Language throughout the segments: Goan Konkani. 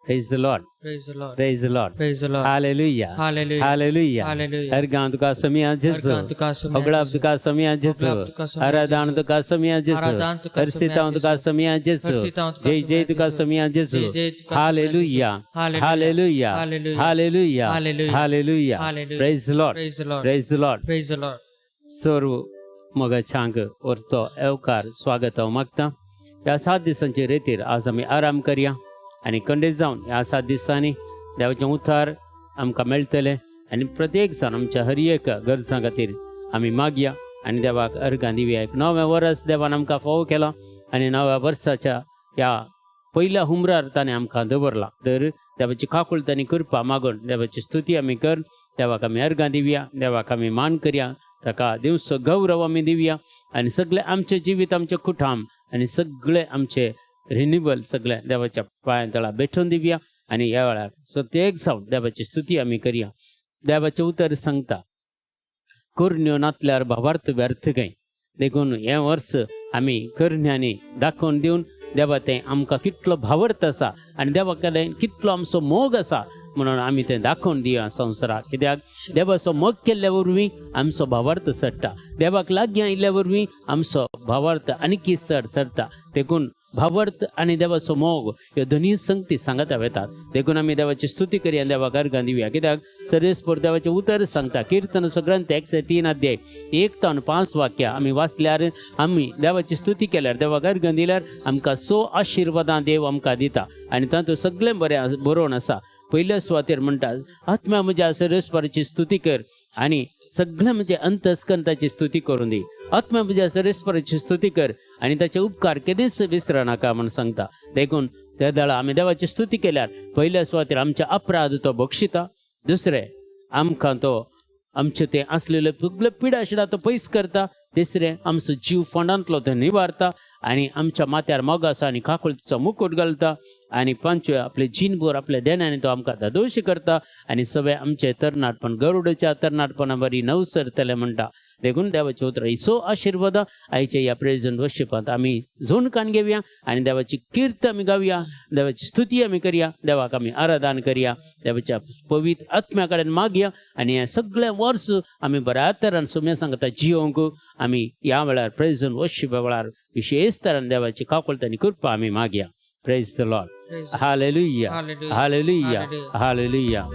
Praise the Lord. Praise the Lord. Praise the Lord. Praise the Lord. Hallelujah. Hallelujah. Hallelujah. Hallelujah. हर तुका समिया जेसू. हर तुका समिया होगडाप जेसू. तुका समिया जेसू. होगडाप तुका समिया आराधन जेसू. तुका समिया जेसू. आराधन तुका समिया हर्षितांव तुका जेसू. समिया जेसू. हर्षितांव तुका जय जय समिया तुका जेसू. समिया जेसू. जय जय तुका समिया hallelujah. जेसू. Hallelujah. Hallelujah. Hallelujah. Hallelujah. Hallelujah. Hallelujah. Hallelujah. Praise the Lord. Praise the Lord. Praise the Lord. Praise the Lord. सर्व मोगाच्यांक वरतो येवकार स्वागत हांव मागता. ह्या 7 दिसांचे रेतीर आज आमी आराम करया आनी कंडेज जावन ह्या 7 दिसांनी देवाचें उतार आमकां मेळटलें आनी प्रत्येक जाण आमच्या हर एक गरजां खातीर आमी मागया आनी देवाक अर्गां दिवया. एक नवें वर्स देवान आमकां फावो केलां आनी नव्या वर्साच्या ह्या पयल्या हुमरार ताणें आमकां दवरलां. तर देवाची काकूळ तांणी कृपा मागून देवाची स्तुती आमी कर, देवाक आमी अर्गां दिवया, देवाक आमी मान करया, ताका दिवचो गौरव आमी दिवया आनी सगळें आमचें जिवीत, आमचें कुटाम आनी सगळें आमचें रिनिवल सगळें देवाच्या पांयां तळा भेटोवन दिवया आनी ह्या वेळार प्रत्येक जावन देवाची स्तुती आमी करया. देवाचें उतर सांगता, करण्यो नातल्यार भावार्थ व्यर्थ काय. देखून हें वर्स आमी करण्यांनी दाखोवन दिवन देवा तें आमकां कितलो भावार्थ आसा आनी देवा कडेन कितलो आमचो मोग आसा म्हणून आमी तें दाखोवन दिवया संवसाराक. कित्याक देवाचो मोग केल्ल्या वरवीं आमचो भावार्थ चडटा, देवाक लागीं आयिल्ल्या वरवीं आमचो भावार्थ आनीकी चड चडटा. देखून भावार्थ आनी देवाचो मोग ह्यो दोनूय संगती सांगता वेतात. देखून आमी देवाची स्तुती करया, देवाक अर्गां दिवया. कित्याक सर्वेस्पर देवाचें उतर सांगता, किर्तनाचो ग्रंथ 103 अध्याय 1 ते 5 वाक्या आमी वाचल्यार, आमी देवाची स्तुती केल्यार, देवाक अर्गां दिल्यार आमकां 100 आशिर्वादां देव आमकां दिता आनी तातूंत सगळें बरें बरोवन आसा. पयल्या सुवातेर म्हणटा, आत्म्या म्हज्या सर्वेस्पराची स्तुती कर आनी सगळें म्हजें अंतस्कंताची स्तुती करून दी. आत्म्या म्हज्या सर्वेस्पराची स्तुती कर आनी ताचे उपकार केदीच विसर नाका म्हूण सांगता. देखून त्या दळा आमी देवाची स्तुती केल्यार पयल्या सुवातेर आमचे अपराध तो बक्षिता, दुसरें आमकां तो आमचे ते आसलेले सगळे पिडा शिडा तो पयस करता, तिसरें आमचो जीव फोंडांतलो तो निवारता आनी आमच्या माथ्यार मोग आसा आनी काकुळतीचो मुकूट घालता आनी पांचवे आपले जीणभर आपल्या देण्याने तो आमकां धादोशी करता आनी सगळे आमचे तरणाटपण गरुडच्या तरणाटपणा बरी नवसरतले म्हणटा. देखून देवाचे उतरां ही 100 आशिर्वादां आयच्या ह्या प्रेझेंट वर्शिपांत आमी झोनकान घेवया आनी देवाची कीर्त आमी गावया, देवाची स्तुती आमी करया, देवाक आमी आराधन करया, देवाच्या पवित्र आत्म्या कडेन मागया आनी हें सगळें वर्स आमी बऱ्या तरान सुम्या सांगता जियोंक आमी ह्या वेळार प्रेझेंट वर्शिपा वेळार विशेष तरान देवाची काकुळट आनी कृपा आमी मागया. Praise the Lord. Hallelujah. Hallelujah. Hallelujah.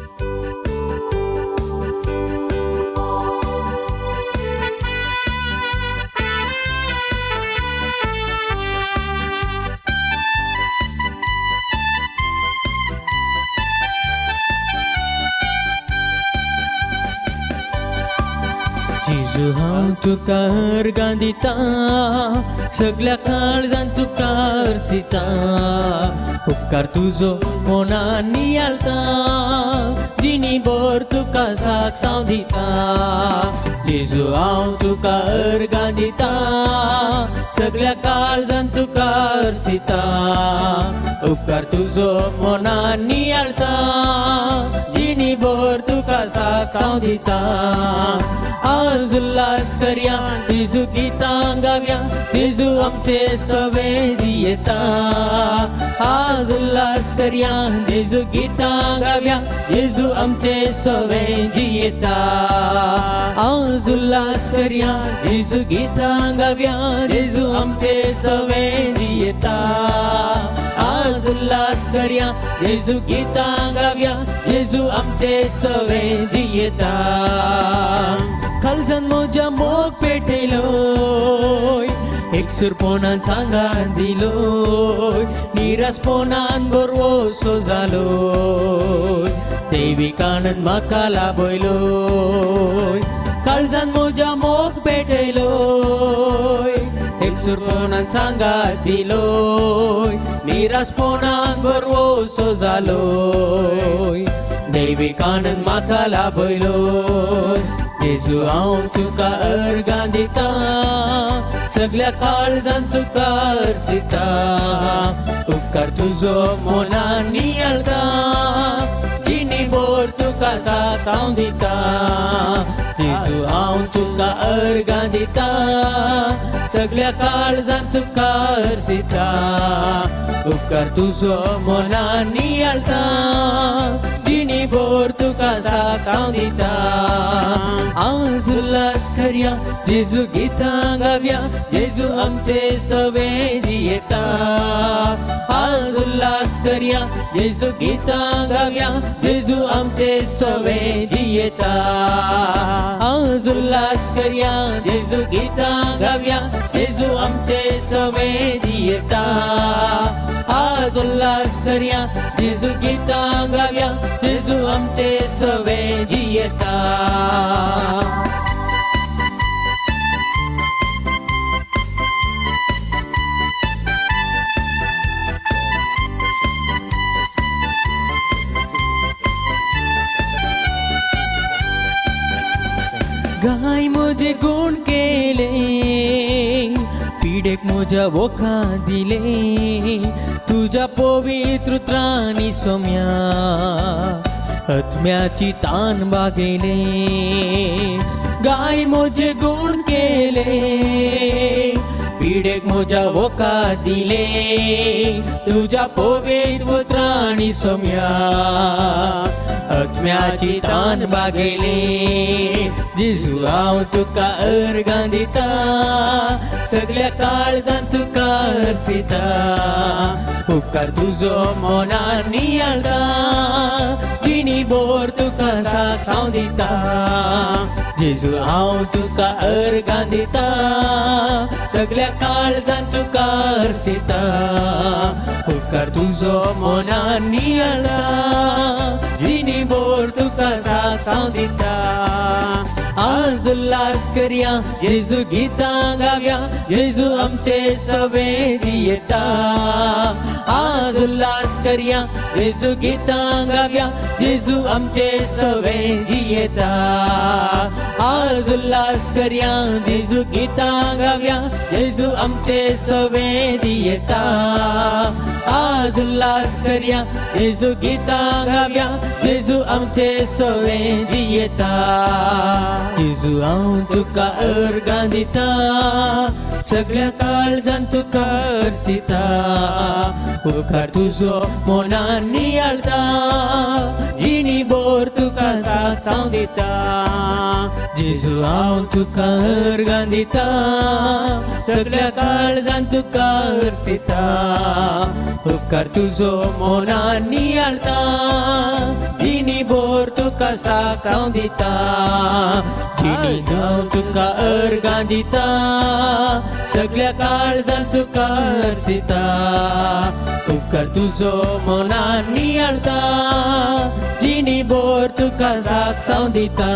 जेजू हांव तुका अर्गां दिता, सगल्या काळजान तुका अर्सिता, उपकार तुजो कोणा नियाळता, जिणी भर तुका साक्ष दिता. जेजू हांव तुका अर्गां दिता, सगल्या काळजान तुका अर्सिता, उपकार तुजो मना नियाळता, जिणी भर तुका साक्ष दिता. आज उल्हास करया, जेजू गितां गावया, जेजू आमचे सवे जियेता. आज उल्हास करया, जेजू गितां गावया, जेजू आमचे सवे जियेता. आज उल्हास करया, जेजू गितां गावया, जेजू आमचे सवे जियेता. आज उल्हास करया, जेजू गितां गावया, जेजू आमचे सवे जियेता. कालजान म्हज्या मोग पेटयलोय, एकसूरपणान सांगान दिलोय, निरासपणान बरवसो जालोय, देवीक आनंद म्हाका लाभयलोय. काळजान म्हज्या मोग पेटयलोय, एकसूरपणान सांगात दिलोय, निरासपणान बरवसो जालोय, देवीक आनंद म्हाका लाभयलोय. जेजू हांव तुका अर्गां दिता, सगल्या काळजान तुका अर्सिता, उपकार तुजो मना नियाळता, जिणी भर तुका साक्ष दिता. जेजू हांव तुका अर्गां दिता, सगळ्या काळजान तुका अर्सिता. उपकार तुजो मनान नियाळटा, जिणी भर तुका साक्ष हांव दिता. आज उल्हास करया, जेजू गितां गावया, जेजू आमचे सवे जियेता. आज उल्हास करया, जेजू गितां गावया, जेजू आमचे सवे जियेता. आज उल्हास करया, जेजू गितां गावया, जेजू आमचे सवे जियेता. आज उल्हास करया, जेजू गितां गावया, जेजू आमचे सवे जियेता. गाय म्हजे गुण केले, पिडेक म्हज्या वखा दिले, तुज्या पवित्र उतरांनी सोम्या आत्म्याची तान बागयले. गाय म्हजे गुण केले, पिडेक म्हज्या वखा दिले, तुज्या पवित्र उतरांनी सोम्या आत्म्याची तान बागयले. जेजू हांव तुका अर्गां दिता, सगळ्या काळजान तुका अर्सिता. उपकार तुजो मनान नियाळटा, जिणी भर तुका साक्ष हांव दिता. जेजू हांव तुका अर्गां दिता, सगळ्या काळजान तुका अर्सिता. उपकार तुजो मनान नियाळटा, जिणी भर तुका साक्ष हांव दिता. आज उल्हास करया, जेजू गितां गावया, जेजू आमचे सवे जियेता. आज उल्हास करया, जेजू गितां गावया, जेजू आमचे सवे जियेता. आज उल्हास करया, जेजू गितां गावया, जेजू आमचे सवे जियेता. आज उल्हास करया, जेजू गितां गावया, जेजू आमचे सवे जियेता. जेजू हांव तुका अर्गां दिता, सगळ्या काळजान तुका अर्सिता. उपकार तुजो मनान नियाळटा, जिणी भर तुका साक्ष हांव दिता. जेजू हांव तुका अर्गां दिता, सगळ्या काळजान तुका अर्सिता. उपकार तुजो मनान नियाळटा, जिणी भर तुका साक्ष हांव दिता. जिणी हांव तुका अर्गां दिता, सगळ्या काळजान तुका अर्सिता. उपकार तुजो मनान नियाळटा, जिणी भर तुका साक्ष हांव दिता.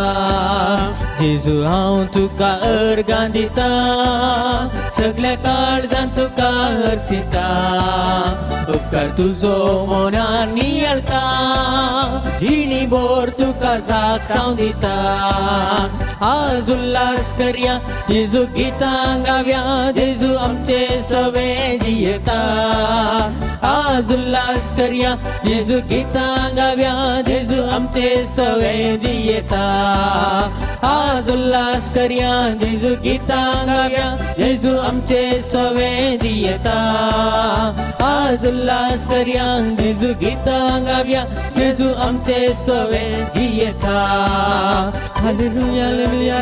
जेजू हांव तुका अर्गां दिता, सगळ्या काळजान तुका अर्सिता. उपकार तुजो मनान नियाळटा, जिणी भर तुका साक्ष हांव दिता. आज उल्हास करया, जेजू गितां गावया, जेजू आमचे सवे जियेता. आज उल्हास करया, जेजू गितां गावया, जेजू आमचे सवे जियेता. आज उल्हास करया, जेजू गितां गावया, जेजू आमचे सवे जियेता. आज उल्हास करया, जेजू गितां गावया, जेजू आमचे सवे जियेता. Hallelujah, hallelujah.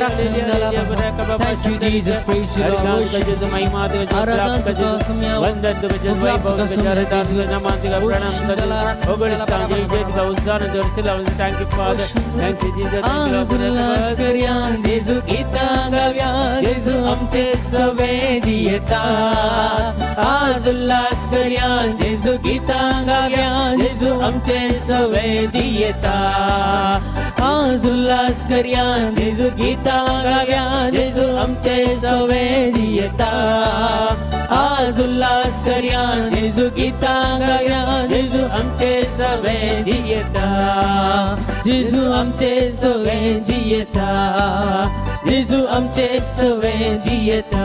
Thank you, Jesus. Praise you, Lord. Worship. आराधना तुका सोम्या, उपराप तुका सोम्या, जेजू. Thank you, Father. Thank you, Jesus. आज उल्हास करया, जेजू गितां गावया, जेजू आमचे सवे जियेता. आज उल्हास करया, जेजू गितां गावया, जेजू आमचे सवे जियेता. आज उल्हास करया, जेजू गितां गावया, जेजू आमचे सवे जियेता. आज उल्हास करया, जेजू गितां गावया, जेजू आमचे सवे जियेता. जेजू आमचे सवे जियेता. जेजू आमचे सवे जियेता.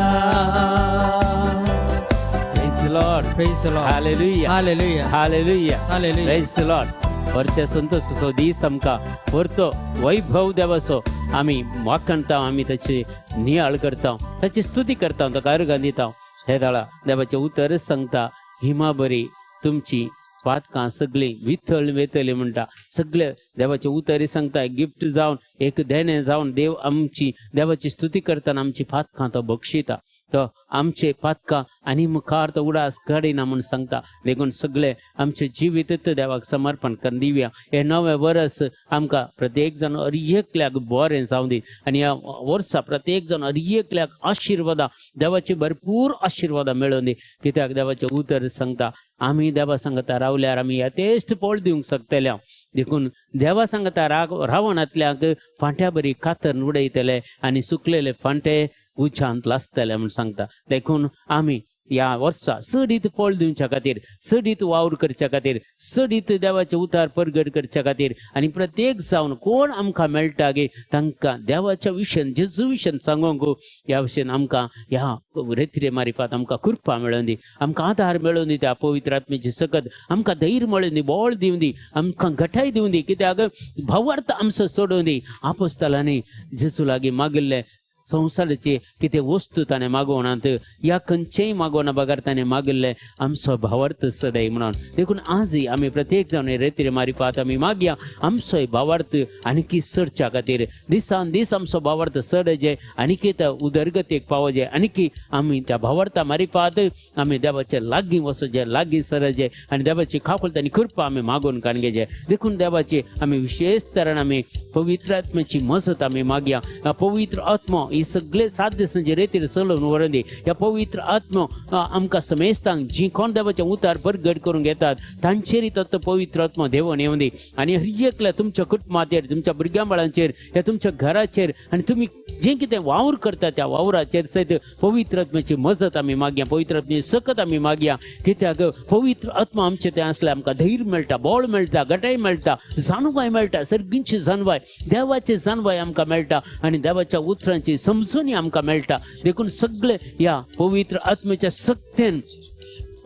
Praise the Lord. Praise the Lord. Hallelujah. Hallelujah. Hallelujah. Hallelujah. Praise the Lord. वरते संतोषाचो दीस आमकां, वरतो वैभव देवाचो आमी वाखणता, आमी ताची नियाळ करता, ताची स्तुती करता, ताका अर्घां दिता. हे दाळा देवाचें उतर सांगता, हिमा बरी तुमची पातकां सगळीं विथळ वेतली म्हणटा. सगळे देवाचें उतर सांगता, गिफ्ट जावन एक देणें जावन देव आमची देवाची स्तुती करतना आमची पातकां तो बक्षिता, तो आमचे पातकां आनी मुखार तो उडास काडिना म्हूण सांगता. देखून सगळे आमचें जिवीत देवाक समर्पण करून दिवया. हें नवें वरस आमकां प्रत्येक जाण हर एकल्याक बरें जावं दी आनी ह्या वर्सा प्रत्येक जाण हर एकल्याक आशिर्वादां, देवाची भरपूर आशिर्वादां मेळोवन दी. कित्याक देवाचें उतर सांगता, आमी देवा सांगता रावल्यार आमी यथेश्ट फळ दिवंक शकतले. देखून देवा सांगता रावणांतल्याक फांट्या बरी कातर उडयतले आनी सुकलेले फांटे उच्चांत लासतले म्हूण सांगता. देखून आमी ह्या वर्सा चडीत फळ दिवच्या खातीर, चडीत वावर करच्या खातीर, चडीत देवाचे उतार परगट करच्या खातीर आनी प्रत्येक जावन कोण आमकां मेळटा गे तांकां देवाच्या विशयन, जेजू विशयन सांगूंक ह्या विशयन आमकां ह्या रेत्रे मारिफात आमकां कृपा मेळोवन दी, आमकां आधार मेळोवन दी, त्या पवित्र आत्म्याची सकत आमकां धैर्य मेळोवन दी, बळ दिवन दी, आमकां घटाय दिवन दी. कित्याक भावार्थ आमचो सोडून दी. आपोस्तालांनी जेजू लागीं मागिल्लें संवसाराचे कितें वस्तू ताणें मागोवनात या खंयचेय मागोवना बगर ताणें मागिल्लें आमचो भावार्थ सदाय म्हणून. देखून आजय आमी प्रत्येक जावन रेतीर मारिफात आमी मागया आमचोय भावार्थ आनीकी चडच्या खातीर, दिसान दीस आमचो भावार्थ चडजे, आनीकी त्या उदरगतेक पावजे, आनीकी आमी त्या भावार्था मारिफात आमी देवाचे लागीं वचचे, लागीं सरजे आनी देवाची खाकुलत आनी कृपा आमी मागून काडून घेवचे. देखून देवाची आमी विशेष तरान आमी पवित्र आत्म्याची मजत आमी मागया. पवित्र आत्मो ही सगळे 7 दिसांचे रेतीर चलोवन व्हरून दी. ह्या पवित्र आत्मो आमकां समेस्तांक जी कोण देवाचें उतार परगट करूंक घेतात तांचेरय तो पवित्र आत्मो देवोन येवन दी आनी हर एकल्या तुमच्या कुटुंबाचेर, तुमच्या भुरग्यां बाळांचेर, ह्या तुमच्या घराचेर आनी तुमी जें कितें वावर करता त्या वावराचेर सयत पवित्र आत्म्याची मजत आमी मागया, पवित्र आत्म्याची सकत आमी मागया. कित्याक पवित्र आत्मो आमचे तें आसल्यार आमकां धैर्य मेळटा, बळ मेळटा, घटाय मेळटा, जाणवाय मेळटा, सर्गींची जाणवाय, देवाची जाणवाय आमकां मेळटा आनी देवाच्या उतरांची समजून आमकां मेळटा. देखून सगळे ह्या पवित्र आत्म्याच्या सक्तेन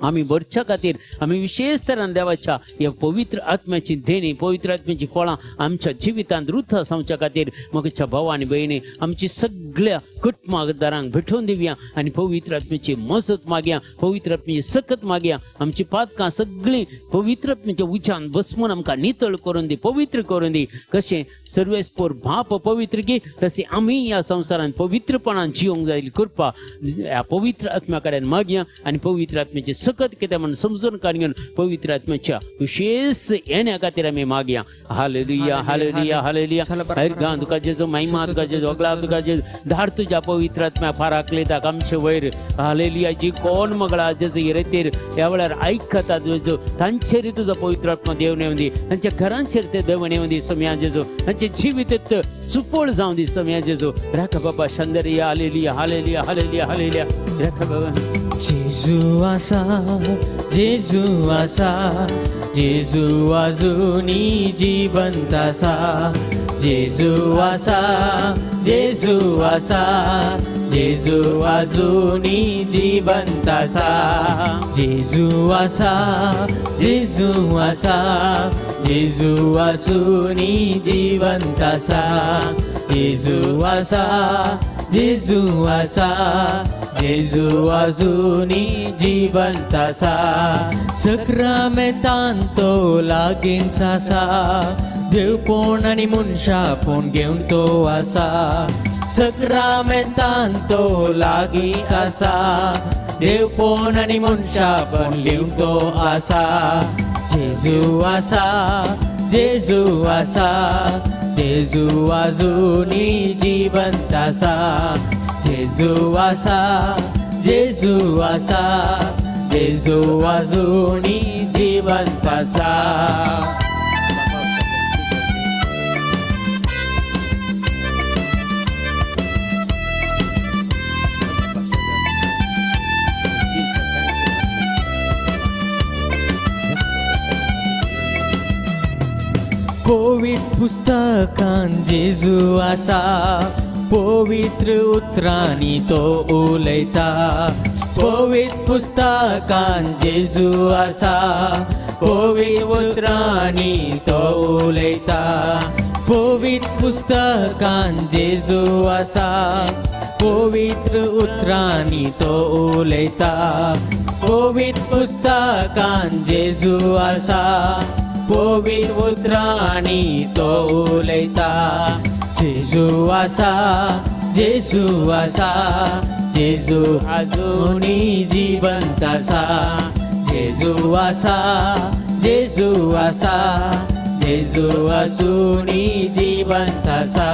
आमी भरच्या खातीर आमी विशेष तरान देवाच्या ह्या पवित्र आत्म्याची देणी, पवित्र आत्म्याची फळां आमच्या जिवितांत रुथ जावच्या खातीर म्हज्या भाव आनी भयणी आमची सगळ्या कुटुंबादारांक भेटोवन दिवया आनी पवित्र आत्म्याची मजत मागया, पवित्र आत्म्याची सकत मागया. आमची पातकां सगळीं पवित्र आत्म्याच्या उज्यान बसमून आमकां नितळ करून दी, पवित्र करून दी. कशें सर्वेस्पोर भाप पवित्र की तशें आमी ह्या संवसारांत पवित्रपणान जिवंक जाय कृपा ह्या पवित्र आत्म्या कडेन मागया आनी पवित्र आत्म्याची सकत कितें म्हण समजून काडून घेवन पवित्र आत्म्याच्या विशेष येण्या खातीर आमी मागया. Hallelujah, hallelujah, hallelujah. हर तुका जेजू महिमा, तुका जेजू अगला, तुका जेजू धाड तुज्या पवित्र आत्म्या फाराकलेताक आमचे वयर. हालेलुया. जी कोण मगळा जेजू रेतीर ह्या वेळार आयकतात जेजू तांचेर तुजो पवित्र आत्मा देवन येवन दी, तांच्या घरांचेर ते देवन येवन दी सोम्या जेजू, तांचे जिवीत सुफळ जावं दी सोम्या जेजू. राखा बाबा शंदरिया. Hallelujah, hallelujah, hallelujah, hallelujah. राखा बाबा. जेजू आसा, जेजू आसा, जेजू अजूनी जिवंत आसा. जेजू आसा, जेजू आसा, जेजू अजूनी जिवंत आसा. जेजू आसा, जेजू आसा, जेजू अजूनी जिवंत आसा. जेजू आसा, जेजू आसा, जेजू अजूनी जिवंत आसा. सक्रामेतान तो लागींच आसा, देवपण आनी मनशापण घेवन तो आसा. सक्रामेतान तो लागींच आसा, देवपण आनी मनशापण घेवन तो आसा. जेजू आसा, जेजू आसा, जेजू अजूनी जिवंत आसा. जेजू आसा, जेजू आसा, जेजू अजूनी जिवंत आसा. पवित्र पुस्तकान जेजू आसा, पवित्र उतरांनी तो उलयता. पवित्र पुस्तकान जेजू आसा, पवित्र उतरांनी तो उलयता. पवित्र पुस्तकान जेजू आसा, पवित्र उतरांनी तो उलयता. पवित्र पुस्तकान जेजू आसा, पवित्र उतरांनी तो उलयता. जेजू आसा, जेजू आसा, जेजू आजुनी जिवंत आसा. जेजू आसा, जेजू आसा, जेजू आसुनी जिवंत आसा.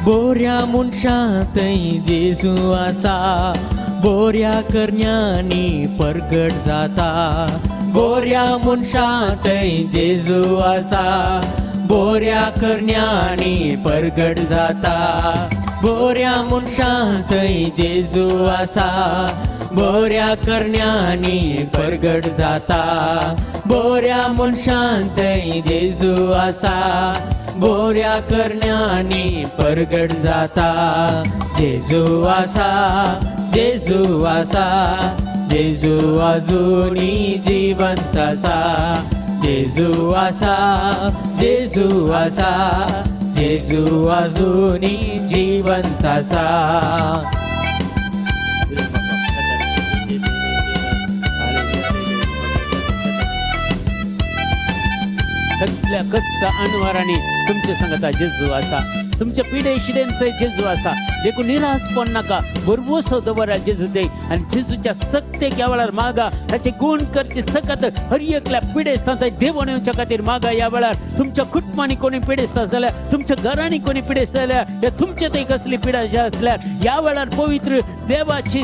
बोऱ्या मनशां थंय जेजू आसा, बोऱ्या करण्यांनी परगट जाता. बोऱ्या मनशां थंय जेजू आसा, बोऱ्या करण्यांनी परगट जाता. बोऱ्या मनशां थंय जेजू आसा, बोऱ्या करण्यांनी परगट जाता. बोऱ्या मनशां थंय जेजू आसा, बोऱ्या करण्यांनी परगट जाता. जेजू आसा, जेजू आसा, जेजू आजुनी जिवंत आसा. जेजू आसा, जेजू आसा, जेजू आजुनी जिवंत आसा. सगळ्या कस्त अनवरांनी तुमच्या सांगता जेजू आसा, तुमच्या पिडे शिडेंचो जेजू आसा. देखून निराश पण नाका, भरवसो दवरा जेजू ते आनी जेजूच्या सक्तेक ह्या वेळार मागा. ताचे गुण करचे सकत हर एकल्या पिडेस्तां थंय देवण येवच्या खातीर मागा. ह्या वेळार तुमच्या कुटुंबांनी कोणी पिडेस्त जाल्यार, तुमच्या घरांनी कोणी पिडेस्त जाल्यार, या तुमचे थंय कसली पिडा आसल्यार, ह्या वेळार पवित्र देवाची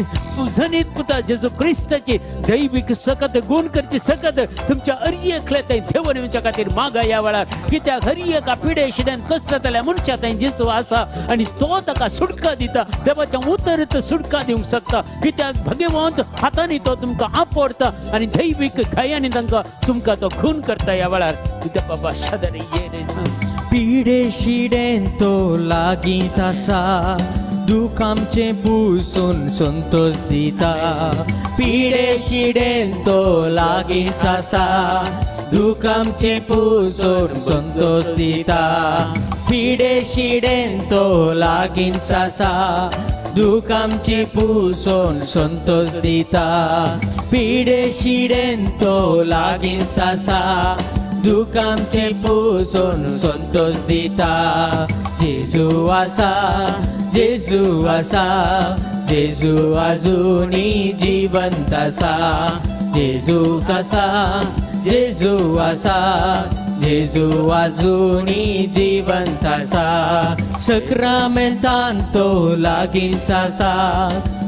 जनीत पुता जेजू क्रिस्ताची दैवीक सकत गुण करची सकत तुमच्या हर एकल्या थंय देवण येवच्या खातीर मागा ह्या वेळार. कित्याक हर एका पिडे शिड्यान कसतल्या मनशा थंय जेजू आसा आनी तो ताका सुटका दिता. देवाच्या उतर सुटका दिवंक शकता, कित्याक भगवंत हातांनी तो तुमकां आपडता आनी दैवीक घायांनी तांकां तुमकां तो खून करता ह्या वेळार. कित्याक बाबा शादरे ये रे पिडे शिडेन तो लागींच आसा, दूख आमचें पुसून संतोष दिता. पिडे शिडेन तो लागींच आसा, दूख आमचें पुसून संतोष दिता. पिडे शिडेन तो लागींच आसा, दूख आमचें पुसून संतोष दिता. पिडे शिडेन तो लागींच आसा, दूख आमचें पुसून संतोष दिता. जेजू आसा, जेजू आसा, जेजू आजुनी जिवंत आसा. जेजू आसा, जेजू आसा, जेजू आजुनी जिवंत आसा. सक्रामेंतान तो लागींच आसा,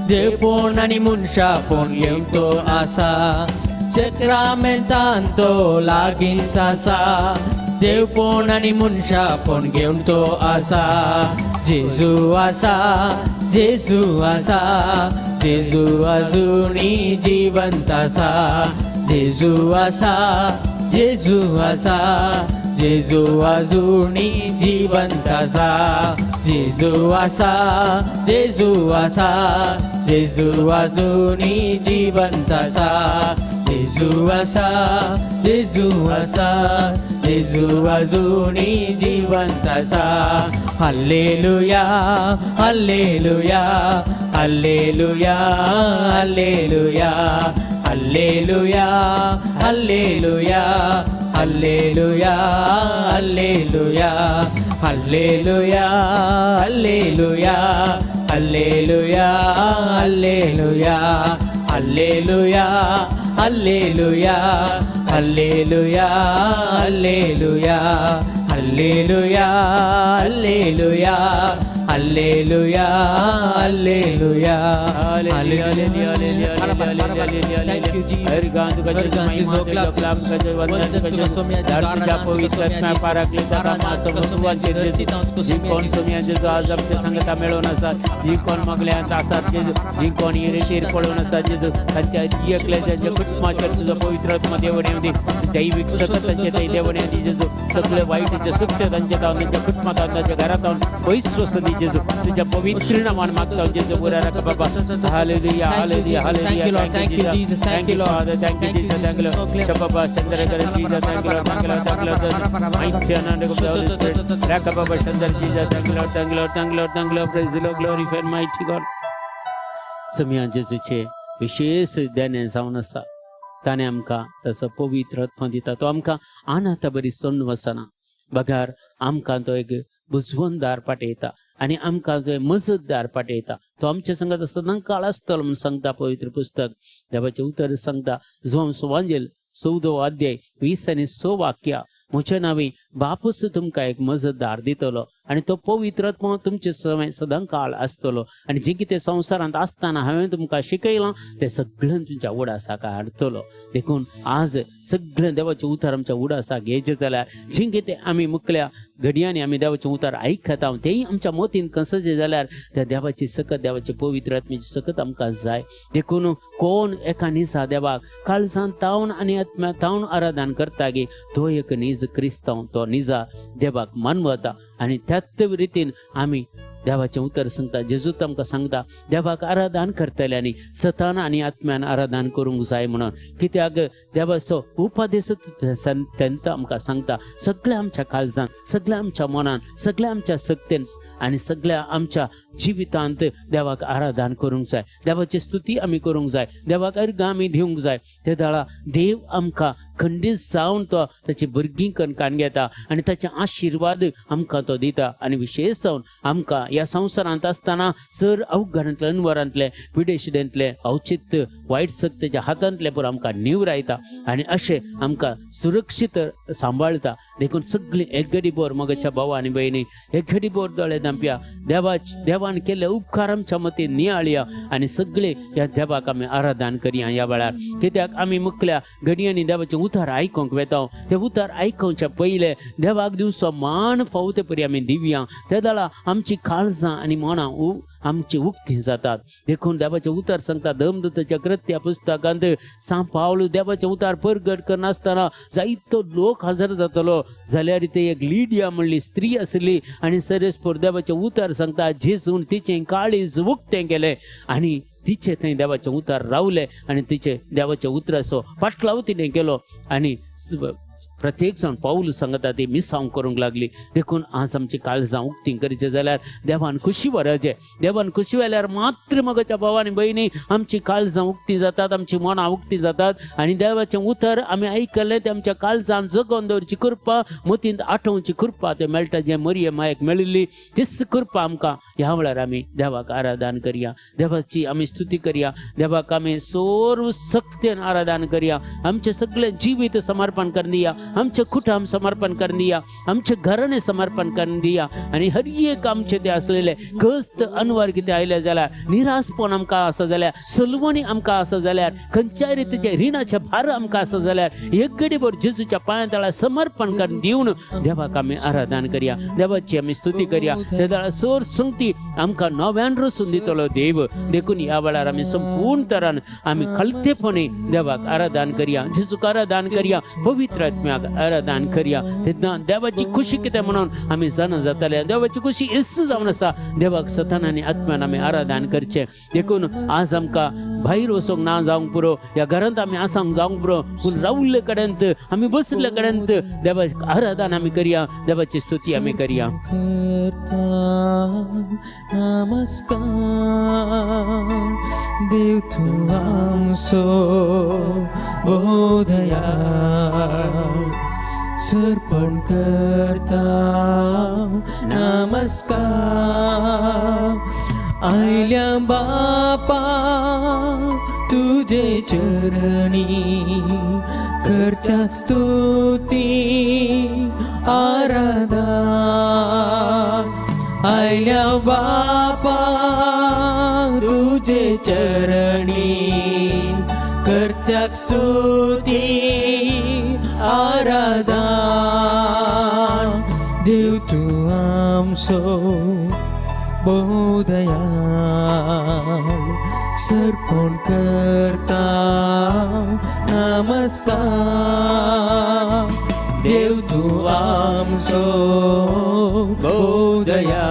देवपण आनी मनशापण घेवन तो आसा. सक्रामेंतान तो लागींच आसा, देवपण आनी मनशापण घेवन तो आसा. जेजू आसा, जेजू आसा, जेजू आजुनी जिवंत आसा. जेजू आसा, जेजू आसा, जेजू आजुनी जिवंत आसा. जेजू आसा, जेजू आसा, जेजू आजुनी जिवंत आसा. जेजू आसा, जेजू आसा, जेजू आजुनी जिवंत आसा. Hallelujah, hallelujah, hallelujah, hallelujah, hallelujah, hallelujah, hallelujah, hallelujah, hallelujah, hallelujah, hallelujah, hallelujah, hallelujah, hallelujah, hallelujah, hallelujah, hallelujah, hallelujah, hallelujah, hallelujah. Thank you, Jesus. जी कोण सोमयाचे आज आमच्या संगता मेळोवन आसात, जी कोण मगल्यांत आसात, जी कोण रितीर पळोवन आसात जेजू, तांच्या एकल्या तांच्या कुटुंबाचेर तुजो पवित्र आत्मा देवण येवं दी. दैवीक सकत तांचे थंय देवण येवं दी जेजू. सगळे वायटीचे सुक्ते तांच्या तावन, तांच्या कुटुंबात, तांच्या घरात पयस वचूं दी. जेजू तुज्या पवित्र नामान मागता जेजू बुरा बाबा. Hallelujah, hallelujah, Thank you, hallelujah. Lord. Thank you, Jesus. Thank you, Lord. Father. Thank you, Thank you, Jesus. Thank you, Jesus. So Lord. clear. Shababa, Chandra, Jesus. Thank you, Lord. Thank you, Lord. Thank you, Lord. Mighty and of the Holy Spirit. Rakababa, Chandra, Jesus. Thank you, Lord. Thank you, Lord. Thank you, Lord. Thank you, Lord. Praise the Lord. Glorify mighty God. Somaiya जेजूचे विशेष देणें जावन आसा. ताणें आमकां ताचो पवित्र आत्मा दिता. तो आमकां अनाथा बरी सोडून वचना, बगार आमकां तो एक बुजवणदार पाठयता आनी आमकां जो मजतदार पाठयता. तो आमच्या संगात सदां काळ आसतलो म्हूण सांगता पवित्र पुस्तक. देवाचें उतर सांगता जुवांव सुवांजेल 14 अध्याय 20 आनी 6 वाक्या, म्हज्या नांवी बापूच तुमकां एक मजतदार दितलो आनी तो पवित्र आत्मा तुमचे समय सदां काळ आसतलो आनी जें कितें संवसारांत आसतना हांवें तुमकां शिकयलां तें सगळें तुमच्या उडासाक हाडटलो. देखून आज सगळें देवाचें उतर आमच्या उडासाक घेयचें जाल्यार जें कितें आमी मुखल्या घडयांनी आमी देवाचें उतर आयकता तेंय आमच्या मतीन कसचें जाल्यार त्या देवाची सकत, देवाची पवित्र आत्म्याची सकत आमकां जाय. देखून कोण एका निजा देवाक काळजान तावन आनी आत्म्या तावन आराधन करता गे तो एक नीज क्रिस्तांव, तो निजा देवाक मानवता. आनी त्याच रितीन आमी देवाचें उतर सांगता. जेजूत आमकां सांगता देवाक आराधन करतल्यांनी सतान आनी आत्म्यान आराधन करूंक जाय म्हणून. कित्याक देवाचो उपदेश तेंका आमकां सांगता सगळ्या आमच्या काळजान, सगळ्या आमच्या मनान, सगळ्या आमच्या शक्तेन आनी सगळ्या आमच्या जिवितांत देवाक आराधन करूंक जाय. देवाची स्तुती आमी करूंक जाय, देवाक अर्घ आमी दिवंक जाय. ते दाळा देव आमकां खंडीत जावन तो ताची भुरगीं कणकान घेता आनी ताचे आशिर्वाद आमकां तो दिता. आनी विशेष जावन आमकां ह्या संवसारांत आसतना सर अवघडांतले, अनवरांतले, पिडेशिडेंतले, अवचित वायट शक्तीच्या हातांतले पुरो आमकां निवरायता आनी अशें आमकां सुरक्षीत सांबाळटा. देखून सगळीं एक घडी बोर मगच्या भाव आनी भयणी एक घडी बोर दोळे धांपया, देवान केल्ले उपकार आमच्या मतीन नियाळया आनी सगळे ह्या देवाक आमी आराधन करया ह्या वेळार. कित्याक आमी मुखल्या घडयांनी देवाचें उतार आयकूंक वेता, ते उतार आयकुच्या पयले देवाक दिवचो मान फावो ते परी आमी दिवया. ते दाळा आमची काळजां आनी मनां आमची उक्ती जातात. देखून देवाचें उतर सांगता धर्मदूताच्या कृत्या पुस्तकांत सांत पावल देवाचें उतार परगट करनासतना जायतो लोक हजर जातलो जाल्यार ते एक लिडिया म्हणली स्त्री आसली आनी सरेस्पोर देवाचें उतर सांगता जेजून तिचें काळीज उक्तें केलें आनी तिचे थंय देवाचें उतर रावलें आनी तिचे देवाच्या उतराचो फाटलाव तिणें केलो आनी प्रत्येक जाण पावल सांगता ती मिसांव करूंक लागली. देखून आज आमची काळजां उक्ती करचें जाल्यार देवान खुशी व्हराचें. देवान खुशी व्हेल्यार मात्र मगच्या भाव आनी भयणी आमची काळजां उक्ती जातात, आमची मनां उक्ती जातात आनी देवाचें उतर आमी आयकलें तें आमच्या काळजान जगोवन दवरची कृपा, मतींत आठोवची कृपा तें मेळटा. जें मरिये मायक मेळिल्ली तीच कृपा आमकां ह्या वेळार आमी देवाक आराधन करया, देवाची आमी स्तुती करया, देवाक आमी सर्व शक्तेन आराधन करया, आमचें सगळें जिवीत समर्पण करून दिया, आमचे कुटुंब समर्पण करून दिया, आमचे घराणे समर्पण करून दिया आनी हर एक आमचे ते आसलेले कस्त अनवर कितें आयले जाल्यार, निराशपण आमकां आसा जाल्यार, सलवणी आमकां आसा जाल्यार, खंयच्याय रितीचे रिणाचे भार आमकां आसा जाल्यार एक घडीभर जेजूच्या पांया तळा समर्पण करून दिवन देवाक आमी आराधन करया, देवाची आमी स्तुती करया. ते जाल्यार सोर संगती आमकां नव्यान रसून दितलो देव. देखून ह्या वेळार आमी संपूर्ण तरान आमी खलतेपणी देवाक आराधन करया, जेजूक आराधन करया, पवित्र आत्म्याक आराधन करया. तेन्ना देवाची खुशी कितें म्हणून आमी जाणा जातले. देवाची खुशी येस जावन आसा देवाक सतान आनी आत्म्यान आमी आराधन करचें. देखून आज आमकां भायर वचूंक ना जावंक पुरो, ह्या घरांत आमी आसांक जावंक पुरो, पूण रावल्ले कडेन आमी बशिल्ले कडेन देवाक आराधन आमी करया, देवाची स्तुती आमी करया. नमस्कार देव तूं आमचो बोधया सर्पण करता नमस्कार आयल्या बापा तुझे चरणी करच्याक स्तुती आराधना आयल्या बापा तुझे चरणी करच्याक स्तुती आराधना देव तूं आमचो बोधयाळ सर्पण करता नमस्कार देव तूं आमचो बोधयाळ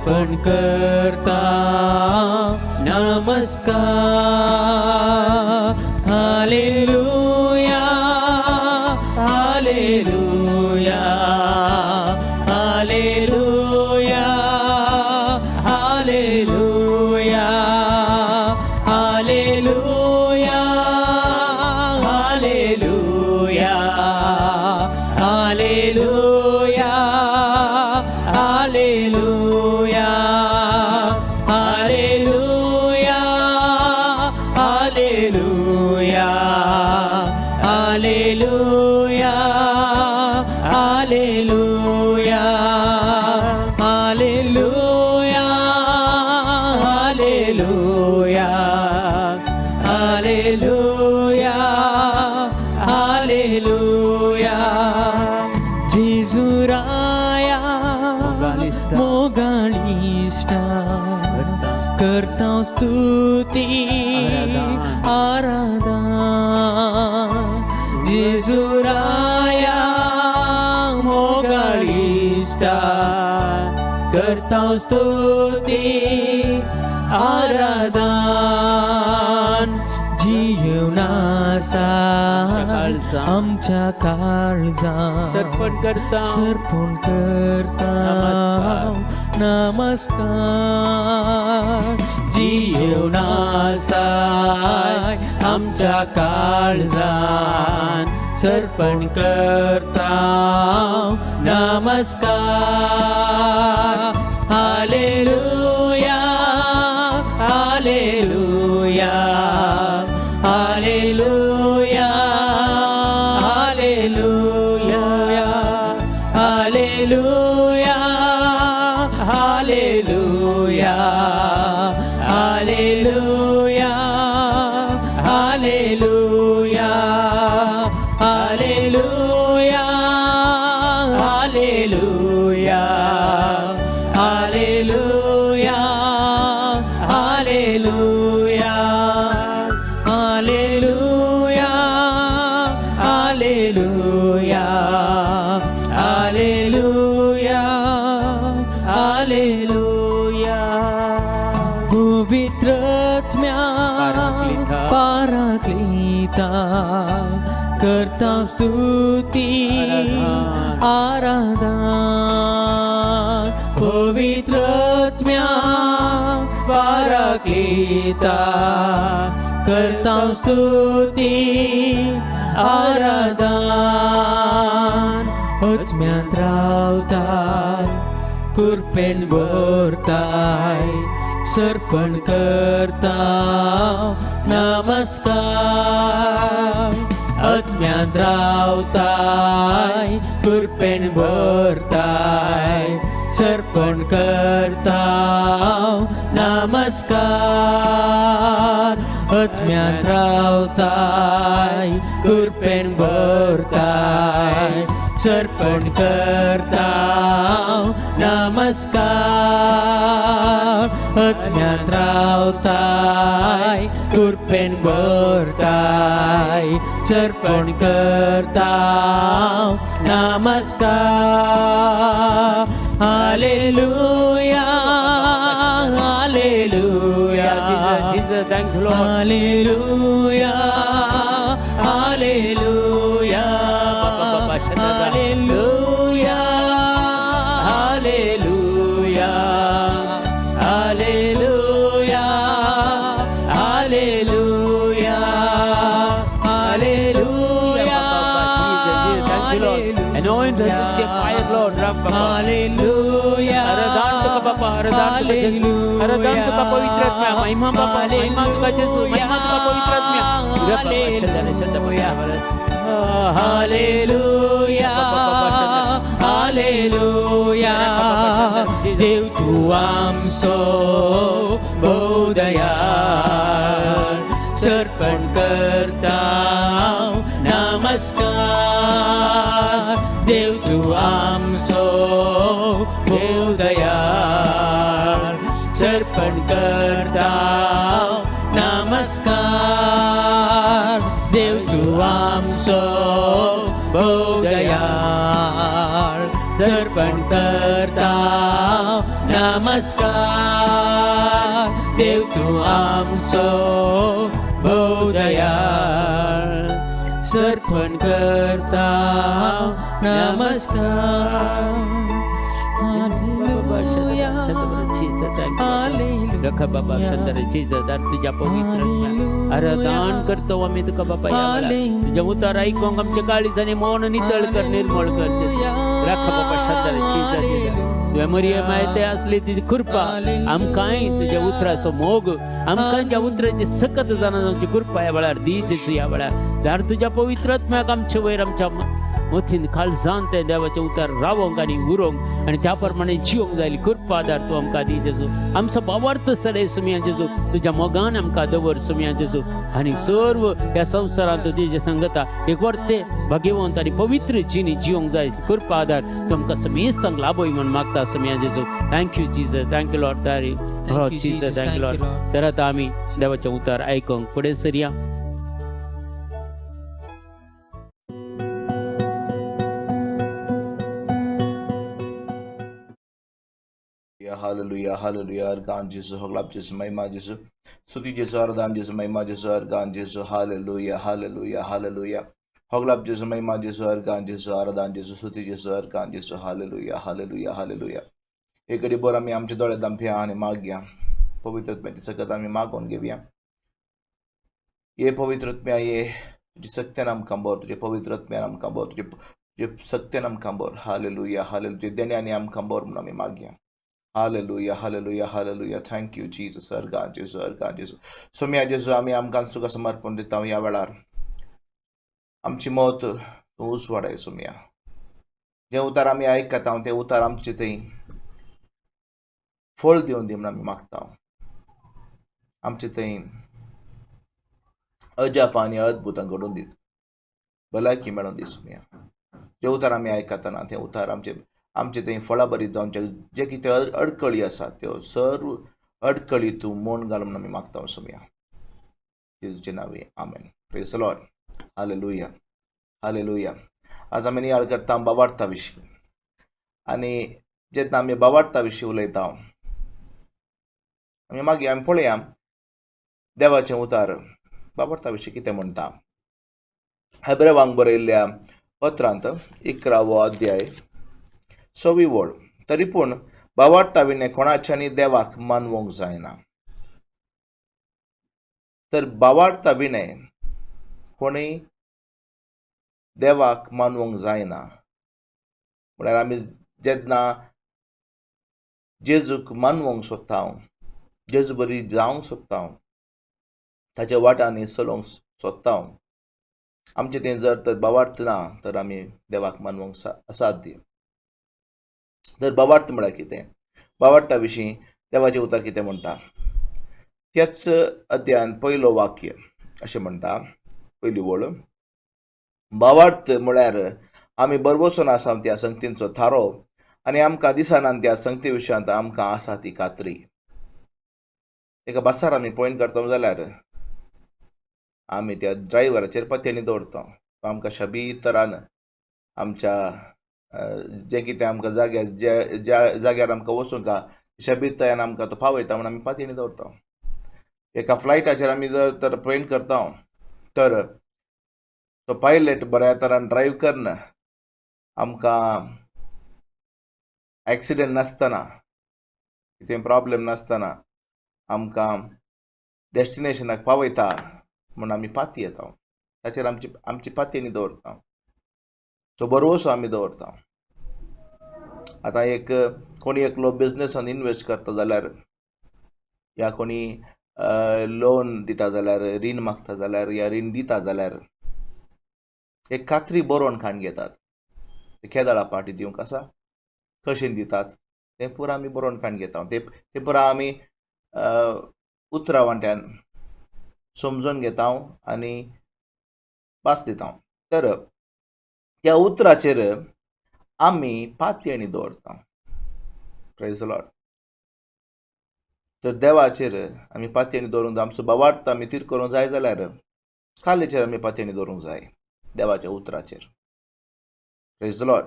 सर्पण करता नमस्कार. Hallelujah hallelujah hallelujah hallelujah hallelujah hallelujah hallelujah hallelujah hallelujah hallelujah hallelujah hallelujah hallelujah hallelujah hallelujah hallelujah. जेजू राया मोगाळिश्टा करता स्तुती आराधना. जेजू राया मोगाळिश्टा करता स्तुती आराधन. जीवनासा आमच्या काळजा सर्पण करता सर्पण करता नमस्कार. जीवनासाय आमच्या काळजान सर्पण करता नमस्कार. Hallelujah hallelujah hallelujah hallelujah hallelujah hallelujah hallelujah hallelujah hallelujah hallelujah hallelujah hallelujah hallelujah hallelujah hallelujah hallelujah. पवित्रत्म्या पाराक्लीता करता स्तुती आराधना. पवित्रत्म्या पाराक्लीता करता स्तुती आराधना. आत्म्यांत रावताय कृपेन भरताय सर्पण करता नमस्कार. आत्म्यांत रावताय कृपेन भरताय सर्पण करता नमस्कार. आत्म्यांत रावताय कृपेन भरताय सर्पण करता नमस्कार. आत्म्यांत रावताय कृपेन भरताय सर्पण करता नमस्कार. Hallelujah hallelujah Jesus, thanks Lord. Hallelujah hallelujah hallelujah hallelujah hallelujah hallelujah hallelujah. Thank you, Lord. Anoint us with your fire, Lord. Hallelujah. आराधना तुका बापा, आराधना तुका जेसू, आराधना तुका पवित्र आत्म्या, महिमा बापा, महिमा तुका जेसू, महिमा तुका पवित्र आत्म्या. Hallelujah hallelujah. देव तू आमचो भोव दयाळ सर्पण करता नमस्कार. देव तू आमचो भोव दयाळ सर्पण करता नमस्कार. देव तू आमचो भोव दयाळ सर्पण करता नमस्कार. नमस्कार देव तूं आमचो भोव दयाळ सर्पण करता नमस्कार. बाबा तुझ्या पवित्र आराधन करतो आम्ही तुका बाबा. तुझ्या उतार ऐकूंक आमच्या काळीजांनी मौन नितळ कर, निर्मळ कर. राख बाबा तुवें मरिये मायते असली ती कृपा आमकांय तुज्या उतराचो मोग आमकां ज्या उतराची सकत जाणा जावची कृपा ह्या वेळार दी जेजू. ह्या वेळार दार तुज्या पवित्र आत्म्याक आमचे वयर आमच्या मतीन काळजान तें देवाचें उतर रावोंक आनी उरोंक आनी त्या प्रमाणे जिवंक जाय कृपा आदार तूं आमकां दी जेजू. आमचो बावार्थ सडय सुमया जेजू, तुज्या मोगान आमकां दवर सुमया जेजू. आनी सर्व ह्या संवसारांत तुजे सांगता एक वर्ते भाग्यवंत आनी पवित्र जिणी जिवंक जाय कृपा आदार तूं आमकां समेस्तांक लाभय म्हूण मागता सुमया जेजू. Thank you Jesus, thank you Lord. Tari Jesus, thank you Lord. तर आतां आमी देवाचें उतर आयकूंक फुडें सरया. Hallelujah, hallelujah, अर्गान जेसू, होगलाप जेसू, महिमा जेसू, स्तुति जेसू, आराधन जेसू, महिमा जेसू, organ जेसू, hallelujah, hallelujah, hallelujah, होगलाप Jesu, महिमा जेसू, अर्गान जेसू, आराधन जेसू, स्तुति जेसू, अर्गान जेसू, हालेलुया, हालेलुया, हालेलुया. एक घडी बोर आमी आमचे दोळे दांपया आनी मागया पवित्र आत्म्याची सकत आमी मागून घेवया. ये पवित्र आत्म्या ये तुजी सत्यान आमकां बोर, तुजे पवित्र आत्म्यान आमकां बोर, तुजे सत्यान आमकां बोर. हालेलुया, हालेलुया, तुजे देण्यानी आमकां बोर म्हणून आमी मागया. Hallelujah, hallelujah, hallelujah. Thank you Jesus. Organ जेजू, अर्गान जेजू. सोम्या जेजू, आमी आमकां तुका समर्पण दिता ह्या वेळार. आमची मत तूं उजवाडाय सोम्या. जें उतार आमी आयकता तें उतार आमचे थंय फळ दिवन दी म्हूण आमी मागता. आमचे थंय अजापां आनी अद्भुतां घडोवन दीत, भलायकी मेळोवन दी सोम्या. जें उतार आमी आयकतना तें उतार आमचे आमचे थंय फळां बरीत जावन जे कितें अडकळी आसा त्यो सर्व अडकळी तूं मोन घाल म्हूण आमी मागता सोम्या. जेजूचे नांवे आमेन. Praise the Lord. Hallelujah, hallelujah. आज आमी नियाळ करता बावार्था विशीं. आनी जेन्ना आमी बावार्था विशीं उलयता आमी मागीर आमी पळया देवाचें उतार बावार्था विशीं कितें म्हणटा. हेब्रेवांक बरयल्ल्या पत्रांत 11वो अध्याय 6वी वळ. तरी पूण बावार्था विणें कोणाच्यानी देवाक मानवंक जायना. तर बावार्था विणें कोणूय देवाक मानवंक जायना. म्हळ्यार आमी जेन्ना जेजूक मानवंक सोदता, जेजू बरी जावंक सोदता, ताच्या वाटांनी चलोवंक सोदता, आमचें तें जर तर बावार्थ ना तर आमी देवाक मानवंक असाध्य. तर बावार्थ म्हळ्यार कितें? बावार्था विशीं देवाचें उतर कितें म्हणटा? त्याच अध्यायान पयलो वाक्य अशें म्हणटा, पयली वळ, बावार्थ म्हळ्यार आमी बरवसून आसा त्या संगतींचो थारो आनी आमकां दिसना त्या संगती विशयांत आमकां आसा ती खात्री. एका बसार आमी पॉयंट करता जाल्यार आमी त्या ड्रायव्हराचेर पत्यांनी दवरता. आमकां शबी तरान आमच्या जें कितें आमकां जाग्यार ज्या जाग्यार आमकां वचूंक शबीर तयान आमकां तो पावयता म्हूण आमी पातयेनी दवरता. एका फ्लायटाचेर आमी जर तर प्रयाण करता तर तो पायलट बऱ्या तरान ड्रायव्ह करना, आमकां एक्सिडंट नासतना, कितें प्रॉब्लेम नासतना आमकां डेस्टिनेशनाक पावयता म्हूण आमी पाती येता. ताचेर आमची आमची पातयेनी दवरता, तो भरवसो आमी दवरता. आतां एक कोणी एकलो बिजनसान इनवेस्ट करता जाल्यार या कोणी लोन दिता जाल्यार, रीण मागता जाल्यार या रीण दिता जाल्यार एक खात्री बरोवन काडून घेतात. केदळा पार्टी दिवंक आसा, कशेन दितात तें पुरा आमी बरोवन काडून घेता. तें पुरा आमी उतरां वांट्यान समजून घेता आनी पास दिता. तर त्या उतराचेर आमी पातयेणी दवरता. Praise the Lord. तर देवाचेर आमी पातयेणी दवरूंक जाय. आमचो बावार्थ आमी थीर करूंक जाय जाल्यार खालीचेर आमी पातयेणी दवरूंक जाय, देवाच्या उतराचेर. Praise the Lord.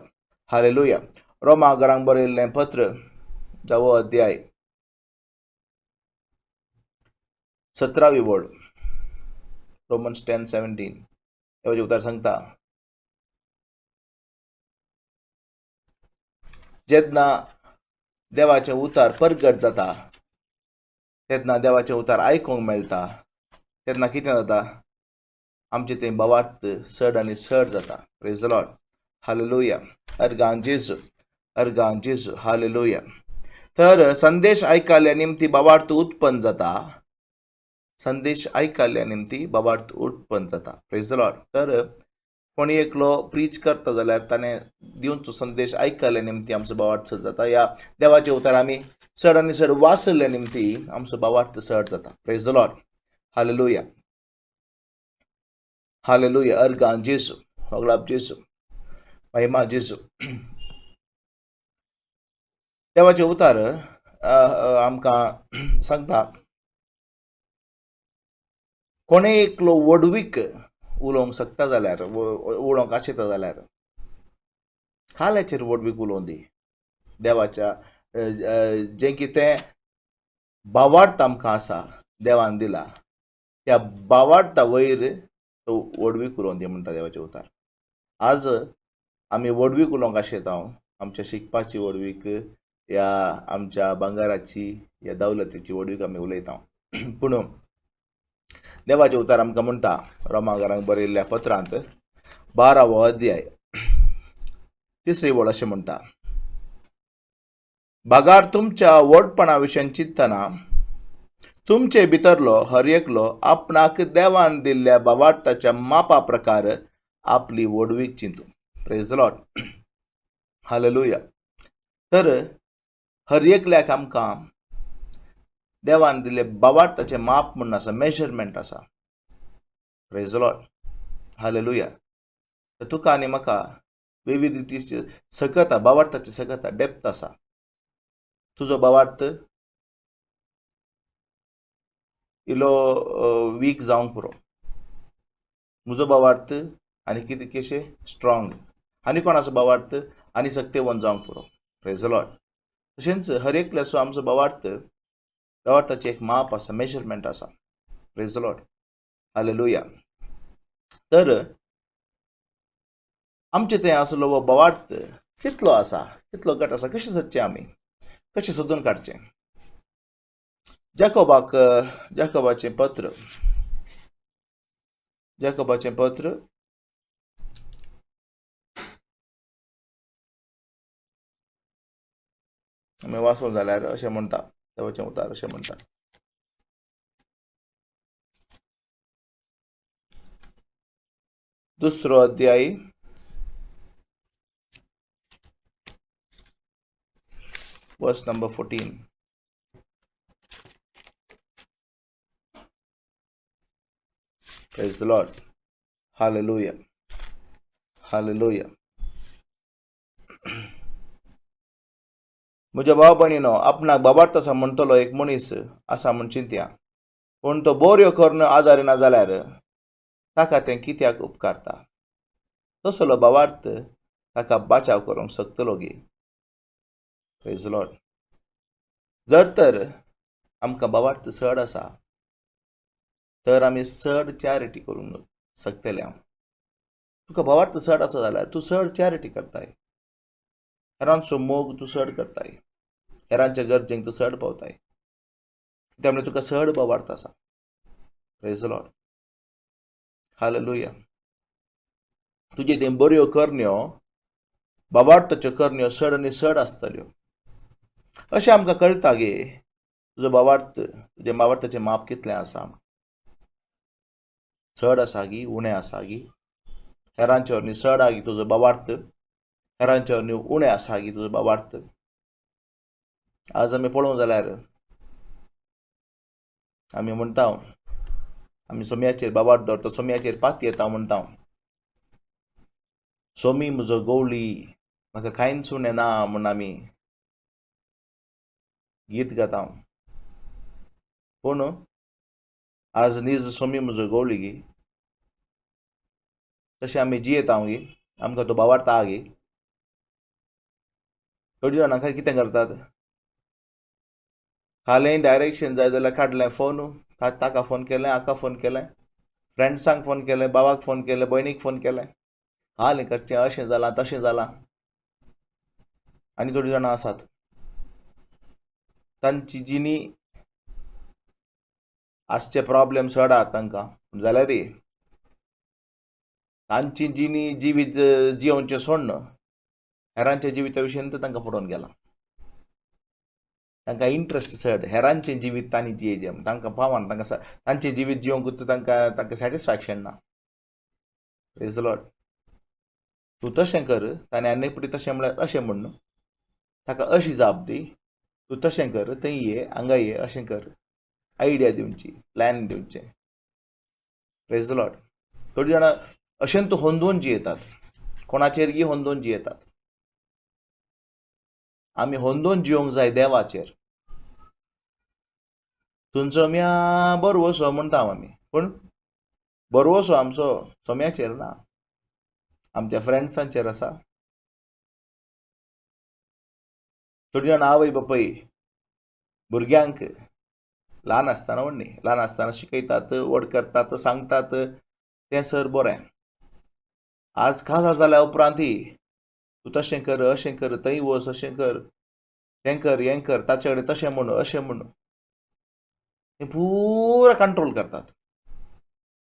Hallelujah. Roma घरांक बरयल्लें पत्र 10वो अध्याय 17वी वळ, रोमन्स 10:17 देवाचें उतर सांगता, जेन्ना देवाचें उतर परगट जाता तेन्ना देवाचें उतर आयकूंक मेळटा तेन्ना कितें जाता, आमचें तें भावार्थ चड आनी चड जाता. Praise the Lord, hallelujah, अर्गां जेजू, अर्गां जेजू, हालेलुया. तर संदेश आयकल्या निमती भावार्थ उत्पन्न जाता, संदेश आयकल्या निमती भावार्थ उत्पन्न जाता. Praise the Lord. तर कोणी एकलो प्रीच करता जाल्यार ताणें दिवचो संदेश आयकल्या निमती आमचो भावार्थ चड जाता, ह्या देवाचें उतर आमी चड आनी चड वाचल्या निमती आमचो भावार्थ चड जाता. Praise the Lord, hallelujah, hallelujah, अर्गां जेजू, होगलाप जेजू, महिमा जेजू. देवाचें उतर आमकां सांगता, कोणें एकलो व्हडवीक उलोवंक शकता जाल्यार, उलोवंक आशिता जाल्यार खाल्याचेर व्हडवीक उलोवं दी. देवाच्या जें कितें भावार्थ आमकां आसा देवान दिला त्या भावार्था वयर तो व्हडवीक उलोवं दी म्हणटा देवाचें उतर. आज आमी व्हडवीक उलोवंक आशेता, आमच्या शिकपाची व्हडवीक या आमच्या भांगराची या दौलतीची व्हडवीक आमी उलयता, पूण देवाचें उतर आमकां म्हणटा रोमागारांक बरयल्ल्या पत्रांत 12वो अध्याय 3री वळ अशें म्हणटा, भागार तुमच्या व्हडपणा विशयन चिंतना तुमचे भितरलो हर एकलो आपणाक देवान दिल्ल्या भावार्थाच्या मापा प्रकार आपली व्हडवीक चिंतू. Praise the Lord, hallelujah. तर हर एकल्याक आमकां देवान दिल्ले भावार्थाचें माप म्हूण आसा, मेजरमेंट आसा. Praise the Lord, hallelujah. तर तुका आनी म्हाका विविध रितीची सकता, भावार्थाची सकता, डेप्थ आसा. तुजो भावार्थ इलो वीक जावंक पुरो, म्हजो भावार्थ आनी कितें कशें स्ट्रॉंग, आनी कोणाचो भावार्थ आनी सक्तेवन जावंक पुरो. Praise the Lord. तशेंच हर एकल्याचो आमचो भावार्थ, भावार्थाचें एक माप आसा, मेजरमेंट आसा. Praise the Lord, hallelujah. तर आमचें थंय आसलो हो भावार्थ कितलो आसा, कितलो घट आसा, कशें सदचें आमी, कशें सोदून काडचें. जाकोबाक, जाकोबाचें पत्र, जाकोबाचें पत्र आमी वाचूं जाल्यार अशें म्हणटा, देवाचें उतर अशें म्हणटा, 2रो अध्याय वर्स number 14. Praise the Lord, hallelujah, hallelujah. म्हज्या भाव भयणीनो, आपणाक भावार्थ आसा म्हणटलो एक मनीस आसा म्हूण चिंतया, पूण तो बऱ्यो करून आदारिना जाल्यार ताका तें कित्याक उपकारता? तसलो भावार्थ ताका बाचाव करूंक शकतलो गे? Praise the Lord. जर तर आमकां भावार्थ चड आसा तर आमी चड चॅरिटी करूंक शकतले. हांव तुका भावार्थ चड आसा जाल्यार तूं चड चॅरिटी करताय, हेरांचो मोग तूं चड करताय, हेरांच्या गरजेंक तूं चड पावताय, त्यामुळे तुका चड भावार्थ आसा. Praise the Lord, hallelujah. तुजे ते बऱ्यो करण्यो, भावार्थाच्यो करण्यो चड आनी चड आसतल्यो अशें आमकां कळटा गे. तुजो भावार्थ, तुजें भावार्थाचें माप कितलें आसा, चड आसा गी उणें आसा गी? हेरांचे वरवीं चड आसा गी तुजो भावार्थ, हेरांचे वरवीं उणें आसा गी तुजो भावार्थ? आज आमी पळोवंक जाल्यार आमी म्हणटा, आमी सोम्याचेर भावार्थ दवरता, सोम्याचेर पाती येता म्हणटा, सोमी म्हजो गवळी, म्हाका कांयच उणें ना म्हूण आमी गीत गाता. पूण आज नीज सोमी म्हजो गवळी गी, तशें आमी जियेता गी, आमकां तो भावार्थ आहा गी? थोडी जाणां कितें करतात, कालय डायरेक्शन जाय जाल्यार काडलें फोन, ताका फोन केलें, हाका फोन केलें, फ्रेंड्सांक फोन केलें, बाबाक फोन केलें, भयणीक फोन केलें, कालें करचें, अशें जालां तशें जालां. आनी थोडीं जाणां आसात तांची जिणी आसचे प्रॉब्लेम चड आहात तांकां, जाल्यार तांची जिणी जिवीत जियोवचें सोडून हेरांच्या जिविता विशयन तांकां पडोवन गेलां. तांकां इंट्रस्ट चड हेरांचें जिवीत तांणी जियेचें, तांकां पावना, तांकां तांचें जिवीत जियोवंक तांकां तांकां सॅटिस्फॅक्शन ना. प्रेज the Lord. तूं तशें कर, ताणें आनी एक तशें म्हळ्यार अशें म्हण, ताका अशी जाप दी, तूं तशें कर, थंय ये, हांगा ये, अशें कर, आयडिया दिवची, प्लॅन दिवचें. Praise the Lord. थोडीं जाणां अशें तूं होंदोवन जियेतात, कोणाचेरय होंदोवन जियेतात. आमी होंदोवन जियोंक जाय देवाचेर. तुमचो म्या बरवसो म्हणटा आमी, पूण बरवसो आमचो सोम्याचेर ना, आमच्या फ्रेंड्सांचेर आसा. थोडीं जाणां आवय बापूय भुरग्यांक ल्हान आसतना व्हड न्ही, ल्हान आसतना शिकयतात, व्हड करतात, सांगतात, तें सर बरें. आज काजार जाल्या उपरांतय तूं तशें कर, अशें कर, थंय वच, अशें कर, तें कर, हें कर, ताचे कडेन तशें म्हण, अशें म्हण, ते पुरा कंट्रोल करतात.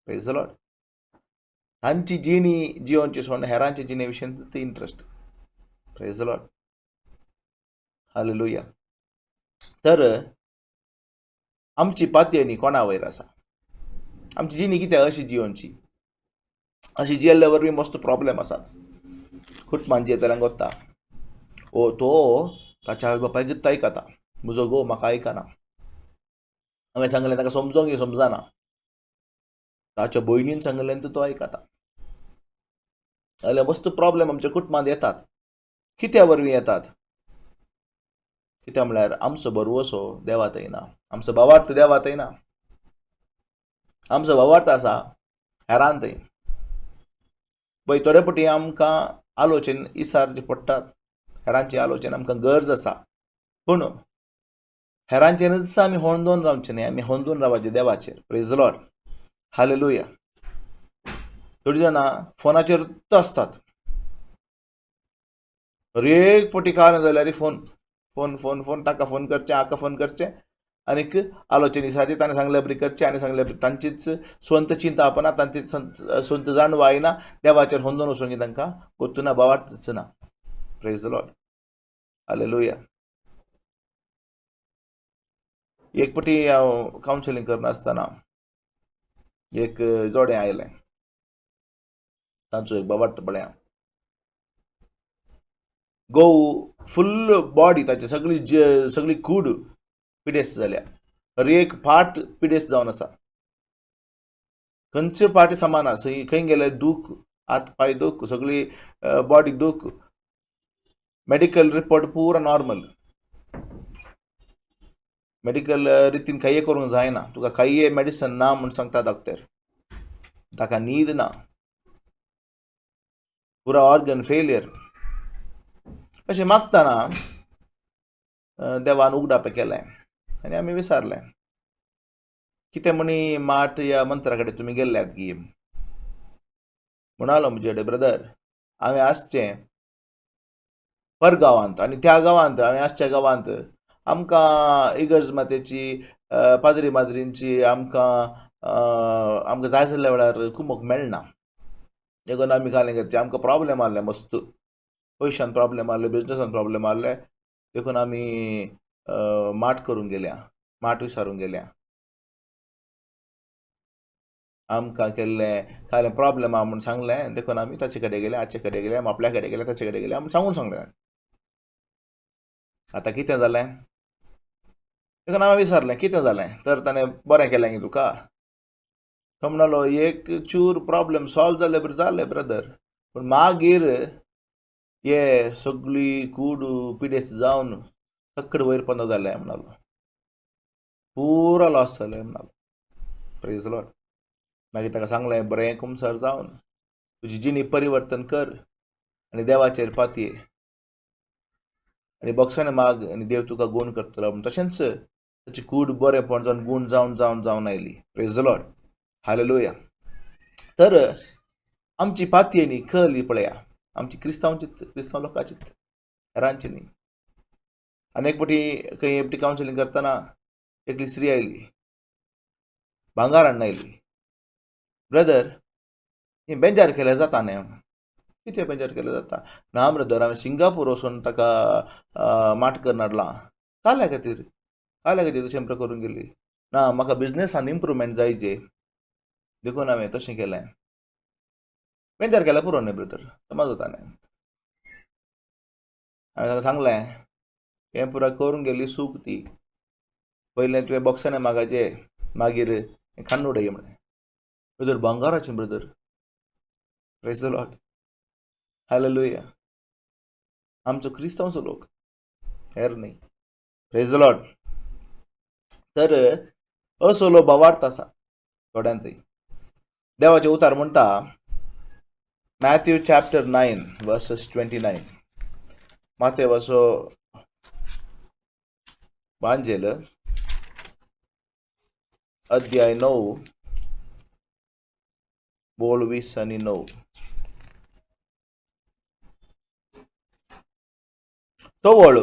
Praise the Lord. तांची जिणी जियोवची सोडून हेरांचे जिणे विशयन ते interest. Praise the Lord. Hallelujah. तर आमची पातयेनी कोणा वयर आसा? आमची जिणी कित्याक अशी जियोवची? अशी जियेल्ल्या वरवीं मस्त प्रॉब्लेम आसात. कुटमान जियेतल्यांक वता, ओ तो ताच्या आवय बापायकूच आयकता, म्हजो घोव म्हाका आयकना, हांवें सांगलें ताका समजोंक समजना, ताच्या भयणीन सांगलें तो आयकता. जाल्यार मस्त प्रॉब्लेम आमच्या कुटुंबांत येतात. कित्या वरवीं येतात? कित्याक म्हळ्यार आमचो भरवसो देवा थंय ना, आमचो भावार्थ देवा थंय ना, आमचो भावार्थ आसा हेरान थंय. पळय थोडे पटी आमकां आलोचन इसारचे पडटात, हेरांची आलोचन आमकां गरज आसा, पूण हेरांचेरच आमी होंदोवन रावचें न्ही, आमी होंदोवन रावपाचें देवाचेर. Praise the Lord. Hallelujah. थोडीं जाणां फोनाचेरूच आसतात, एक पटी कांय जाल्यार फोन फोन फोन फोन, ताका फोन करचें, हाका फोन करचें, आनीक आलोचन इसारचें, ताणें सांगलें बरी करचें, आनी सांगलें बरी, तांचीच स्वंत चिंता आपना, तांची स्वंत जाणव आयना, देवाचेर होंदोवन वचूंक तांकां कोत्तुना, भावार्थच ना. Praise the Lord. Hallelujah. एक पटी हांव कावन्सिलींग करनासतना एक जोडें आयलें, तांचो एक बाबार्थ पळया, गोव फुल्ल बॉडी ताची सगळी सगळी कूड पिडेस्त जाल्या, हर एक पार्ट पिडेस्त जावन आसा, खंयचे पार्ट समान आसा, खंय गेल्यार दूख, हात पांय दूख, सगळी बॉडी दूख, मेडिकल रिपोर्ट पुरा नॉर्मल, मेडिकल रितीन कांय करूंक जायना, तुका कांय मेडिसन ना म्हूण सांगता डॉक्टर, ताका न्हीद ना, पुरा ऑर्गन फेलियर. अशें मागतना देवान उगडाप केलें आनी आमी विचारलें, कितें म्हणी माठ या मंत्रा कडेन तुमी गेल्ल्यात गी? म्हणालो म्हजे कडेन, ब्रदर हांवें आसचें पर गांवांत आनी त्या गांवांत हांवें आसच्या गांवांत आमकां इगर्ज मातेची, पाद्री माद्रींची आमकां आमकां जाय जाल्ल्या वेळार कुमोक मेळना, देखून आमी कालें करचें, आमकां प्रॉब्लेम आहले, मस्त पयशान प्रॉब्लेम आहले, बिजनसान प्रॉब्लेम आहले, देखून आमी माठ करूंक गेल्या, माठ विचारूंक गेल्या, आमकां केल्लें कालें प्रॉब्लेम आहा म्हूण सांगलें, देखून आमी ताचे कडेन गेले, हाचे कडेन गेले, आपल्या कडेन गेले, ताचे कडेन गेले, आमी सांगून सांगलें. आतां कितें जालें? देखून हांवें विचारलें कितें जालें? तर ताणें बरें केलें गे तुका? तो म्हणलो एक चूर प्रॉब्लेम सॉल्व जाले बरें जालें ब्रदर, पूण मागीर हे सगळी कूड पिडेस्त जावन तकड वयर पंद जालें म्हणालो, पुरा लॉस जालें म्हणालो. Praise the Lord. मागीर ताका सांगलें, बरें कुमसर जावन तुजी जिणी परिवर्तन कर आनी देवाचेर पातये आनी बोक्सांनी माग आनी देव तुका गुण करतलो. तशेंच ताची कूड बरेंपण जावन गूण जावन जावन जावन आयली. Praise the Lord, hallelujah. तर आमची पातयेनी कली पळया, आमची क्रिस्तांवची, क्रिस्तांव लोकांची, हेरांची न्ही. आनी एक फावटी खंय एकटी कावन्सिलींग करतना एकली स्त्री आयली, भांगार हाडून आयली. ब्रदर, हें बेजार केल्यार जाता न्ही? कितें बेजार केल्यार जाता? ना ब्रदर, हांवें सिंगापूर वचून ताका माट करून हाडलां. काल्या खातीर, काल्या खातीर तशें करून गेली. ना, म्हाका बिजनेसान इम्प्रूवमेंट जाय जे, देखून हांवें तशें केलें. बेजार केल्यार पुरो न्ही ब्रदर, समज जाता न्ही. हांवें ताका सांगलें, हें पुरा करून गेली सूख ती, पयलें तुवें बॉक्सांनी मागाचें, मागीर खांड उडय म्हणलें. ब्रदर भांगाराचें brother. Praise the Lord, hallelujah. आमचो क्रिस्तांवचो लोक, हेर न्ही. Praise the Lord. तर असलो भावार्थ आसा थोड्यांत. देवाचें उतार म्हणटा, मॅथ्यू चॅप्टर 9 वर्सस 29, मातेवाचो वांजेल अध्याय 9 बोल 20 आनी 9. तवळ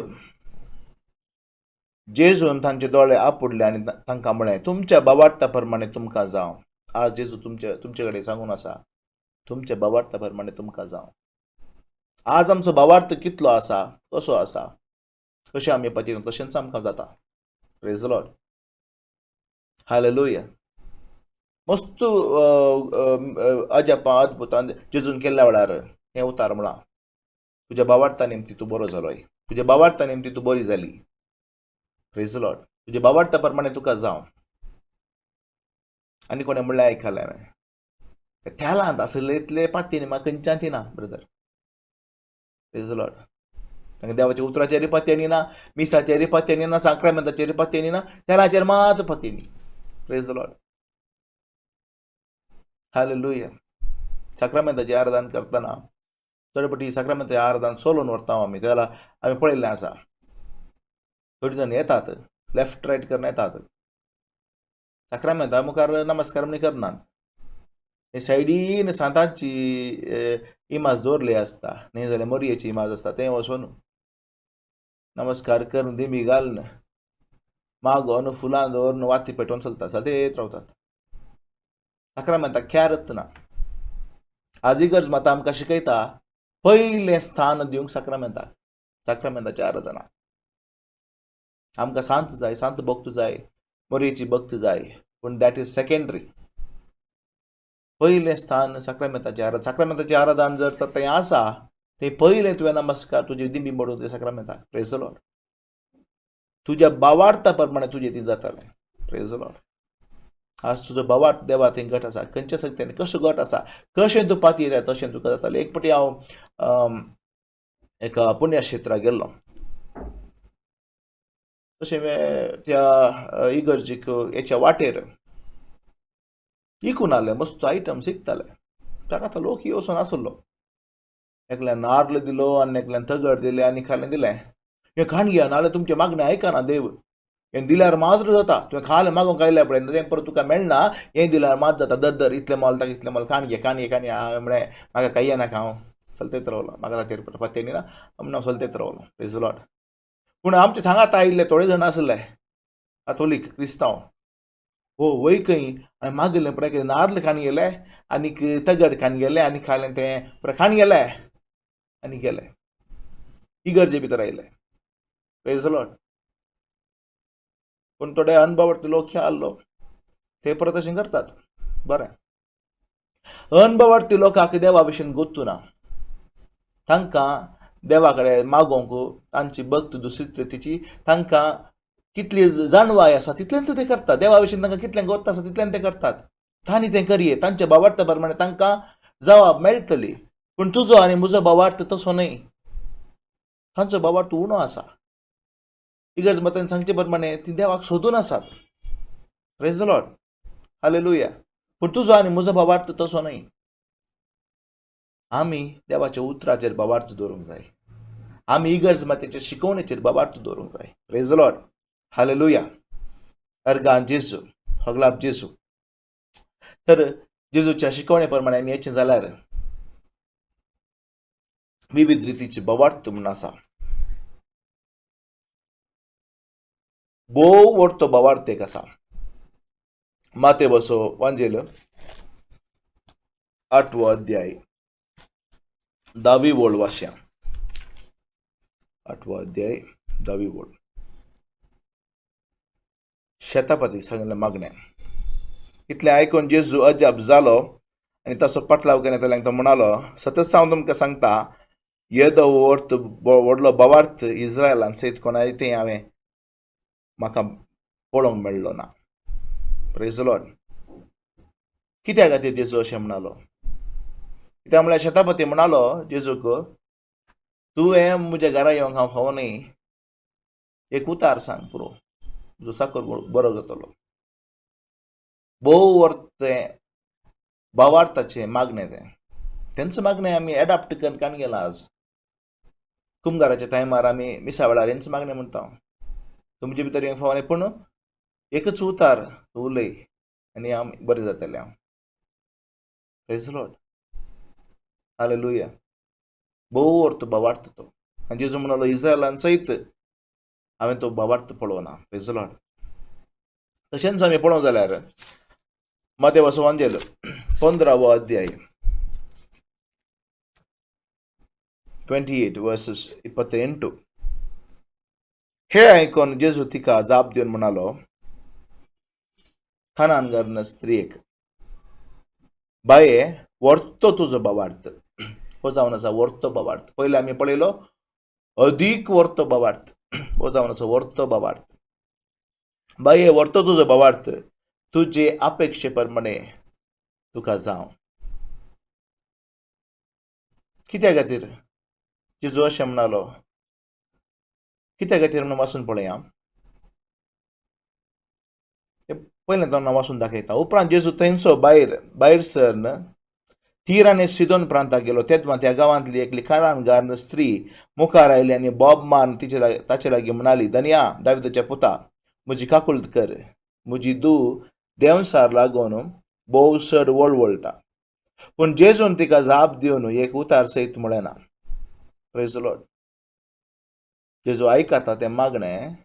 जेजून तांचे दोळे आपुडले आनी तांकां म्हळें, तुमच्या भावार्था प्रमाणे तुमकां जावं. आज जेजू तुमचे कडेन सांगून आसा, तुमच्या भावार्था प्रमाणे तुमकां जावं. आज आमचो भावार्थ कितलो आसा, कसो आसा, कशें आमी पतीन तशेंच आमकां जाता. Praise the Lord, hallelujah. मस्त अजापां अद्भुतां जेजून केल्ल्या वेळार हें उतार म्हळां, तुज्या भावार्था निमती तूं बरो जालोय, तुज्या भावार्था निमती तूं बरी जाली. प्रेज the Lord, तुज्या भावार्था प्रमाणे तुका जावं. आनी कोणें म्हणलें आयकलें हांवें, तेलांत आसले इतले पातयेनी म्हाका खंयच्यान ना ब्रदर. Praise the Lord. तांकां देवाच्या उतराचेर पातयेनी ना, मिसाचेर पातयेनी ना, साक्रामेंताचेर पातयेनी ना, तेलाचेर मात पातयेनी. Praise the Lord, hallelujah. साक्रामेंताचें आराधन करतना थोडे फावटी साक्रामेंताचें आराधन सोलोवन व्हरता आमी, तेला आमी पळयल्लें आसा. थोडी जाण येतात, लेफ्ट रायट करून येतात, साक्रामेंता मुखार नमस्कार म्हण करनात. सायडीन सांतांची इमाज दवरली आसता, न्ही जाल्यार मोरयेची इमाज आसता, थंय वचून नमस्कार करून दिमी घालून मागोन फुलां दवरून वाती पेटोवन चलता, चलतेच रावतात. साक्रामेंताक ख्यारत ना. आज इगर्ज माता आमकां शिकयता, पयलें स्थान दिवंक साक्रामेंताक, साक्रामेंताच्या आराधना. आमकां सांत जाय, सांत भक्त जाय, मोरयेची भक्त जाय, पूण that is secondary. पयलें स्थान साक्रामेंताचें आराधन. साक्रामेंताचें आराधन जर तर तें आसा, तें पयलें तुवें नमस्कार, तुजी दिंबी मोडून तें साक्रामेंताक. Praise the Lord. तुज्या भावार्था प्रमाणे तुजें ती जातालें. Praise the Lord. आज तुजो भावार्थ देवा थंय घट आसा, खंयच्या शक्त्यान कसो घट आसा, कशें तूं पातयेता तशें तुका जातालें. एक फावटी हांव एका पुण्यक्षेत्राक गेल्लो, तशें त्या इगर्जीक हेच्या वाटेर इकून आसले, मस्त आयटम शिकताले. ताका आतां लोक वचून आसलो, एकल्यान नार्ल दिलो आनी एकल्यान तगड दिलें आनी खालें दिलें. हें खाण घेया, नाल्यार तुमचें मागणें आयकना देव. हें दिल्यार मात्र जाता, तुवें खालें मागूंक आयल्या पळय तें परत तुका मेळना, हें दिल्यार मात जाता. दर दर इतलें मोल ताका इतलें मोल, खाण घे खाण घे खाण घे. हांवें म्हळें म्हाका कांय येनाका, हांव चलतेच रावलो, म्हाका ताचेर पत्ते ना म्हणून हांव चलतेच रावलो. Praise the Lord. पूण आमचे सांगात आयिल्ले थोडे जाण आसले कातोलीक क्रिस्तांव, हो वय खंय हांवें मागिल्लें पळय कितें नार्ल खाण गेले आनीक तगड खाण गेले आनी खालें तें पुराय खाण गेले आनी गेले इगर्जे भितर आयले. Praise the Lord. पूण थोडे अनभावार्थी लोक ह्या आसलो ते परत अशें करतात. बरें, अनभावार्थी लोकांक देवा भशेन गोत्तू ना, तांकां देवा कडेन मागोवंक तांची भक्त दुसरी तिची तांकां कितली जाणवाय आसा तितल्यान ते करतात. देवा भशेन तांकां कितलें गोत्त आसा तितल्यान ते करतात. तांणी तें करये, तांच्या भावार्था प्रमाणे तांकां जबाब मेळटली. पूण तुजो आनी म्हजो भावार्थ तसो न्हय, तांचो भावार्थ उणो आसा. इगर्ज मतान सांगचे प्रमाणे ती देवाक सोदून आसात. Praise the Lord, hallelujah. पूण तुजो आनी म्हजो भावार्थ तसो न्हय. आमी देवाच्या उतराचेर भावार्थ दवरूंक जाय, आमी इगर्ज मातेचे शिकवणेचेर भावार्थ दवरूंक जाय. Praise the Lord, hallelujah. Organ जेजू, हगलाप जेजू. तर जेजूच्या शिकवणे प्रमाणे आमी येचें जाल्यार विविध रितीची भावार्थ म्हूण आसा. भोव व्हडतो भावार्थ एक आसा. माते बसो वांजेल 8वो अध्याय 10वी ओळ वाचया. 8वो अध्याय 10वी ओळ. शेतापतीक सांगिल्लें मागणें. इतलें आयकून जेजू अजाप जालो आनी ताचो पाटलाव केन्ना जाल्यार तो म्हणालो, सतत हांव तुमकां सांगता, येदो व्हडलो भावार्थ इस्रायलान सयत कोणाय तें हांवें म्हाका पळोवंक मेळ्ळो ना. Praise the Lord. कित्या खातीर जेजू अशें म्हणालो? कित्याक म्हळ्यार शेतापती म्हणालो जेजूक, तुवें म्हज्या घरा येवंक हांव फावो न्हय, एक उतार सांग पुरो, म्हजो साकर बरो जातलो. भोव वर्तें भावार्थाचें मागणें तें. तेंच मागणें आमी एडाप्ट करून काण गेलां. आज कुमगाराच्या टायमार आमी मिसा वेळार हेंच मागणें म्हणटा, तुमचे भितर येवंक फावो न्हय, पूण एकच उतार उलय आनी आमी बरें जातलें. हांव प्रेज the Lord, hallelujah. भोव अर्थ भावार्थ तो. आनी जेजू म्हणालो, इस्रायलान सयत हांवें तो भावार्थ पळोवना. Praise the Lord. तशेंच आमी पळोवंक जाल्यार मातेवाचो वांजेल 15वो अध्याय 28 वर्सेस 28. हे आयकून जेजू तिका जाप दिवन म्हणालो, खानानगर स्त्रियेक, बाये व्हरतो तुजो भावार्थ. हो जावन आसा व्हरतो भावार्थ. पयलीं आमी पळयलो अदीक व्हरतो भावार्थ, हो जावन आसा व्हरतो भावार्थ. बाये व्हरतो तुजो भावार्थ, तुजे अपेक्षे प्रमाणे तुका जावं. कित्या खातीर जेजू अशें म्हणालो? कित्या खातीर म्हणून वाचून पळया. पयलें तो वाचून दाखयता. उपरांत जेजू थंयचो भायर भायर सरन तीर आनी सिदोन प्रांताक गेलो. तेदमा त्या गांवांतली एकली कारांगार स्त्री मुखार आयली आनी बोब मान तिचे ताचे लागीं म्हणाली, धनया दाविदाच्या पुता, म्हजी काकुळट कर, म्हजी धूव देंवसार लागून भोव चड वळवळटा. पूण जेजून तिका जाप दिवन एक उतार सयत म्हळें ना. Praise the Lord. जेजू आयकता तें मागणें,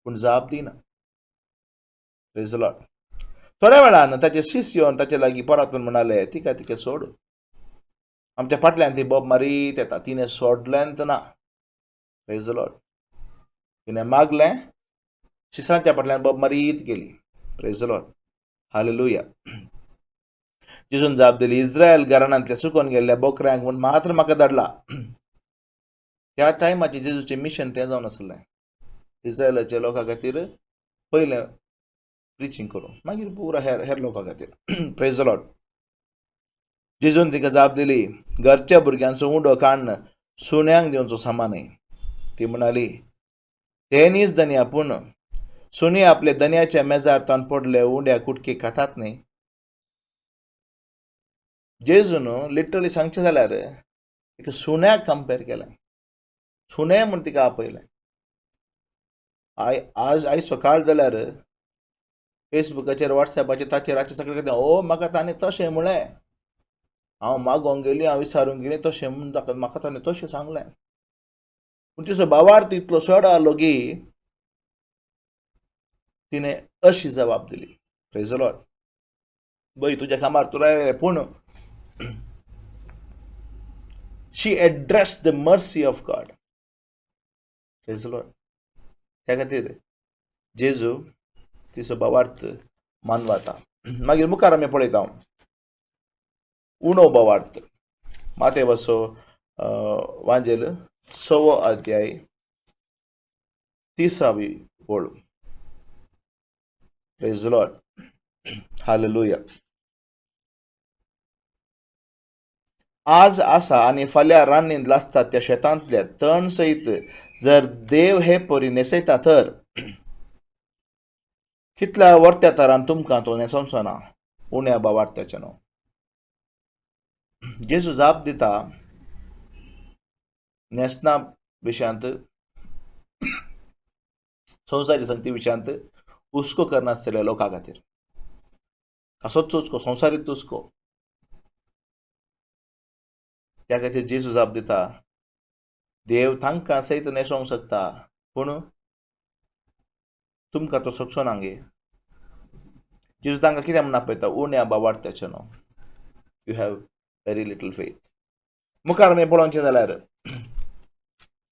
पूण जाप दिना. Praise the Lord. थोड्या वेळान ताचे शिष्य येवन ताचे लागीं परतून म्हणाले, तिका तिका सोड, आमच्या फाटल्यान ती बोब मारीत येता, तिणें सोडलेंच ना. Praise the Lord. तिणें मागलें, शिसांच्या फाटल्यान बोब मारीत गेली. Praise the Lord, hallelujah. जेजून जाप दिली, इस्रायल घराण्यांतल्या चुकोन गेल्ल्या बोकऱ्यांक म्हूण मात्र म्हाका धाडला. त्या टायमाचें जेजूचें मिशन तें जावन आसलें, इस्रायलाच्या लोकां खातीर पयलें प्रिचींग करूं, मागीर पुरा हेर हेर लोकां खातीर. Praise the Lord. जेजून तिका जाप दिली, घरच्या भुरग्यांचो उंडो काडून सुण्यांक दिवचो सामा न्हय. ती म्हणाली, तें न्हीच धनया, पूण सुणी आपल्या धनयाच्या मेजार तावन पडले उंड्या कुटके खातात न्हय. जेजून लिटरली सांगचें जाल्यार एका सुण्याक कंपेर केलें, सुणें म्हूण तिका आपयलें. आज आयज सकाळ जाल्यार फेसबुकाचेर वॉट्सॅपाचेर ताचेर रातचें सगळें कितें, ओ म्हाका ताणें तशें म्हळें, हांव मागोवंक गेली, हांव विचारूंक गेली, तशें म्हूण म्हाका ताणें तशें सांगलें. पूण तिचो भावार्थ इतलो चड आहलो की तिणें अशी जबाब दिली. Praise the Lord. बय तुज्या कामार तूं रायलें, पूण she address the mercy of God. Praise the Lord. त्या खातीर जेजू तिचो भावार्थ मानवाता. मागीर मुखार आमी पळयता उणो भावार्थ. मातेवाचो वांजेल 6वो अध्याय 30वी ओळ. Praise the Lord, hallelujah. आज आसा आनी फाल्यां रान्नींत लासतात त्या शेतांतल्या तण सयत जर देव हे परी न्हेसयता तर कितल्या वर्त्या तरान तुमकां तो न्हेसोवचो ना, उण्या भावार्थाचें न्हू. जेजू जाप दिता न्हेसना विशयांत, संवसारी संगती विशयांत, हुस्को करनासलेल्या लोकां खातीर. कसोच हुस्को, संवसारीक हुस्को. त्या खातीर जेजू जाप दिता, देव तांकां सयत न्हेसोवंक शकता, पूण तुमकां तो शकचो ना गे. जेजू तांकां कितें म्हूण आपयता? उण्या बावार्थ्याचें न्हू, you have very little faith. मुखार आमी पळोवचें जाल्यार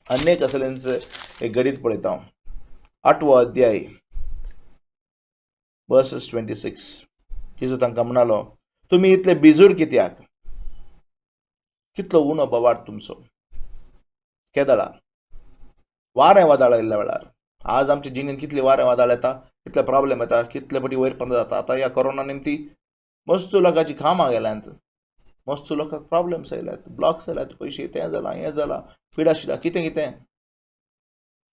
अनेक असलेंच एक गणीत पळयता हांव. 8वो अध्याय वर्सस 26. जेजू तांकां म्हणालो, तुमी इतले बिजूड कित्याक? कितलो उणो बवाट तुमचो. केदळा वारें वादळ आयिल्ल्या वेळार, आज आमच्या जिणेंत कितले वारें वादळ येता, कितले प्रॉब्लेम येता, कितले पटी वयर पंद जाता. आतां ह्या कोरोना निमती मस्त लोकांची कामां गेल्यांत, मस्त लोकांक प्रॉब्लम्स आयल्यात, ब्लॉक्स आयल्यात, पयशे तें जालां हें जालां, पिडा शिडा कितें कितें.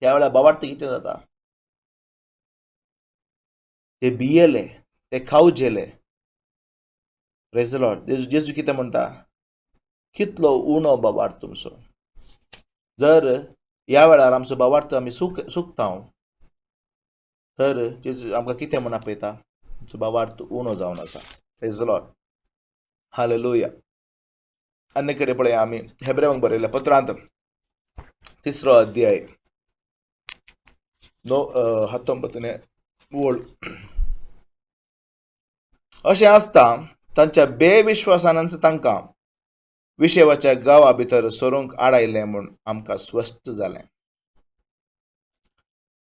त्या वेळार बाबार्थ कितें जाता? ते भियेले, ते खावजेले. प्रेज the Lord. जेजू कितें म्हणटा? कितलो उणो बाबार्थ तुमचो. जर ह्या वेळार आमचो बाबार्थ आमी सुकता तर जेजू आमकां कितें म्हूण आपयता? आमचो बाबार्थ उणो जावन आसा. Praise the Lord. Hallelujah. आनी कडेन पळया आमी हेब्रेवांक बरयल्या पत्रांत 3रो अध्याय 19 वळ. अशें आसता तांच्या बेविश्वासानच तांकां विशेवाच्या गांवा भितर सरूंक आडायलें म्हूण आमकां स्वस्थ जालें.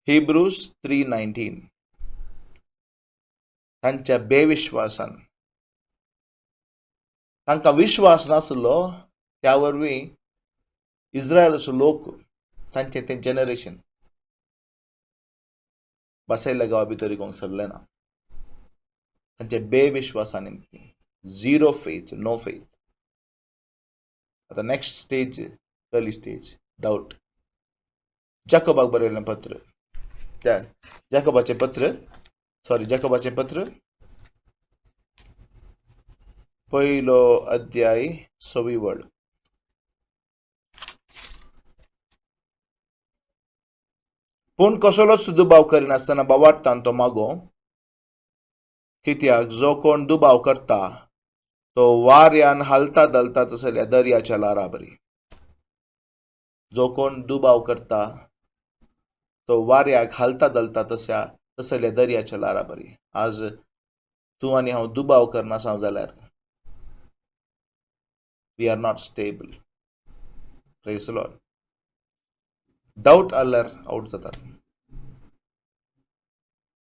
हिब्रूज 3:19. तांच्या बेविश्वासान, तांकां विश्वास नासलो, त्या वरवीं इस्रायलाचो लोक तांचें तें जनरेशन बसयल्ल्या गांवा भितर रिगोवंक सरलें ना. तांच्या बेविश्वासा निमतीं, झिरो फेथ, नो फेथ. आतां नेक्स्ट स्टेज, पयली स्टेज डावट. जाकोबाक बरयल्लें पत्र, जाकोबाचें पत्र, सॉरी जाकोबाचें पत्र 1 अध्याय 6वी वळ. पूण कसलोच दुबाव करिनासतना बावार्थान तो मागो, कित्याक जो कोण दुबाव करता तो वाऱ्यान हालता दलता तसल्या दर्याच्या ल्हारा बरी. जो कोण दुबाव करता तो वाऱ्याक हालता दलता तसल्या दर्याच्या ल्हारा बरी. आज तूं आनी हांव दुबाव करनासा जाल्यार we are not stable. Praise the Lord. Doubt आल्यार आवट जातात.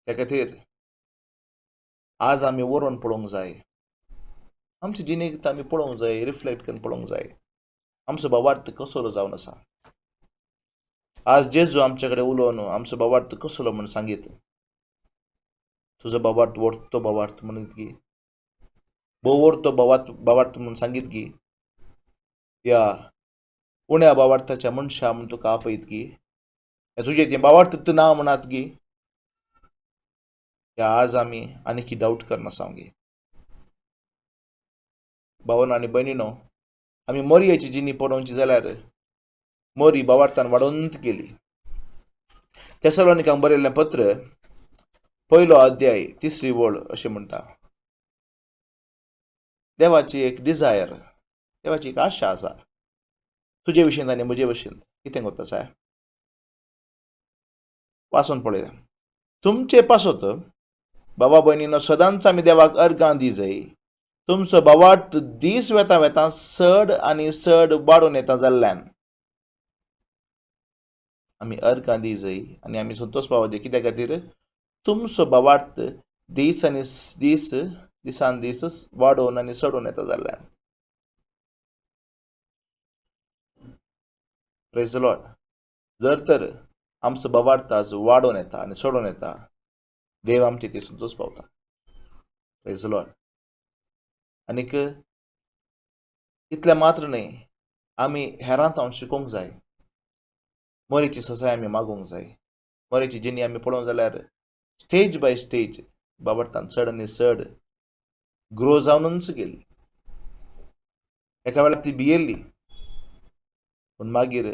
त्या खातीर आज आमी वरोवन पळोवंक जाय, आमचे जिणेक आमी पळोवंक जाय, रिफ्लेक्ट करून पळोवंक जाय आमचो बावार्थ कसलो जावन आसा. आज जेजू आमचे कडेन उलोवन आमचो बावार्थ कसलो म्हूण सांगीत, तुजो बावार्थ वरतो बावार्थ म्हणीत गी, भोव वरतो बावार्थ म्हूण सांगीत गी, या उण्या बावार्थाच्या मनशा म्हूण तुका आपयत गी, तुजें तें बावार्थ ना म्हणात गी. या आज आमी आनीक डावट करनासा गे. भावना आनी भयणीनो, आमी मोरयेची जिणी पळोवची जाल्यार मोरी बावार्थान वाडोवंत गेली. थेसलोनिकांक बरयल्लें पत्र 1 अध्याय 3री वळ अशें म्हणटा, देवाची एक डिजायर, देवाची एक आशा आसा तुजे भशेन आनी म्हजे भशेन. कितें करता सायब? वाचून पळया. तुमचे पासत बाबा भयणीनो सदांच आमी देवाक अर्गां दी जाय, तुमचो बावार्थ दीस वेता वेता चड आनी चड वाडून येता जाल्ल्यान आमी अर्गां दी जाय आनी आमी संतोश पावचे. कित्या खातीर? तुमचो बावार्थ दीस आनी दीस दिसान दीस वाडोवन आनी चडून येता जाल्ल्यान. Praise the Lord. जर तर आमचो बावार्थ आज वाडोवन येता आनी चडोवन येता, देव आमचे ते संतोश पावता. Praise the Lord. आनीक इतलें मात्र न्हय, आमी हेरांत हांव शिकोवंक जाय, मोरेची ससाय आमी मागोवंक जाय. मोरेची जिणी आमी पळोवंक जाल्यार स्टेज बाय स्टेज बाबडतान चड आनी चड ग्रो जावनूच गेली. एका वेळार ती भियेल्ली, पूण मागीर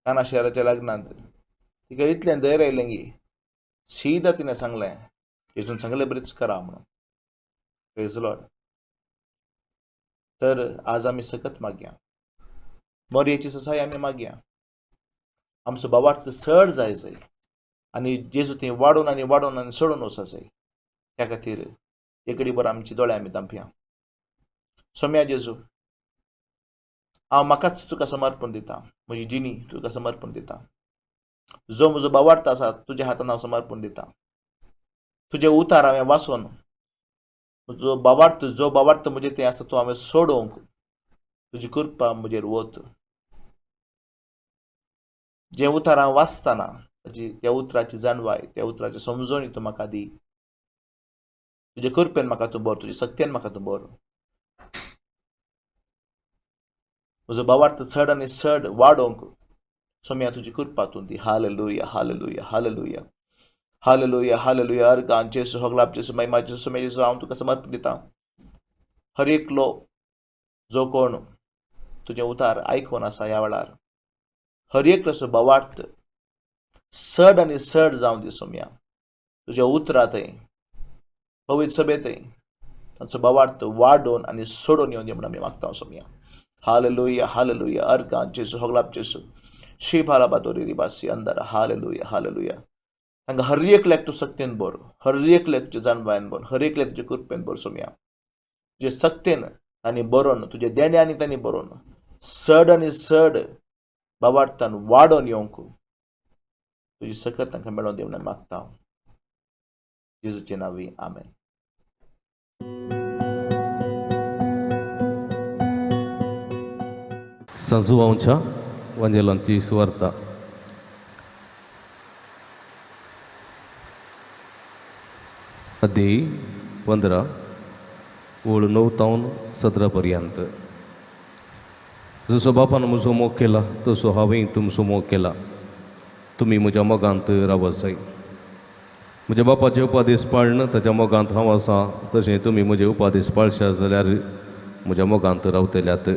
काना शहराच्या लग्नांत तिका इतलें धैर्य आयलें की सीधा तिणें सांगलें, जेजून सांगले बरीच करा म्हणून. Praise the Lord. तर आज आमी सकत मागया, मोरयेची ससाय आमी मागया, आमचो बाबार्थ चड जाय जाय आनी जेजू थंय वाडोवन आनी वाडोवन आनी सोडून वचो जाय. त्या खातीर एकडे बरो आमचे दोळे आमी धांपया. सोम्या जेजू, हांव म्हाकाच तुका समर्पण दिता, म्हजी जिणी तुका समर्पण दिता, जो म्हजो बावार्थ आसा तुज्या हातान हांव समर्पण दिता. तुजे उतार हांवें वाचून जो बावार्थ, जो बावार्थ म्हजें तें आसा तो हांवें सोडोवंक तुजी कृपा म्हजेर वत. जें उतार हांव वाचतना ताची त्या उतराची जाणवाय, त्या उतराची समजणी तूं म्हाका दी. तुजे कृपेन म्हाका तूं बरो, तुजे शक्तेन म्हाका तूं बरो. म्हजो बावार्थ चड आनी चड वाडोवंक सोम्या तुजी कृपा तूं दी. Hallelujah, hallelujah, hallelujah, hallelujah, hallelujah. अर्गान जेसू, होगलाप जेसू, महिमा जेसू, सोम्या जेसू, हांव तुका समर्पण दिता. हर एकलो जो कोण तुजें उतार आयकून आसा ह्या वेळार, हर एकल्याचो भावार्थ चड आनी चड जावं दी सोम्या. तुज्या उतरांतय, पवित्र सभेंतय तांचो भावार्थ वाडोवन आनी सोडोवन येवन दी म्हूण आमी मागता सोम्या. Hallelujah, hallelujah. अर्गान जेसू, होगलाप जेसू, श्री भालाबादोरी रिबासी अंदर. Hallelujah, hallelujah. तांकां हर एकल्याक तूं सक्तेन भर, हर एकल्याक तुज्या जाणवायन भर, हर एकल्याक तुजे कृपेन भर सोम्या. तुजे सक्तेन तांणी बरोवन, तुजे देण्यांनी तांणी बरोवन चड आनी चड भावार्थान वाडोवन येवंक तुजी सकत तांकां मेळोवन दी म्हणून मागता. जेजूचे नांवी, आमेन. संजुवांच्या वांजेलांची सुवार्ता. अध्याय 15 ओळ 9 तावन 17 पर्यंत. जसो बापान म्हजो मोग केला तसो हांवें तुमचो मोग केला, तुमी म्हज्या मोगांत रावत जाय. म्हज्या बापाचे उपादेश पाळन ताच्या मोगांत हांव आसा, तशें तुमी म्हजे उपादेश पाळशात जाल्यार म्हज्या मोगांत रावतल्यात.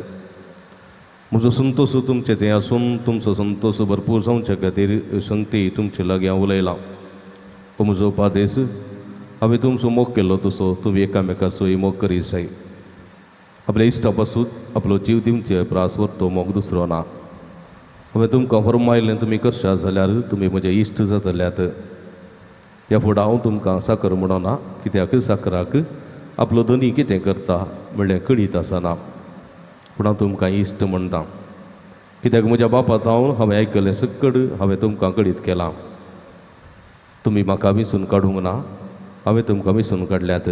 म्हजो संतोश तुमचे थंय आसून तुमचो संतोश भरपूर जावचे खातीर संगती तुमचे लागीं हांव उलयलां. हो म्हजो उपादेश, हांवें तुमचो मोग केलो तसो तुमी एकामेकाचोय मोग करीत जाय. आपल्या इश्टा पासून आपलो जीव दिवचे प्रास वरतो मोग दुसरो ना. हांवें तुमकां फर्मायलें तुमी करशात जाल्यार तुमी म्हजे इश्ट जातल्यात. ह्या फुडें हांव तुमकां साकर म्हणना, कित्याक साकराक आपलो धनी कितें करता म्हणलें कळीत आसना, पूण हांव तुमकां इश्ट म्हणटा, कित्याक म्हज्या बापा हांव हांवें आयकलें सक्कड हांवें तुमकां कळीत केलां. तुमी म्हाका विसून काडूंक ना, हांवें तुमकां विसून काडल्यात.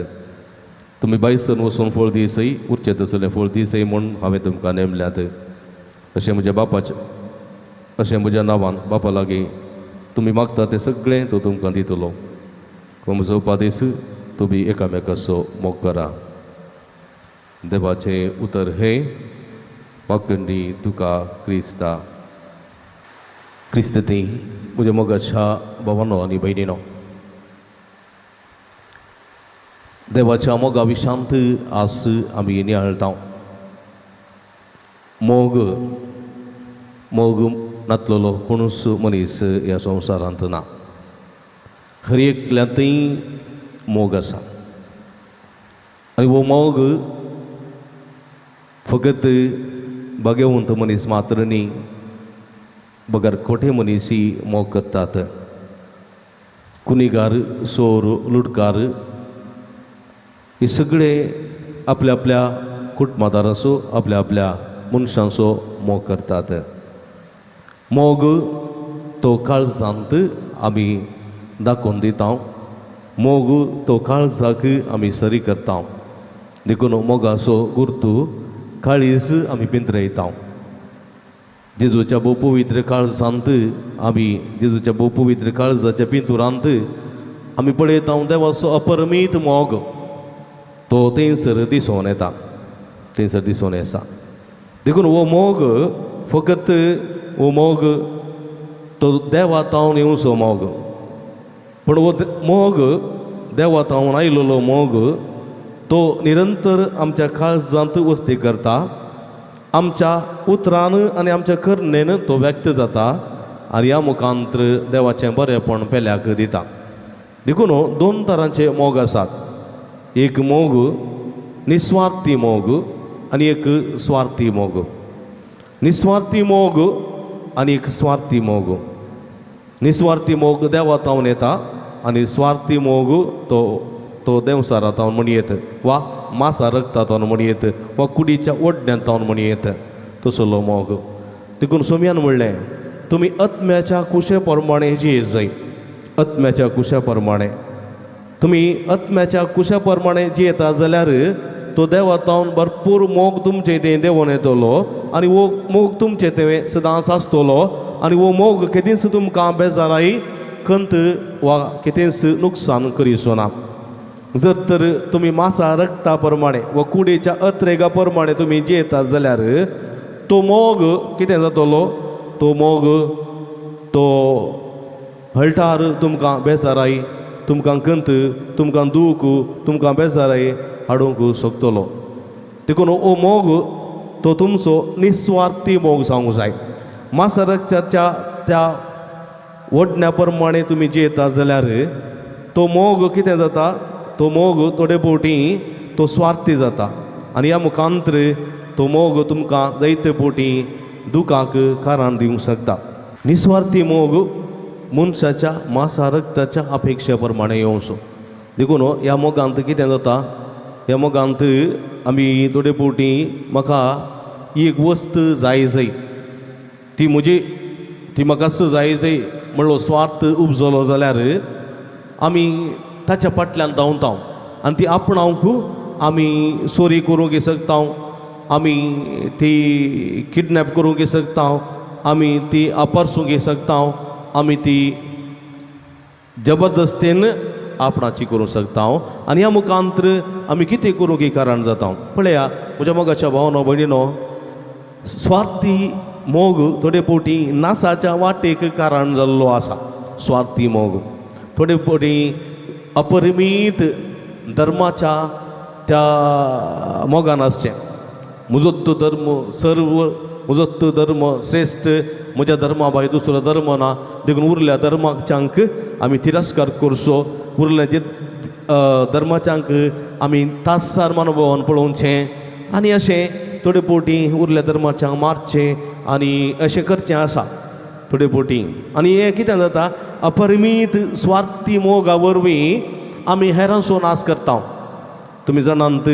तुमी बायसन वचून फळ दिसय उरचें तसलें फळ दिसय म्हूण हांवें तुमकां नेमल्यात. अशें म्हज्या बापाचें, अशें म्हज्या नांवान बापा लागीं तुमी मागता तें सगळें तो तुमकां दितलो. हो म्हजो उपादेश, तुमी एकामेकाचो मोग करा. देवाचें उतर हें. वाकंडी तुका क्रिस्ता. क्रिस्त ती म्हज्या मोगाच्या भावानो आनी भयणीनो, देवाच्या मोगा विशांत आज आमी नियाळटा. मोग मोग नातलेलो कोणूच मनीस ह्या संवसारांत ना. हर एकल्यांतय मोग आसा आनी हो मोग फकत भाग्यवंत मनीस मात्र न्ही, बगर खोटे मनीसी मोग करतात. कुनिगार, चोर, लुटकार हे सगळे आपल्या आपल्या कुटुंबादारांचो, आपल्या आपल्या मनशांचो मोग करतात. मोग तो काळजांत आमी दाखोवन दिता, मोग तो काळजाक आमी सरी करता. देखून मोगाचो गुर्तू काळीज आमी पिंतरयता. जेजूच्या भोव पवित्र काळजांत आमी, जेजूच्या भोव पवित्र काळजाच्या पिंतुरांत आमी पळयता देवाचो अपरमीत मोग तो थंयसर दिसून येता, थंयसर दिसून येता. देखून हो मोग फकत हो मोग तो देवा तावन येवचो मोग, पूण हो मोग देवा तावन आयलेलो मोग तो निरंतर आमच्या काळजांत वस्ती करता. आमच्या उतरान आनी आमच्या करणेन तो व्यक्त जाता आनी ह्या मुखांतर देवाचें बरेंपण पेल्याक दिता. देखून दोन तरांचे मोग आसात, एक मोग निस्वार्थी मोग आनी एक स्वार्थी मोग. निस्वार्थी मोग आनी एक स्वार्थी मोग. निस्वार्थी मोग देवा तावन येता आनी स्वार्थी मोग तो तो देंवसारा तावन म्हणयेत वा मासा रगता तावन म्हणयेत वा कुडीच्या ओडण्यान तावन म्हणयेत तसलो मोग. देखून सोम्यान म्हणलें तुमी आत्म्याच्या कुशे प्रमाणे जियेत जाय. आत्म्याच्या कुशा प्रमाणे तुमी आत्म्याच्या कुशा प्रमाणे जियेता जाल्यार तो देवा तावन भरपूर मोग तुमचे तें देंवोन येतलो आनी हो मोग तुमचे तें सदांच आसतलो आनी हो मोग केदींच तुमकां बेजाराय खंत वा कितेंच नुकसान करिसो ना. जर तर तुमी मासा रगता प्रमाणे वा कुडीच्या अत्रेगा प्रमाणे तुमी जियेता जाल्यार तो मोग कितें जातलो, तो मोग तो हळटार तुमकां बेजाराय, तुमकां खंत, तुमकां दूख, तुमकां बेजाराय हाडूंक शकतलो. देखून हो मोग तो तुमचो निस्वार्थी मोग जावंक जाय. मासा रगताच्या त्या ओडण्या प्रमाणे तुमी जियेता जाल्यार तो मोग कितें जाता, तो मोग थोडे फावटी तो स्वार्थी जाता आनी ह्या मुखांतर तो मोग तुमकां जायते फावटी दुखाक कारण दिवंक शकता. निस्वार्थी मोग मनशाच्या मासा रगताच्या अपेक्षे प्रमाणे येवचो. देखून ह्या मोगांत कितें जाता, ह्या मोगांत आमी थोडे फावटी म्हाका एक वस्त जाय जाय, ती म्हजी, ती म्हाकाच जाय जाय म्हणलो स्वार्थ उपजलो जाल्यार आमी ताच्या फाटल्यान धांवता आनी ती आपणावंक आमी चोरी करूंक शकता, आमी ती किडनॅप करूंक शकता, आमी ती अपरसूंक शकता, आमी ती जबरदस्तेन आपणाची करूंक शकता आनी ह्या मुखांतर आमी कितें करूंक कारण जाता. पळया म्हज्या मोगाच्या भावनो भयणीनो, स्वार्थी मोग थोडे फावटी नासाच्या वाटेक कारण जाल्लो आसा. स्वार्थी मोग थोडे फावटी अपरिमीत धर्माच्या त्या मोगान आसचें. म्हजो तो धर्म सर्व, म्हजो तो धर्म श्रेश्ठ, म्हज्या धर्मा भायर दुसरो धर्म ना, देखून उरल्या धर्माच्यांक आमी तिरस्कार करचो, उरल्या जे धर्माच्यांक आमी तासार मनोभावान पळोवचें आनी अशें थोडे फावटी उरल्या धर्माच्यांक मारचें आनी अशें करचें आसा थोडे फावटी. आनी हें कितें जाता, अपरिमीत स्वार्थी मोगा वरवीं आमी हेरांचो नाश करता. तुमी जाणांत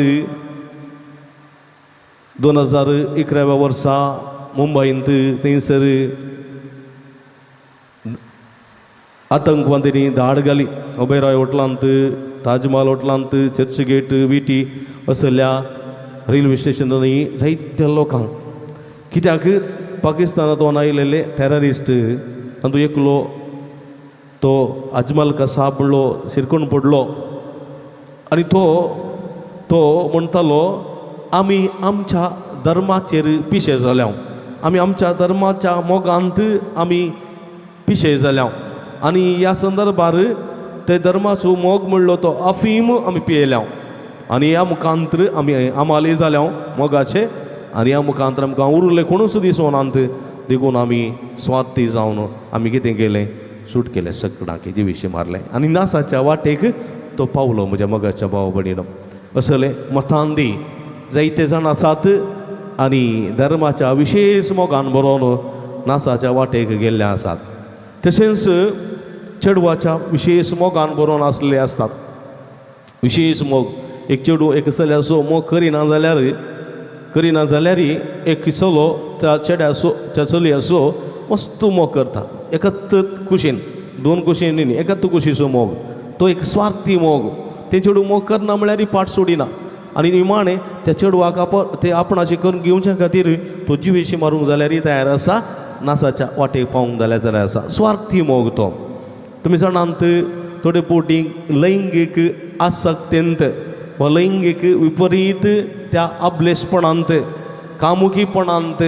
2011 वर्सा मुंबयंत थंयसर आतंकवाद्यांनी धाड घाली. ओबेरॉय हॉटलांत, ताजमहाल हॉटलांत, चर्चगेट, विटी असल्या रेल्वे स्टेशनांनी जायत्या लोकांक, कित्याक पाकिस्तानांतून आयिल्ले टेररिस्ट तातूंत एकलो तो अजमल कसाब म्हणलो शिरकून पडलो आनी तो तो म्हणटालो आमी आमच्या धर्माचेर पिशे जाल्या, आमी आमच्या धर्माच्या मोगांत आमी पिशे जाल्या आनी ह्या संदर्भार ते धर्माचो मोग म्हणलो तो अफीम आमी पियेल्या आनी ह्या मुखांतर आमी आमाले जाल्या मोगाचे आनी ह्या मुखांतर आमकां उरले कोणूच दिसोनात, देखून आमी स्वार्थी जावन आमी कितें केलें, सूट केलें सगळ्यांक जिविशी मारलें आनी नासाच्या वाटेक तो पावलो. म्हज्या मोगाच्या भाव भयणीनो, असले मतांदी जायते जाण आसात आनी धर्माच्या विशेश मोगान बरोवन नासाच्या वाटेक गेल्ले आसात. तशेंच चेडवाच्या विशेश मोगान बरोवन आसले आसतात. विशेश मोग, एक चेडूं एक चल्याचो मोग करिना जाल्यार एक चलो त्या चेड्याचो त्या चलयाचो मस्त मोग करता, एकच कुशीन, दोन कुशीन न्ही, एकच कुशीचो मोग, तो एक स्वार्थी मोग. तें चेडूं मोग करना म्हळ्यार पाट सोडिना आनी निमाणें त्या चेडवाक ते आपणाचें करून घेवच्या खातीर तो जिवेशी मारूंक जाल्यारय तयार आसा, नासाच्या वाटेक पावूंक जाल्यार जाल्यार आसा. स्वार्थी मोग तो. तुमी जाणांत थोडे फावटी लैंगीक आसक्तेंत वा लैंगीक विपरीत त्या अबलेशपणांत, कामुकीपणांत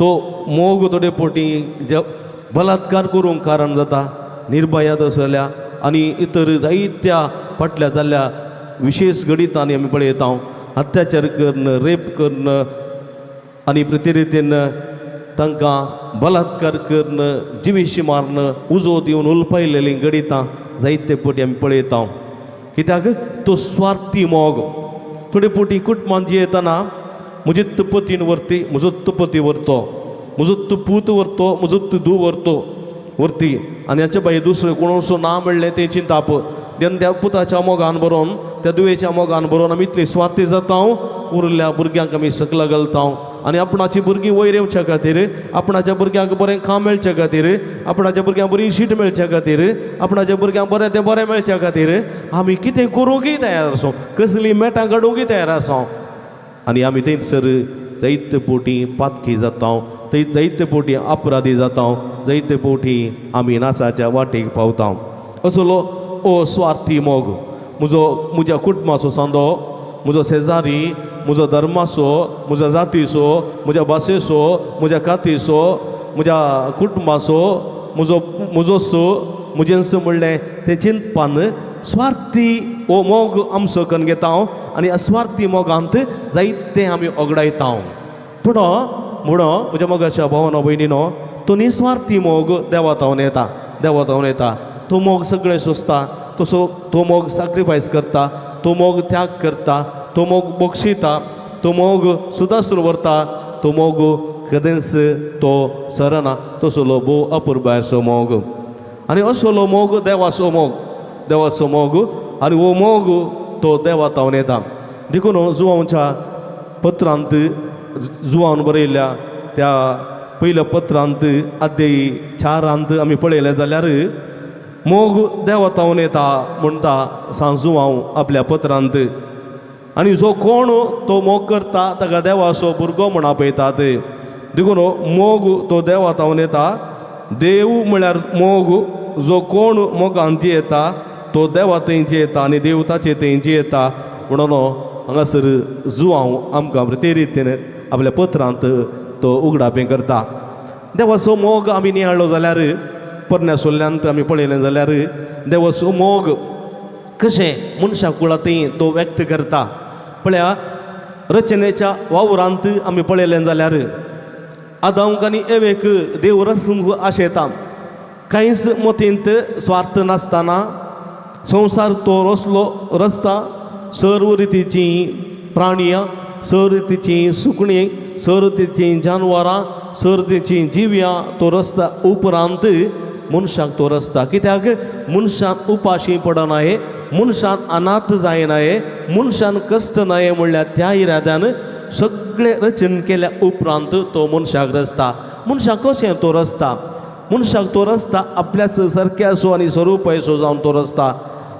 तो मोग थोडे फावटी बलात्कार करूंक कारण जाता. निर्भया आसल्या आनी इतर जायत्या फाटल्या जाल्ल्या विशेश घडितांनी आमी पळयता, अत्याचार करून, रेप करून आनी प्रतिरितीन तांकां बलात्कार करून, जिविशी मारून, उजो दिवन उलपायलेलीं घडितां जायते पटी आमी पळयता. कित्याक तो स्वार्थी मोग. थोडे पटी कुटुंबान जियेतना म्हजे पतीन व्हरती, म्हजो पती व्हरतो, म्हजो पूत व्हरतो, म्हजो धूव व्हरतो व्हरती आनी हाचे भायर दुसरें कोणसो ना म्हणलें तें चिंताप. तेन्ना त्या पुताच्या मोगान बरोवन त्या दुयेच्या मोगान बरोवन आमी इतली स्वार्थी जाता, उरिल्ल्या भुरग्यांक आमी सकला घालता आनी आपणाची भुरगीं वयर येवच्या खातीर, आपणाच्या भुरग्यांक बरें काम मेळच्या खातीर, आपणाच्या भुरग्यांक बरी शीट मेळच्या खातीर, आपणाच्या भुरग्यांक बरें तें बरें मेळच्या खातीर आमी कितें करूंकय तयार आसा, कसलीं मेटां काडूंकय तयार आसा आनी आमी थंयसर जायते पोटी पातकी जाता, थंय जायते पोटी अपराधी जाता, जायते पोटी आमी नासाच्या वाटेक पावता. असलो ओ स्वार्थी मोग म्हजो म्हज्या कुटुंबाचो सांदो, म्हजो शेजारी, म्हजो धर्माचो, म्हज्या जातीचो, म्हज्या भाशेचो, म्हज्या कातीचो, म्हज्या कुटुंबाचो, म्हजो म्हजोसो म्हजेंस म्हणलें तें चिंतपान स्वार्थी हो मोग आमचो करून घेता आनी स्वार्थी मोगांत जायते आमी ओगडायता. पूण म्हणून म्हज्या मोगाच्या भावनो भयणीनो, तो निस्वार्थी मोग देवा थावन येता, देवा थावन येता. तो मोग सगळें सोंसता, तसो तो मोग सॅक्रिफायस करता, तो मोग त्याग करता, तो मोग बक्षिता, तो मोग सुदासून व्हरता, तो मोग केदेंच तो सरना. तसलो भोव अपुरबायचो मोग आनी असलो मोग देवाचो मोग, देवाचो मोग आनी हो मोग तो देवा थावन येता. देखून जुवांच्या पत्रांत, जुवान बरयल्ल्या त्या पयल्या पत्रांत अध्यायी 4 आमी पळयलें जाल्यार मोग देवा थावन येता म्हणटा सांत जुवांव आपल्या पत्रांत. आनी जो कोण तो मोग करता ताका देवाचो भुरगो म्हूण आपयतात. देखून मोग तो देवा थावन येता. देव म्हळ्यार मोग. जो कोण मोगान जियेता तो देवा थंय जियेता आनी देव ताचे थंय जियेता म्हणून हांगासर जुवांव आमकां ते रितीन आपल्या पत्रांत तो उगडापें करता. देवाचो मोग आमी नियाळ्ळो जाल्यार पोरण्या सोल्ल्यांत आमी पळयलें जाल्यार देवाचो मोग कशें मनशा कुळांतय तो व्यक्त करता. पळया रचनेच्या वावरांत आमी पळयलें जाल्यार आदांक आनी एवेक देव रसूंक आशेता. कांयच मतींत स्वार्थ नासतना संवसार तो रसलो रचता. सर्व रितीचीं प्राणियां, सर्व रितीचीं सुकणीं, सर्व रितीचीं जानवरां, सर्व रितीचीं जिव्यां तो रचता. उपरांत मनशाक तो रचता. कित्याक मनशान उपाशी पडनाये, मनशान अनाथ जायनाये, मनशान कश्ट नाये म्हणल्यार त्या इराद्यान सगळें रचन केल्या उपरांत तो मनशाक रचता. मनशाक कशें तो रचता? मनशाक तो रचता आपल्याच सारक्याचो आनी स्वरुपाचो जावन तो रचता.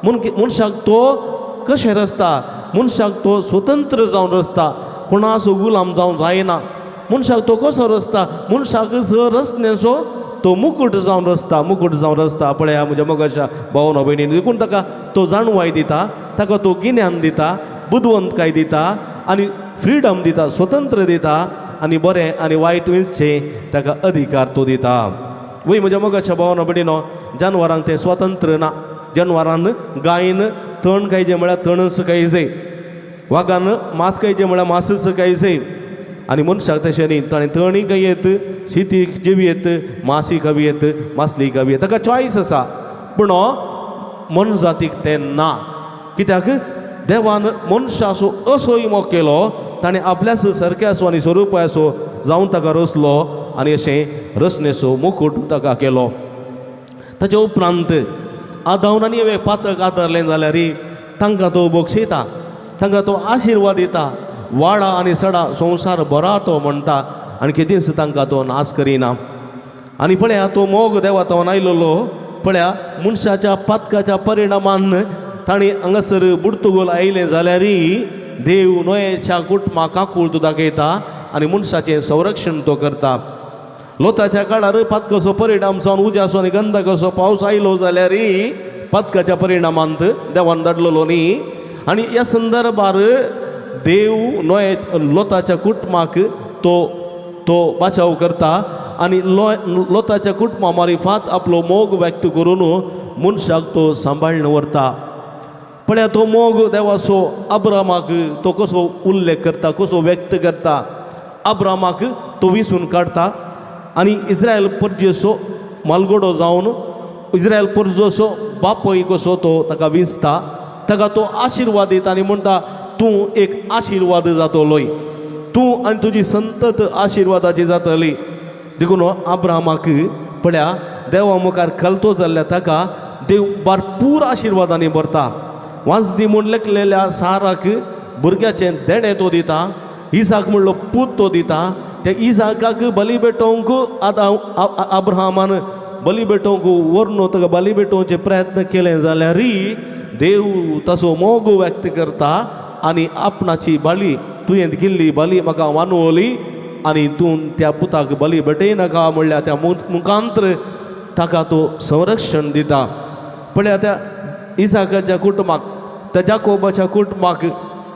मनशाक तो कशें रचता? मनशाक तो स्वतंत्र जावन रचता, कोणाचो गुलाम जावन जायना. मनशाक तो कसो रचता? मनशाक रचण्याचो तो मुकूट जावन रचता, मुकूट जावन रचता. पळया म्हज्या मोगाच्या भावना भयणीन, देखून ताका तो जाणवाय दिता, ताका तो गिन्यान दिता, बुदवंतकाय दिता आनी फ्रिडम दिता, स्वतंत्र दिता आनी बरें आनी वायट विंचचें ताका अधिकार तो दिता. वय म्हज्या मोगाच्या भावना भयणीनो, जानवरांक तें स्वतंत्र ना. जानवरान गायन तण खायचें म्हळ्यार तणच खायचें, वागान मांस खायचें म्हळ्यार मांसच खायचें आनी मनशाक तशें न्ही. ताणें तणूय खायत, शेती जेवयेत, मासी खावयेत, मासली खावयेत, ताका चॉयस आसा. पूण मनजातीक तें ना. कित्याक देवान मनशाचो असोय मोग केलो, ताणें आपल्याच सारक्याचो आनी स्वरुपाचो जावन ताका रचलो आनी अशें रचनेचो मुकूट ताका केलो. ताचे उपरांत आदावन आनी एवेक पातक आदारलें जाल्यार तांकां तो बक्षयता, तांकां तो आशिर्वाद दिता. वाडा आनी सडा संवसार बरा तो म्हणटा आनी केदींच तांकां तो नाश करिना. आनी पळया तो मोग देवा थावन आयलोलो. पळया मनशाच्या पातकाच्या परिणामान ताणें हांगासर बुडतुगोल आयलें जाल्यार देव नोयेच्या कुटुंबाक काकूळ दाखयता आनी मनशाचें संरक्षण तो करता. लोताच्या काळार पातकाचो परिणाम जावन उज्याचो आनी गंधकाचो पावस आयलो जाल्यार पातकाच्या परिणामांत देवान धाडलेलो न्ही. आनी ह्या संदर्भार देव नोये लोताच्या कुटुंबाक तो तो बाचाव करता आनी लोताच्या कुटुंबा मारिफात आपलो मोग व्यक्त करून मनशाक तो सांबाळून व्हरता. पळया तो मोग देवाचो अब्रामाक तो कसो उल्लेख करता, कसो व्यक्त करता. अब्रामाक तो विसून काडटा आनी इस्रायल परजेचो मालगडो जावन इस्रायल परजोसो बापूय कसो तो ताका विंचता, ताका तो आशिर्वाद दिता आनी म्हणटा तूं एक आशिर्वाद जातलोय, तूं आनी तुजी संतत आशिर्वादाची जातली. देखून अब्राहमाक पळया देवा मुखार खलतो जाल्ल्या ताका देव भरपूर आशिर्वादांनी भरता. वांजदी म्हूण लेखलेल्या साराक भुरग्याचें देणें तो दिता, इसाक म्हणलो पूत तो दिता. त्या इसाकाक बली भेटोवंक आतां अब्राहमान बली भेटोवंक व्हरून ताका बली भेटोवचे प्रयत्न केले जाल्यारय देव ताचो मोग व्यक्त करता आनी आपणाची बली तुवें केल्ली बली म्हाका वानवली आनी तूं त्या पुताक बली भेटयनाका म्हणल्यार त्या मुखांत्र ताका तो संरक्षण दिता. पळया त्या इसाकाच्या कुटुंबाक, त्या जाकोबाच्या कुटुंबाक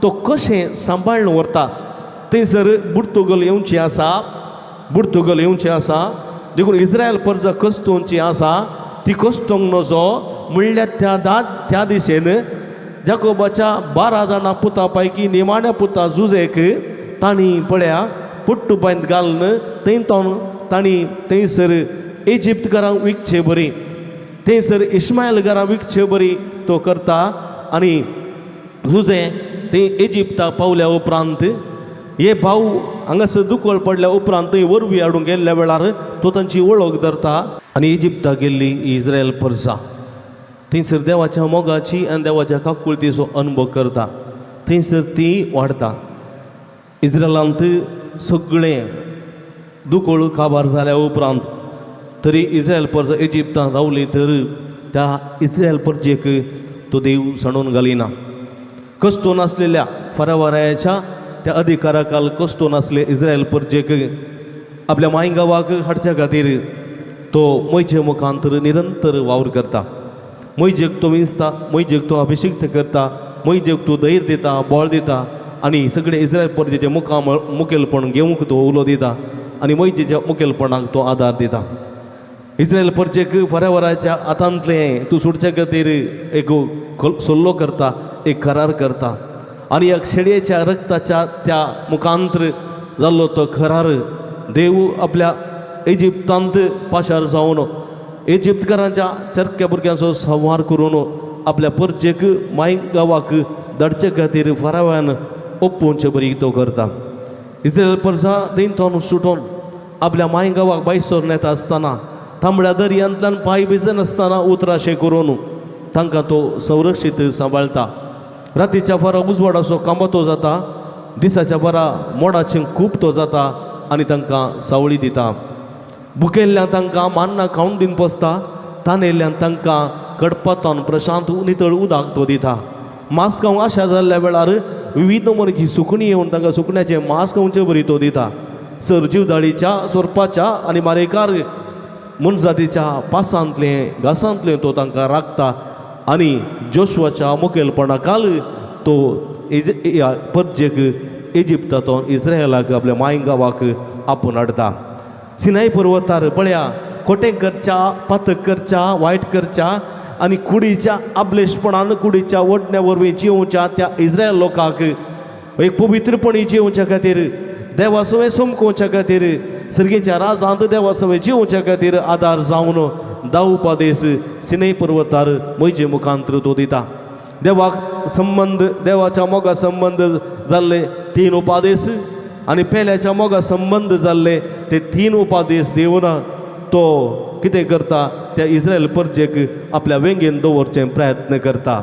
तो कशें सांबाळून व्हरता. थंयसर बुर्तुगल येवची आसा, बुर्तुगल येवची आसा. देखून इस्रायल परजा कस्तोवची आसा, ती कस्तोवंक नजो म्हणल्यार त्या त्या दिशेन जाकोबाच्या 12 जाणां पुता पैकी निमाण्या पुता जुजेक तांणी पळया पुट्टुबांयत घालून थंय तांणी थंयसर इजिप्त घरांक विकचे बरी, थंयसर इस्मायल घरां विकचे बरी तो करता. आनी जुजे थंय इजिप्ताक पावल्या उपरांत हे भाव हांगासर दुकळ पडल्या उपरांत थंय वरवी हाडूंक गेल्ल्या वेळार तो तांची वळख धरता आनी इजिप्ताक गेल्ली इस्रायल परजा थंयसर देवाच्या मोगाची आनी देवाच्या काकुळतीचो अनुभव करता. थंयसर ती वाडता. इस्रायलांत सगळें दुकळ काबार जाल्या उपरांत तरी इस्रायल परजा इजिप्तान रावली तर त्या इस्रायल परजेक तो देव सांडून घालिना. कश्टो नासलेल्या फरावरायाच्या त्या अधिकाराकाल कश्टो नासले इस्रायल परजेक आपल्या माय गांवाक हाडच्या खातीर तो मोयजे मुखांतर निरंतर वावर करता. मोयजेक तो विंचता, मोयजेक तो अभिषिक्त करता, मोयजेक तो धैर्य दिता, बळ दिता आनी सगळे इस्रायल परजेचे मुखा मुखेलपण घेवंक तो उलो दिता आनी मोयजेच्या मुखेलपणाक तो आदार दिता. इस्रायल परजेक फरावराच्या हातांतलें तूं सोडच्या खातीर एक सल्लो करता, एक करार करता आनी एक शेळयेच्या रक्ताच्या त्या मुखांतर जाल्लो तो करार देव आपल्या इजिप्तांत पाशार जावन इजिप्तकारांच्या चरक्या भुरग्यांचो संवार करून आपल्या परजेक माय गांवाक धाडचे खातीर फराव्यान ओपोवचे बरी तो करता. इस्रायल परजा थंय सुटोन आपल्या माय गांवाक बायसोर नेता आसतना तांबड्या दर्यांतल्यान पांय भिजनासतना उतराशें करून तांकां तो संरक्षीत सांबाळटा. रातीच्या फारा उजवाडाचो कांबतो जाता, दिसाच्या फारा मोडाचें खूब तो जाता आनी तांकां सावळी दिता. भुकेल्ल्यान तांकां मान्नां खावन दिवन पोसता, तानेल्ल्यान तांकां कडपातान प्रशांत नितळ उदक तो दिता. मांस खावंक आशा जाल्ल्या वेळार विविध नमुन्याची सुकणीं येवन तांकां सुकण्याचें मांस खावचे बरी तो दिता. सर जिवदाळीच्या सोरपाच्या आनी मारेकार मनजातीच्या पासांतलें घासांतलें तो तांकां राखता आनी जोशवाच्या मुखेलपणाकाल तो परजेक इजिप्तांतून इस्रायलाक आपल्या माय गांवाक आपोवन हाडटा. सिनाय पर्वतार पळया खोटें करच्या, पातक करच्या, वायट करच्या आनी कुडीच्या आबलेशपणान कुडीच्या ओडण्या वरवीं जिवच्या त्या इस्रायल लोकांक एक पवित्रपणी जिवच्या खातीर देवा सवें समकोवच्या खातीर सर्गीच्या राजांत देवा सवें जिवच्या खातीर आदार जावन दावपादेस सिनय पर्वतार म्हजे मुखांतर तो दिता. देवाक संबंद, देवाच्या मोगा संबंद जाल्ले 3 उपादेस आनी पेल्याच्या मोगा संबंद जाल्ले ते 3 उपादेस दिवन तो कितें करता त्या इस्रायल परजेक आपल्या वेंगेन दवरचें प्रयत्न करता.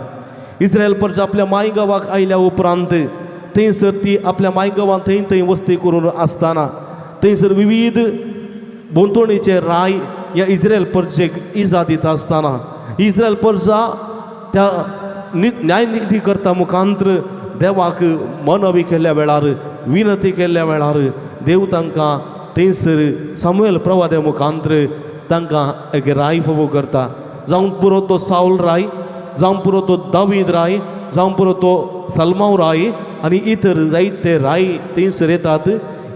इस्रायल परजा आपल्या माय गांवाक आयल्या उपरांत थंयसर ती आपल्या माय गांवांत थंय थंय वस्ती करून आसतना थंयसर विविध भोंवतणीचे राय ह्या इस्रायल परजेक इजा दिता आसतना इस्रायल परजा त्या न्यायनिधी करता मुखांत्र देवाक मनवी केल्ल्या वेळार, विनती केल्ल्या वेळार देव तांकां थंयसर सामुएल प्रवाद्या मुखांत्र तांकां एक राय फोवो करता. जावं पुरो तो सावल राय, जावं पुरो तो दावीद राय, जावं पुरो तो सलमाव राय आनी इतर जायते राय थंयसर येतात,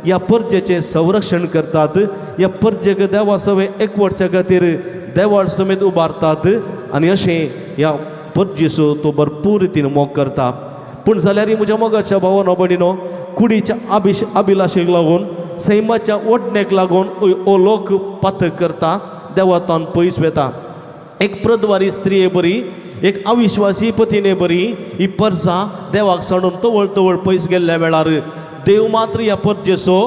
ह्या परजेचें संरक्षण करतात, ह्या परजेक देवा सवें एकवटच्या खातीर देवाळ समेत उबारतात आनी अशें ह्या परजेचो तो भरपूर रितीन मोग करता. पूण जाल्यार म्हज्या मोगाच्या भावानो भयणीनो, कुडीच्या अभिलाशेक लागून, सैमाच्या ओडण्याक लागून हो लोक पातक करता, देवातान पयस वता. एक प्रद्वारी स्त्रिये बरी, एक अविश्वासी पतीने बरी ही परजा देवाक सांडून तवळ तवळ पयस गेल्ल्या वेळार देव मात्र ह्या परजेचो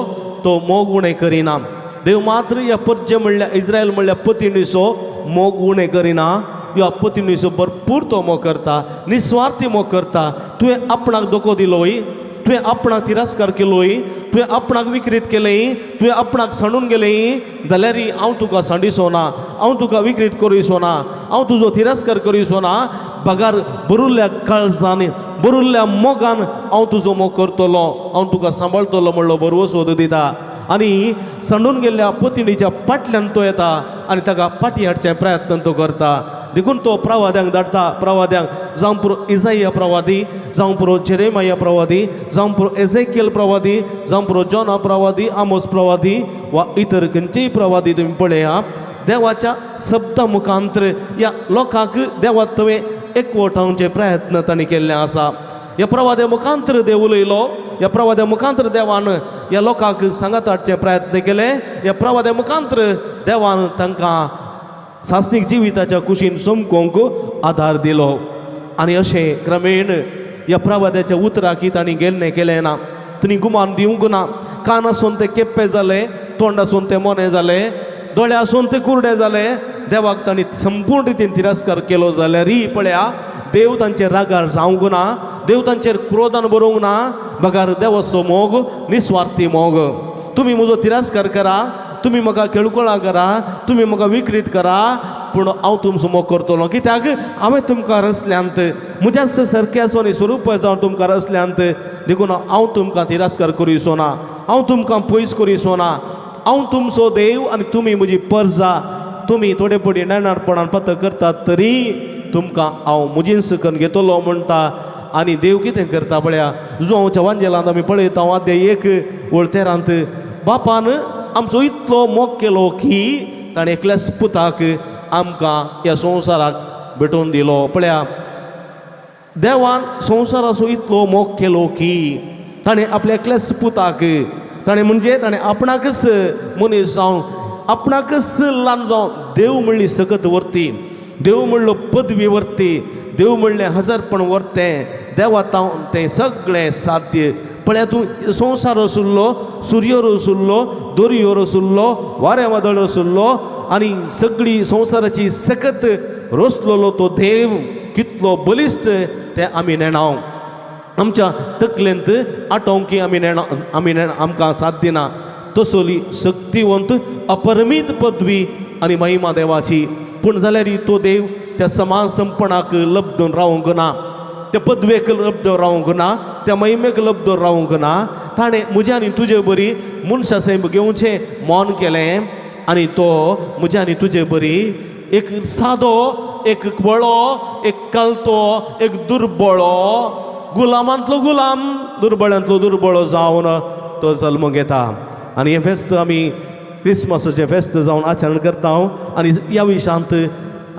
तो मोग उणें करिना। देव मात्र ह्या परजे म्हणल्यार इस्रायल म्हणल्यार पतिणीचो मोग उणें करिना। ह्या पतिणीचो भरपूर तो मोग करता, निस्वार्थी मोग करता। तुवें आपणाक धोको दिलोय, तुवें आपणाक तिरस्कार केलोय, तुवें आपणाक विकृत केलें, तुवें आपणाक सांडून गेलें जाल्यार हांव तुका सांडिसो ना, हांव तुका विकृत करिसो ना, हांव तुजो तिरस्कार करिसो ना। बगार बरुल्ल्या काळजान बरुल्ल्या मोगान हांव तुजो मोग करतलो, हांव तुका सांबाळटलो म्हणलो बरवसो तो दिता। आनी सांडून गेल्ल्या पतिणीच्या फाटल्यान तो येता आनी ताका फाटी हाडचे प्रयत्न तो करता। देखून तो प्रवाद्यांक धाडटा, प्रवाद्यांक जावं पुरो इजाया प्रवादी, जावं पुरो जेरेमाया प्रवादी, जावं पुरो एजेकियल प्रवादी, जावं पुरो जॉना प्रवादी, आमोस प्रवादी वा इतर खंयचेय प्रवादी तुमी पळया देवाच्या शब्दा मुखांतर ह्या लोकांक देवा तुवें एकवटावचे प्रयत्न तांणी केल्ले आसा। ह्या प्रवाद्या मुखांतर देव उलयलो, ह्या प्रवाद्या मुखांतर देवान ह्या लोकांक सांगात हाडचे प्रयत्न केले। ह्या प्रवाद्या मुखांतर देवान तांकां सासनीक जिविताच्या कुशीन समकोंक आदार दिलो। आनी अशें क्रमेण ह्या प्रवाद्याच्या उतराकी तांणी गेल्लें केलें ना, तांणी गुमान दिवंक ना। कान आसून ते केप्पे जाले, तोंड आसून ते मोने जाले, दोळे आसून ते कुरडे जाले। देवाक तांणी संपूर्ण रितीन तिरस्कार केलो जाल्यारय पळया देव तांचेर रागार जावंक ना, देव तांचेर क्रोधान बरोवंक ना। बगार देवाचो मोग निस्वार्थी मोग। तुमी म्हजो तिरस्कार करा, तुमी म्हाका खेळकुळां करा, तुमी म्हाका विकृत करा, पूण हांव तुमचो मोग करतलो। कित्याक हांवें तुमकां रचल्यांत, म्हज्या सारकें आसून स्वरूप जावन तुमकां रचल्यांत, देखून हांव तुमकां तिरस्कार करिसो ना, हांव तुमकां पयस करिसो ना। हांव तुमचो देव आनी तुमी म्हजी परजा। तुमी थोडे पडी नेणारपणान पत करतात तरी तुमकां हांव म्हजींच करून घेतलो म्हणटा। आनी देव कितें करता पळया जुवांवच्या वांजेलांत आमी पळयता अध्याय 1 ओळ 13 बापान आमचो इतलो मोग केलो की ताणें एकल्याच पुताक आमकां ह्या संवसाराक भेटोवन दिलो। पळया देवान संवसाराचो इतलो मोग केलो की ताणें आपल्या एकल्याच पुताक, ताणें म्हणजे ताणें आपणाकच मनीस जावन आपणाकच ल्हान जावन देव म्हणली सकत व्हरती, देव म्हणलो पदवी व्हरती, देव म्हणलें हजारपण व्हरतें, देवा तावन तें सगळें साध्य। पळया तूं संवसार आशिल्लो, सुर्यो आशिल्लो, दोरयो आशिल्लो, वाऱ्या वादळ आशिल्लो आनी सगळी संवसाराची सकत रोसलेलो तो देव कितलो बलिश्ट तें आमी नेणाव। आमच्या तकलेंत आटोवंक आमी नेणा आमी नेणा आमकां साथ दिना। तसली शक्तिवंत अपरमीत पदवी आनी महिमा देवाची। पूण जाल्यार तो देव त्या समाज संपणाक लब्धून रावंक ना, त्या पदवेक लब्धून रावंक ना, त्या महिमेक लब्धून रावंक ना। ताणें म्हज्या आनी तुजे बरी मनशा सैम घेवचें मौन केलें आनी तो म्हज्या आनी तुजे बरी एक सादो, एक बळो, एक कलतो, एक दुर्बळो, गुलामांतलो गुलाम, दुर्बळ्यांतलो दुर्बळो जावन तो जल्म घेता। आनी हें फेस्त आमी क्रिसमसाचें फेस्त जावन आचरण करता आनी ह्या विशांत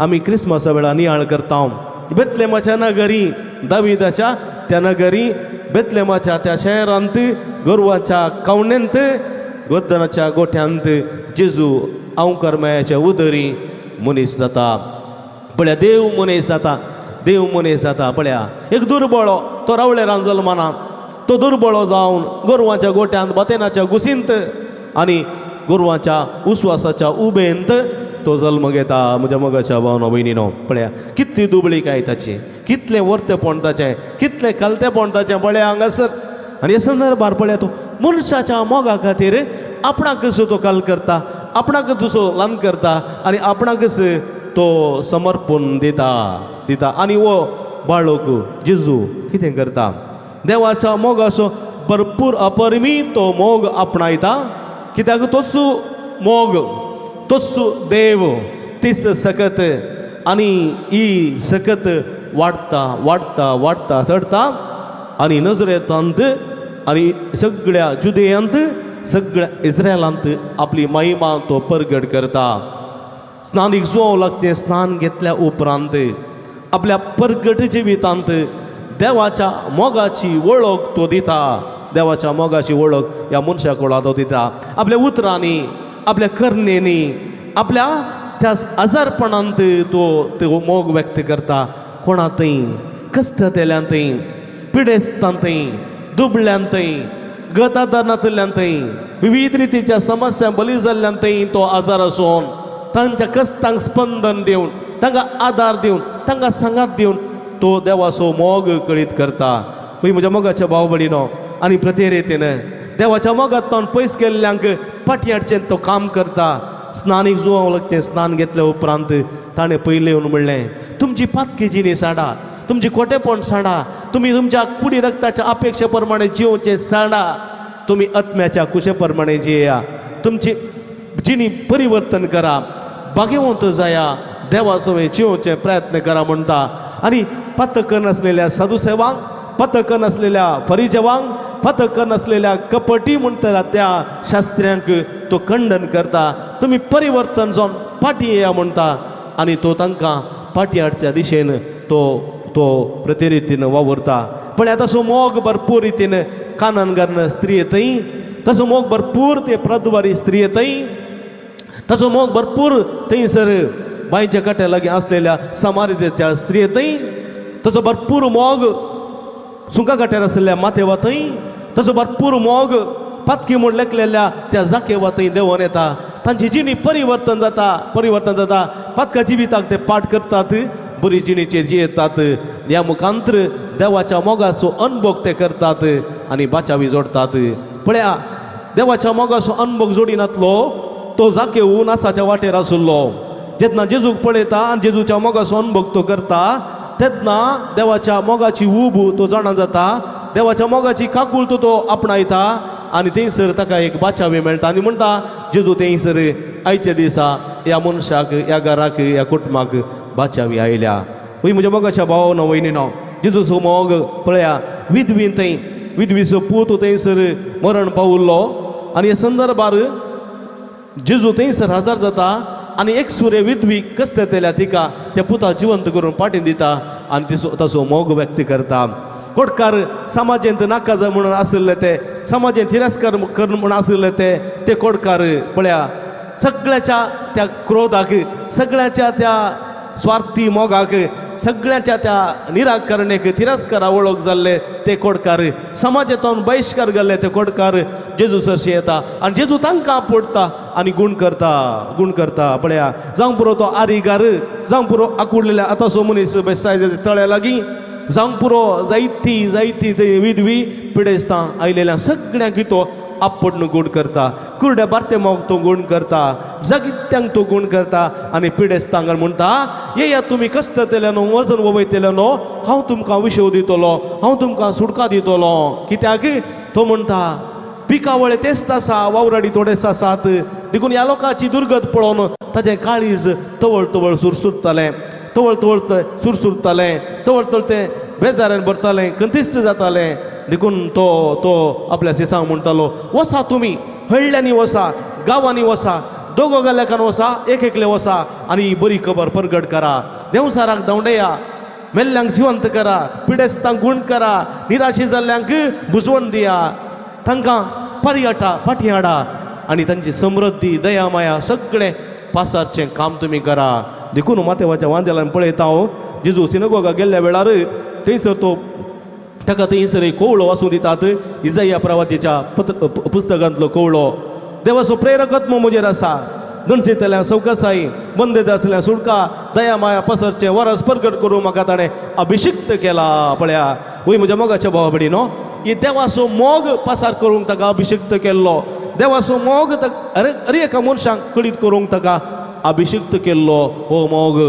आमी क्रिसमसा वेळार नियाळ करता। बेतलेमाच्या नगरी, दाविदाच्या त्या नगरी, बेतलेमाच्या त्या शहरांत, गोरवाच्या कावणेंत, गोदनाच्या गोठ्यांत जेजू अंवकरमायाच्या उदरी मनीस जाता। पळया देव मनीस जाता, देव मनीस जाता। पळया एक दुर्बळो तो रावळेरान जल्मना, तो दुर्बळो जावन गोरवाच्या गोठ्यांत, बातेनाच्या गुसींत आनी गोरवाच्या उस्वासाच्या उबेंत तो जल्म घेता। म्हज्या मोगाच्या भावनो भयणीनो, पळया कितली दुबळी काय ताची, कितलें वर्तेपण ताचें, कितलें कलतेपण ताचें पळया हांगासर। आनी हे संदर्भार पळया तो मनशाच्या मोगा खातीर आपणाकच तो कल करता, आपणाकच दुसरो ल्हान करता आनी आपणाकच तो समर्पण दिता दिता। आनी हो बाळक जेजू कितें करता, देवाच्या मोगाचो भरपूर अपरिमीत तो मोग आपणायता। कित्याक तोच मोग, तोच देव, तीच सकत आनी ही सकत वाडटा वाडटा वाडटा चडटा आनी नजरेंत आनी सगळ्या जुदेयांत, सगळ्या इस्रायलांत आपली महिमा तो परगट करता। स्नानीक जुवांव लागचें स्नान घेतल्या उपरांत आपल्या परगट जिवितांत देवाच्या मोगाची वळख तो दिता, देवाच्या मोगाची वळख ह्या मनशा कोळा तो दिता। आपल्या उतरांनी, आपल्या करणेनी, आपल्या त्या आजारपणांत तो मोग व्यक्त करता. कोणा थंय कश्ट तेल्यान थंय, पिडेस्तान थंय, दुबळ्यान थंय, गत आदार नाशिल्ल्यान थंय, विविध रितीच्या समस्या बली जाल्ल्यान थंय तो आजार आसून तांच्या कश्टांक स्पंदन दिवन, तांकां आदार दिवन, तांकां सांगात दिवन तो देवाचो मोग कळीत करता. म्हज्या मोगाच्या भाव भयणीनो आनी प्रतिरेतीन देवाच्या मोगांतल्यान पयस केल्ल्यांक फाटीं हाडचें तो काम करता. स्नानीक जुवांव लागचें स्नान घेतल्या उपरांत ताणें पयलें येवन म्हणलें, तुमची पातकी जिणी साडा, तुमची खोटेपण साडा, तुमी तुमच्या कुडी रक्ताच्या अपेक्षे प्रमाणे जिवचें साडा, तुमी आत्म्याच्या कुशे प्रमाणे जिया, तुमची जिणी परिवर्तन करा, भाग्यवंत जाया, देवा सवें जिवचे प्रयत्न करा म्हणटा. आनी पातक नासलेल्या साधुसेवांक, पथक नासलेल्या फरिजवांक, पथक नासलेल्या कपटी म्हणटल्या त्या शास्त्र्यांक तो खंडन करता. तुमी परिवर्तन जावन फाटीं येया म्हणटा आनी तो तांकां फाटीं हाडच्या दिशेन तो तो प्रतिरितीन वावुरता. पण तसो मोग भरपूर रितीन काननगारन स्त्री थंय, तसो मोग भरपूर ते प्रद्वारी स्त्री थंय, ताचो मोग भरपूर थंयसर बांयच्या काट्या लागीं आसलेल्या समारितेच्या स्त्री थंय, ताचो भरपूर मोग सुंका काट्यार आसलेल्या माथेवा थंय, ताचो भरपूर मोग पातकी म्हूण लेखलेल्या त्या जाकेवा थंय देंवोन येता. तांची जिणी परिवर्तन जाता, परिवर्तन जाता. पातका जिविताक ते पाठ करतात, बरी जिणेचेर जियेतात. ह्या मुखांतर देवाच्या मोगाचो अनभोग ते करतात आनी बाचावी जोडतात. पळया, देवाच्या मोगाचो अनभोग जोडिनातलो तो जाकेव नासाच्या वाटेर आशिल्लो. जेन्ना जेजूक पळयता आनी जेजूच्या मोगाचो अनभोग तो करता तेन्ना देवाच्या मोगाची ऊब तो जाणा जाता, देवाच्या मोगाची काकूळ तो आपणायता आनी थंयसर ताका एक बाचावी मेळटा. आनी म्हणटा जेजू थंयसर आयच्या दिसा ह्या मनशाक, ह्या घराक, ह्या कुटुंबाक बाचावी आयल्या. वय म्हज्या मोगाच्या भाव न्हू वयनी न्हू, जेजूचो मोग पळया विधवीन थंय, विधवीचो पूत थंयसर मरण पावुल्लो आनी ह्या संदर्भार जेजू थंयसर हजर जाता आनी एक सुरे विधवी कश्ट येतल्या तिका त्या पुता जिवंत करून पाटी दिता आनी ताचो मोग व्यक्त करता. कोटकार समाजेंत नाका जाय म्हणून आशिल्ले ते, समाजेंत तिरस्कार कर म्हणून आशिल्ले ते, ते कोटकार पळया सगळ्याच्या त्या क्रोधाक, सगळ्याच्या त्या स्वार्थी मोगाक, सगळ्याच्या त्या निराकरणेक तिरस्कारा वळख जाल्ले ते कोटकार, समाजेंतून बहिश्कार जाल्ले ते कोटकार जेजू सरशी येता आनी जेजू तांकां पडटा आनी गूण करता, गूण करता. पळया जावंक पुरो तो आरीगार, जावंक पुरो आकुडलेल्या आतांचो मनीस बेसाय तळ्या लागीं, जावंक पुरो जायती जायती ते विधवी पिडेस्तां आयलेल्या सगळ्यांक तो आपडन गूण करता. कुरड्या बारतेमाक तो गूण करता, जागित्यांक तो गूण करता आनी पिडेस्तांक म्हणटा, येया तुमी कश्ट तेल्यानो, वजन वयतल्यानो, हांव तुमकां विशव दितलो, हांव तुमकां सुटका दितलो. कित्याक तो म्हणटा पिकावळे तेच आसा, वावराडी थोडेच आसात, देखून ह्या लोकांची दुर्गत पळोवन ताचें काळीज तवळ तवळ सुरसुरतालें, तवळ तवळ सुरसुरतालें, तवळ तवळ तें बेजारान भरतालें, कंतिश्ट जातालें. देखून तो तो आपल्या सिसांक म्हणटालो, वसा तुमी हळ्ळ्यांनी वसा, गांवांनी वसा, दोगो गाल्याकान वसा, एक एकले वसा आनी बरी खबर परगट करा, देंवसाराक धांवडया, मेल्ल्यांक जिवंत करा, पिडेस्तांक गूण करा, निराशी जाल्ल्यांक बुजवण दिया, तांकां पर्यटा फाटीं हाडा आनी तांची समृद्धी दया माया सगळें पासारचें काम तुमी करा. देखून माथेवाच्या वांदेलान पळयता हांव जेजू सिनगोगा गेल्ल्या वेळार थंयसर तो ताका थंयसर एक कोवळो वाचूं दितात, इजाया प्रवातीच्या पुस्तकांतलो कोवळो. देवाचो प्रेरकत्व म्हजेर आसा, गणसेतल्यान सवकासाई, बंदेत आसल्यान सुटका, दया माया पसरचें वरस परगट करूं म्हाका ताणें अभिशिक्त केला. पळया वय म्हज्या मोगाच्या भावा भयणी न्हू, ही देवाचो मोग पासार करूंक ताका अभिशिक्त केल्लो, देवाचो मोग अरे एका मनशाक कळीत करूंक ताका अभिशिक्त केल्लो हो मोग.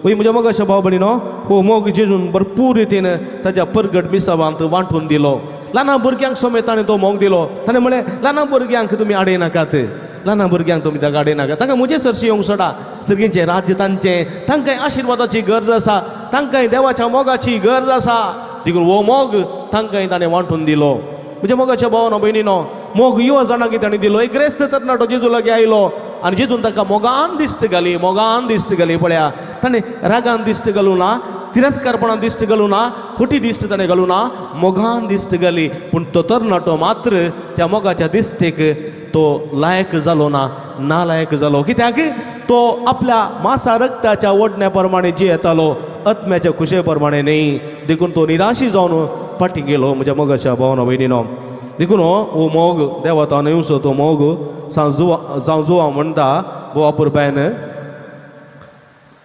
वय म्हज्या मोगाच्या भाव भयणी न्हू, हो मोग जेजून भरपूर रितीन ताच्या परगट मिसावांत वांटून दिलो. ल्हान भुरग्यांक समेत ताणें तो मोग दिलो. ताणें म्हणलें, ल्हान भुरग्यांक तुमी आडयनाकात, ल्हान भुरग्यांक तुमी ताका आडयनाकात, तांकां म्हजे सरशी येवंक सोडा. सर्गींचें राज्य तांचें, तांकांय आशिर्वादाची गरज आसा, तांकांय देवाच्या मोगाची गरज आसा. देखून हो मोग तांकांय ताणें वांटून दिलो. म्हज्या मोगाच्या भावानो भयणीनो, मोग युवा जाणांक ताणें दिलो. एक ग्रेस्त तरणाटो जेजू लागीं आयलो आनी जेजून ताका मोगान दिश्ट घाली, मोगान दिश्ट घाली. पळया ताणें रागान दिश्ट घालूं ना, तिरस्कारपणान दिश्ट घालूं ना, खोटी दिश्ट ताणें घालूं ना, मोगान दिश्ट घाली. पूण तो तरणाटो मात्र त्या मोगाच्या दिश्टेक तो लायक जालो ना, नालायक जालो. कित्याक तो आपल्या मासा रक्ताच्या ओडण्या प्रमाणे जियेतालो, आत्म्याच्या खुशे प्रमाणे न्ही. देखून तो निराशी जावन फाटीं गेलो. म्हज्या मोगाच्या भावना भयणीनो, देखून हो मोग देवा येवचो तो मोग सांजुवा सांजुवा म्हणटा भोव अपुरबायन.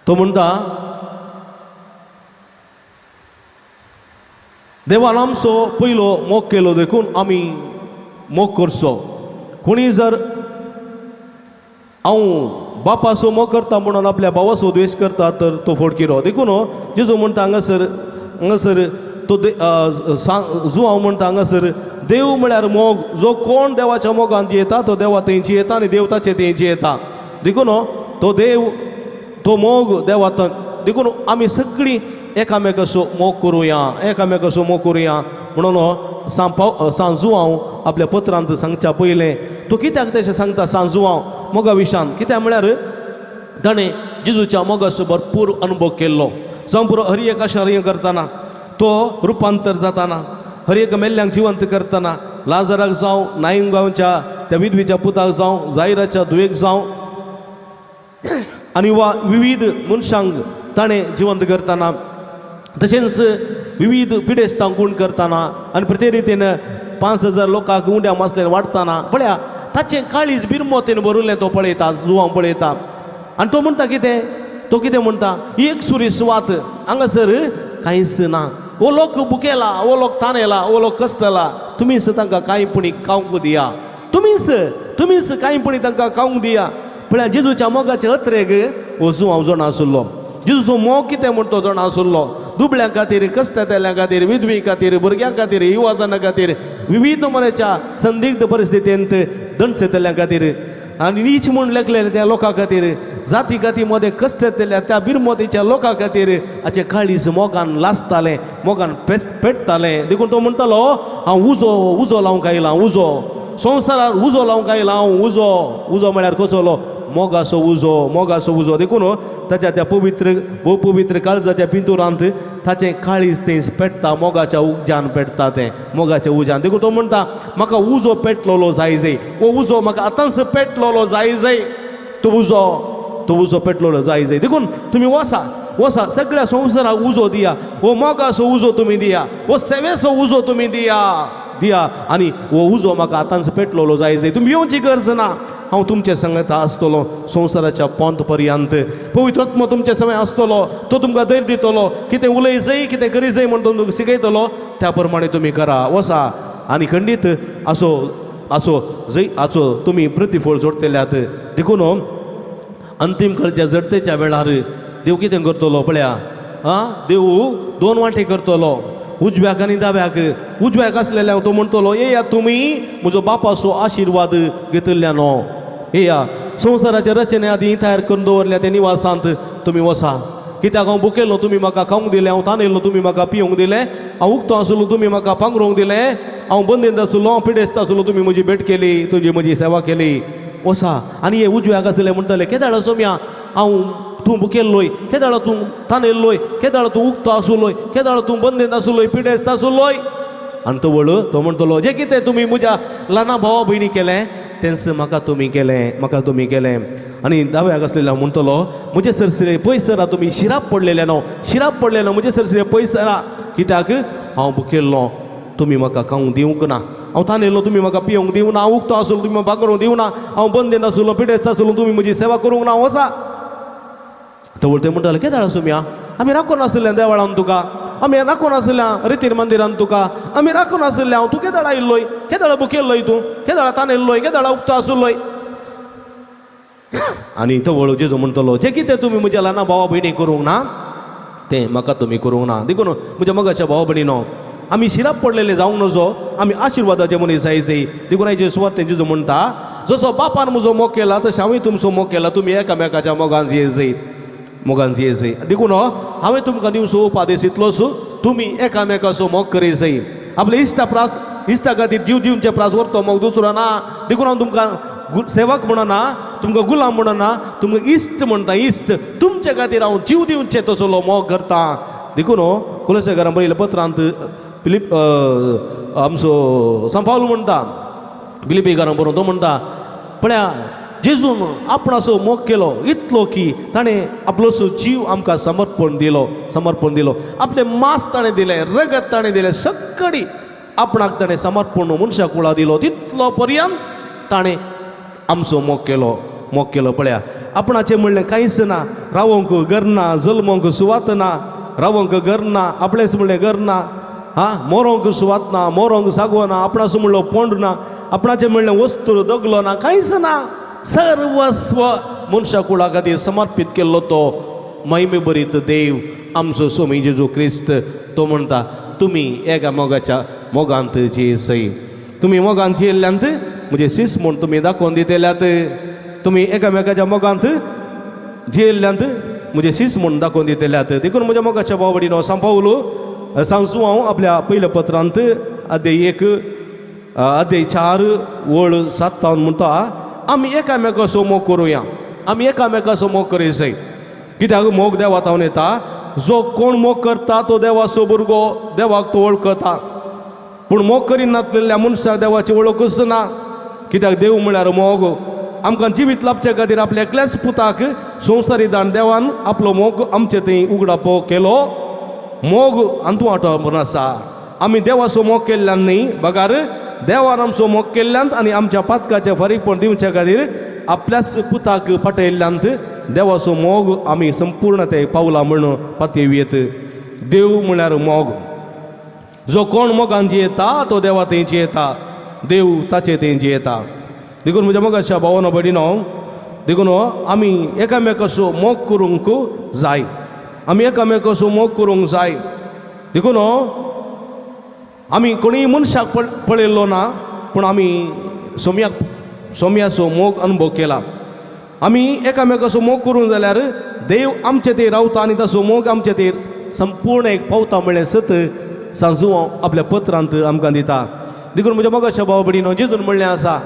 तो म्हणटा देवान आमचो पयलो मोग केलो देखून आमी मोग करचो. कोणी जर हांव बापाचो मोग करता म्हणून आपल्या भावाचो द्वेश करता तर तो फोडकिरो. देखून जेजू म्हणटा हांगासर हांगासर तो जुवांव म्हणटा हांगासर देव म्हळ्यार मोग. जो कोण देवाच्या मोगान जियेता तो देवा थंय जियेता आनी देव ताचे थंय जियेता. देखून तो देव तो मोग देवा. देखून आमी सगळीं एकामेकाचो मोग करुया, एकामेकाचो मोग करुया म्हणून सांजुवांव आपल्या पत्रांत सांगच्या पयलें तो कित्याक तशें सांगता सांजुवांव मोगा विशान. कित्याक म्हळ्यार ताणें जेजूच्या मोगाचो भरपूर अनुभव केल्लो. जावं पुरो हर एक आश्चर्य करतना तो रुपांतर जाताना, हर एक मेल्ल्यांक जिवंत करतना, लाजराक जावं, नाईम गांवच्या त्या विधवीच्या पुताक जावं, जायराच्या धुवेक जावं आनी वा विविध मनशांक ताणें जिवंत करतना, तशेंच विविध पिडेस्तांक गुण करतना आनी प्रत्येक रितीन 5000 लोकांक उंड्या मासल्यान वाडटना पळया ताचें काळीज बिरमोतेन भरिल्लें तो पळयता, जुवांव पळयता. आनी तो म्हणटा कितें, तो कितें म्हणटा, एक सुरी सुवात हांगासर कांयच ना. हो लोक भुकेला, हो लोक ताणेला, हो लोक कश्टला, तुमीच तांकां कांय पुणी खावंक दिया, तुमीच तुमीच कांय पुणी तांकां खावंक दिया. पळया जेजूच्या मोगाचे अत्रेग हो जुवांव जाणा आशिल्लो. जेजूचो मोग कितें म्हण तो जाणा आशिल्लो. दुबळ्यां खातीर, कश्टांतल्या खातीर, विधवी खातीर, भुरग्यां खातीर, युवाजना खातीर, विविध नमुन्याच्या संदिग्ध परिस्थितींत दणसेतल्या खातीर आनी नीच म्हूण लेखलेल्या त्या लोकां खातीर, जाती जाती मदें कश्ट येतल्या त्या बिरमोतीच्या लोकां खातीर हाचें काळीज मोगान लासतालें, मोगान पेटतालें. देखून तो म्हणटालो हांव उजो उजो लावंक आयलां, उजो संवसारार उजो लावंक आयलां हांव, उजो. उजो म्हळ्यार कसलो? मोगाचो उजो, मोगाचो उजो. देखून ताच्या त्या पवित्र भोव पवित्र काळजाच्या पिंतुरांत ताचें काळीज तें पेटता, मोगाच्या उज्यान पेटता तें, मोगाच्या उज्यान. देखून तो म्हणटा म्हाका उजो पेटलोलो जाय जाय, हो उजो म्हाका आतांच पेटलोलो जाय जाय, तो उजो, तो उजो पेटलोलो जाय जाय. देखून तुमी वसा वसा सगळ्या संवसाराक उजो दिया, हो मोगाचो उजो तुमी दिया, हो सेवेचो उजो तुमी दिया दिया आनी हो उजो म्हाका आतांच पेटलोलो जाय जाय. तुमी येवची गरज ना, हांव तुमचे संगता आसतलो संवसाराच्या पोंत पर्यंत. पवित्र आत्मो तुमचे समय आसतलो, तो तुमकां धैर्य दितलो, कितें उलय जाय कितें करी जाय म्हण तुमकां शिकयतलो, त्या प्रमाणे तुमी करा वसा. आनी खंडीत असो असो जंय हाचो तुमी प्रतिफळ जोडटल्यात. देखून अंतीम काळच्या जडतेच्या वेळार देव कितें करतलो पळया, आं देव दोन वांटे करतलो, उजव्याक आनी दाव्याक. उजव्याक आसलेल्या तो म्हणटलो येया तुमी म्हजो बापाचो आशिर्वाद घेतिल्ल्या न्हू, येया संवसाराच्या रचने आदी तयार करून दवरल्या त्या निवासांत तुमी वसा. कित्याक हांव भुकेल्लो तुमी म्हाका खावंक दिलें, हांव तानेल्लो तुमी म्हाका पिवंक दिलें, हांव उक्तो आसलो तुमी म्हाका पांगरूंक दिलें, हांव बंदेंत आसलो, हांव पिडेस्त आसलो तुमी म्हजी भेट केली, तुजी म्हजी सेवा केली. वसा. आनी हे उजव्याक आसले म्हणटले केदाळ सोम्या हांव तूं भुकेल्लोय, केदाळ तूं तानेल्लोय, केदाळ तूं उक्तो आसलोय, केदाळ तूं बंदेंत आसलोय, पिडेस्त आसलोय. आनी तो वळ तो म्हणटलो जें कितें तुमी म्हज्या ल्हाना भावा भयणी केलें तेंच म्हाका तुमी केलें, म्हाका तुमी केलें. आनी दाव्याक आसलेल्या म्हणटलो म्हजे सरसरे पयसरा तुमी शिराप पडलेले न्हू, शिराप पडलेलो न्हू, म्हजे सरसरे पयसरा, कित्याक हांव भुकेल्लो तुमी म्हाका खावंक दिवंक ना, हांव तानेल्लो तुमी म्हाका पिवंक दिवना, हांव उक्तो आसलो तुमी म्हाका भागरूंक दिवना, हांव बंदेंत आसलो, पिडेस्त आसलो तुमी म्हजी सेवा करूंक ना. वसा. तो ते म्हणटाले केदाळ सोम्या आमी राखून आसल्या देवळान तुका, आमी राखून आसल्या रितीर मंदिरान तुका, आमी राखून आसल्या हांव, तूं केदाळ आयिल्लोय, केदाळ भुकेल्लोय, तूं केदाळ तानेल्लोय, केदाळ उक्तो आसलोय. आनी तो वळू जेजू म्हणटलो जें कितें तुमी म्हज्या ल्हाना भावा भयणी करूंक ना तें म्हाका तुमी करूंक ना. देखून म्हज्या मोगाच्या भावा भयणीनो आमी शिराप पडलेले जावंक नजो, आमी आशिर्वादाचे मनीस जाय जाय. देखून आयचे सुवातेन जेजू म्हणटा जसो बापान म्हजो मोग केला तशें हांवें तुमचो मोग केला, तुमी एकामेकाच्या मोगान जिये जाय, मोगान जिये जाय. देखून हांवें तुमकां दिवचो उपादेश इतलोच, तुमी एकामेकाचो मोग करी जाय. आपले इश्टा प्रास इश्टा खातीर जीव दिवचे प्रास व्हरतो मोग दुसरो ना. देखून हांव तुमकां सेवक म्हणना, तुमकां गुलाम म्हणना, तुमकां इश्ट म्हणटा, इश्ट. तुमचे खातीर हांव जीव दिवचे तसलो मोग करता. देखून कुलशेखरान बरयल्या पत्रांत फिलीप आमचो सांपावल म्हणटा फिलिप्पीकारांक बरोवन तो म्हणटा पळया जेजून आपणाचो मोग केलो इतलो की ताणें आपलोसो जीव आमकां समर्पण दिलो, समर्पण दिलो. आपलें मांस ताणें दिलें, रगत ताणें दिलें, सगळी आपणाक ताणें समर्पण मनशा कुळा दिलो. तितलो पर्यंत ताणें आमचो मोग केलो, मोग केलो. पळया आपणाचें म्हणलें कांयच ना, रावोंक घर ना, जल्मोंक सुवात ना, रावोंक घर ना, आपलेंच म्हणलें घर ना, हा मोरोंक सुवात ना, मोरोंक जागो ना, आपणाचो म्हणलो पोंड ना, आपणाचें म्हणलें वस्तू दगलो ना, कांयच ना. सर्वस्व मनशा कुळा खातीर समर्पीत केल्लो तो महिमे भरीत देव आमचो स्वामी जेजू क्रिस्त. तो म्हणटा तुमी एका मोगाच्या मोगांत जियेसय, तुमी मोगांत जियेल्ल्यांत म्हजे शीस म्हूण तुमी दाखोवन दितल्यात, तुमी एकामेकाच्या मोगांत जियेल्ल्यांत म्हजे शीस म्हूण दाखोवन दितल्यात. देखून म्हज्या मोगाच्या भाव भयणीनो, सांव पावलो सांजू हांव आपल्या पयल्या पत्रांत अध्याय 1 अध्याय 4 वळ 7 म्हणटा आमी एकामेकाचो मोग करुया, आमी एकामेकाचो मोग करूं जाय. कित्याक मोग देवा तावन येता. जो कोण मोग करता तो देवाचो भुरगो, देवाक तो वळखता. पूण मोग करिनातलेल्या मनशाक देवाची वळखूच ना. कित्याक देव म्हळ्यार मोग. आमकां जिवीत लाभचे खातीर आपल्या एकल्याच पुताक संवसारी दान देवान आपलो मोग आमचे थंय उगडापो केलो. मोग हातूंत वांटो म्हूण आसा. आमी देवाचो मोग केल्ल्यान न्ही, बगार देवान आमचो मोग केल्ल्यान आनी आमच्या पातकाचें फारीकपण दिवचे खातीर आपल्याच पुताक पाठयल्ल्यांत देवाचो मोग आमी संपूर्ण ते पावला म्हूण पातयेत. देव म्हळ्यार मोग. जो कोण मोगान जियेता तो देवा थंय जियेता, देव ताचे थंय जियेता. देखून म्हज्या मोगाच्या भावानो भयणीनो, देखून आमी एकामेकाचो मोग करूंक जाय, आमी एकामेकाचो मोग करूंक जाय. देखून आमी कोणीय मनशाक पळयल्लो ना, पूण आमी सोम्याक सोम्याचो मोग अनुभव केला. आमी एकामेकाचो मोग करूंक जाल्यार देव आमचे थंय रावता आनी ताचो मोग आमचे थंय संपूर्ण एक पावता म्हळ्ळें सत सांजू आपल्या पत्रांत आमकां दिता. देखून म्हज्या मोगाच्या भाव भयणीनो, जेजून म्हणलें आसा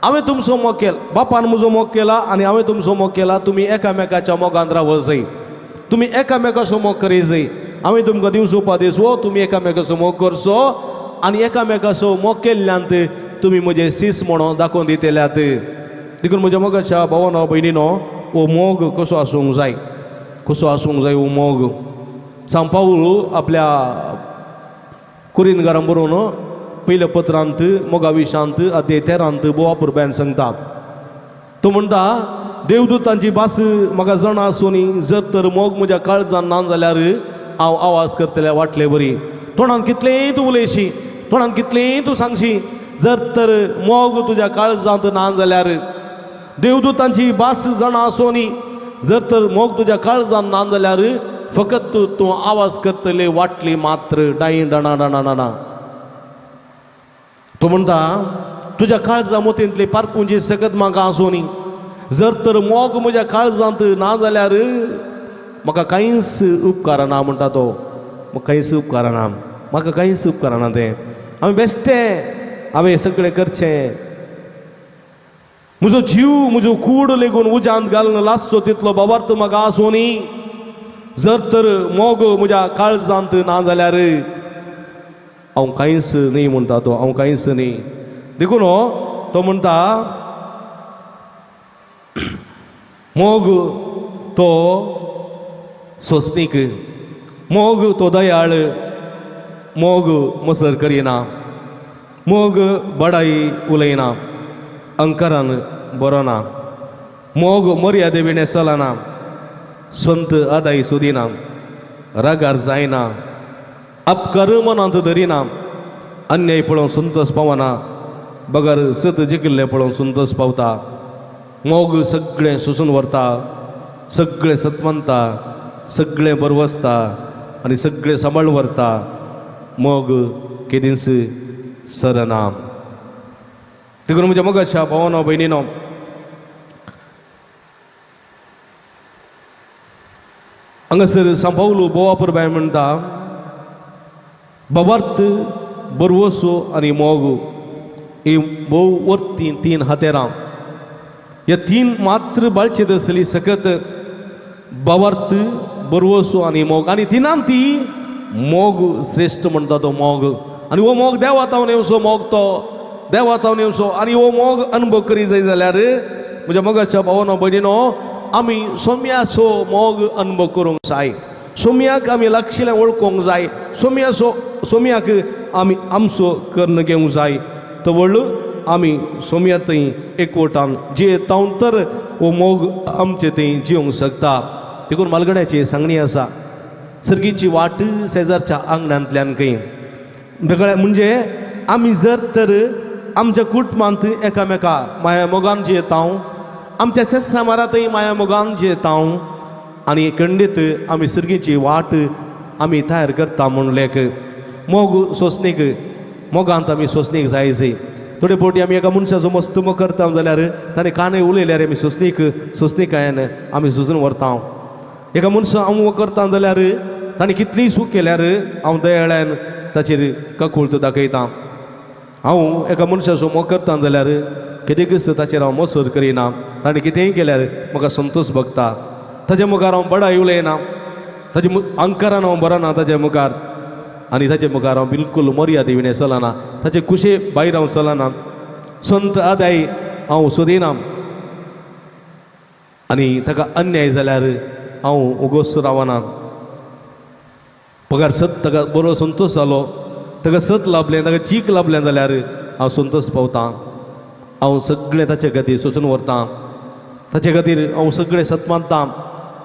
हांवें तुमचो मोग केला, बापान म्हजो मोग केला आनी हांवें तुमचो मोग केला, तुमी एकामेकाच्या मोगान रावत जाय, तुमी एकामेकाचो मोग करी जाय. हांवें तुमकां दिवचो उपदेश हो, तुमी एकामेकाचो मोग करचो आनी एकामेकाचो मोग केल्ल्यांत तुमी म्हजे शीस म्हणून दाखोवन दितल्यात. देखून म्हज्या मोगाच्या भावानो भयणीनो, हो मोग कसो आसूंक जाय, कसो आसूंक जाय हो मोग. सांव पावल आपल्या कुरिंदकारां बरोवन पयल्या पत्रांत मोगा विशांत अध्याय 13 भोव अपुरबायेन सांगता. तो म्हणटा देवदूतांची भास म्हाका जाणा आसूनी, जर तर मोग म्हज्या काळजान ना जाल्यार हांव आवाज करतल्या वाटले बरी. तोंडान कितलेंय तूं उलयशी, तोंडान कितलेंय तूं सांगशी, जर तर मोग तुज्या काळजांत ना जाल्यार, देवदूतांची भास जाणा आसूनी, जर तर मोग तुज्या काळजान ना जाल्यार फकत तूं आवाज करतले वाटली मात्र डाई डाणा डाणा डाणा. तो म्हणटा तुज्या काळजा मोतींतली पारखुंची सकत म्हाका आसूनी, जर तर मोग म्हज्या काळजांत ना जाल्यार म्हाका कांयच उपकारना म्हणटा तो. म्हाका कांयच उपकारना, म्हाका कांयच उपकारना. तें हांवें बेश्टें हांवें सगळें करचें, म्हजो जीव म्हजो कूड लेगून उज्यांत घालून लासचो तितलो बाबार्थ म्हाका आसूनी, जर तर मोग म्हज्या काळजांत ना जाल्यार हांव कांयच न्ही म्हणटा तो, हांव कांयच न्ही. देखून तो म्हणटा मोग तो सोंसणीक, मोग तो दयाळ, मोग मसर करिना, मोग बडाई उलयना, अंकारान बरोना, मोग मर्यादे विणें चलना, संत आदाय सोदिना, रागार जायना, अपकार मनांत धरिना, अन्याय पळोवन संतोष पावना, बगर सत जिखिल्लें पळोवन संतोष पावता. मोग सगळें सोसून व्हरता, सगळें सत मानता, सगळें बरवसता आनी सगळें सांबाळ व्हरता. मोग केदींच सरना. देखून म्हज्या मोगाच्या भावानो भयणीनो, हांगासर सांव पावलू भोव अपुरबाय म्हणटा बाबार्थ बरवसो आनी मोग ही भोव वरती तीन हातेरां. ह्या तीन मात्र बाळचे आसली सकत बाबार्थ बरवसो आनी मोग, आनी तिनान ती मोग श्रेश्ठ म्हणटा तो मोग. आनी हो मोग देवा तावन येवचो मोग तो. देवा तावन येवचो. आनी हो मोग अनुभव करी जाय जाल्यार म्हज्या मोगाच्या भावानो भयणीनो आमी सोम्याचो मोग अनुभव करूंक जाय. सोम्याक आमी लागशिल्लें वळखूंक जाय. सोम्याचो सोम्याक आमी आमचो कर्ण घेवंक जाय. तवळ आमी सोम्या थंय एकवटान जियेता तर हो मोग आमचे थंय जिवंक शकता. देखून मालगड्याची सांगणी आसा, सर्गीची वाट शेजारच्या आंगणांतल्यान खंय वेगळ्या म्हणजे आमी जर तर आमच्या कुटुंबांत एकामेका माया मोगान जियेता, आमच्या शेसामारांतय माया मोगान जियेता आनी खंडीत आमी सर्गीची वाट आमी तयार करता म्हूण लेख मोग सोंसणीक मोगांत आमी सोंसणीक जाय जाय. थोडे फावटी आमी एका मनशाचो मस्त मोग करता जाल्यार ताणें कानय उलयल्यार आमी सोंसणीक सोंसणीकायेन आमी सोंसून व्हरता. एका मनशा हांव मोग करता जाल्यार ताणें कितलीय चूक केल्यार हांव दयाळ्यान ताचेर काकुळट दाखयता. हांव एका मनशाचो मोग करता जाल्यार कितेंकच ताचेर हांव मसर करिना. ताणें कितेंय केल्यार म्हाका संतोश भोगता. ताजे मुखार हांव बडाय उलयना, ताजे अंकारान हांव बरना ताजे मुखार आनी ताजे मुखार हांव बिलकूल मर्यादे विणें चलना, ताचे कुशे भायर हांव चलना. संत आदाय हांव सोदिना आनी ताका अन्याय जाल्यार हांव उगोस रावना. पगार सत ताका बरो संतोश जालो, ताका सत लाभलें, ताका चीक लाभलें जाल्यार हांव संतोश पावतां. हांव सगळें ताचे खातीर सोंसून व्हरतां, ताचे खातीर हांव सगळें सत मानतां.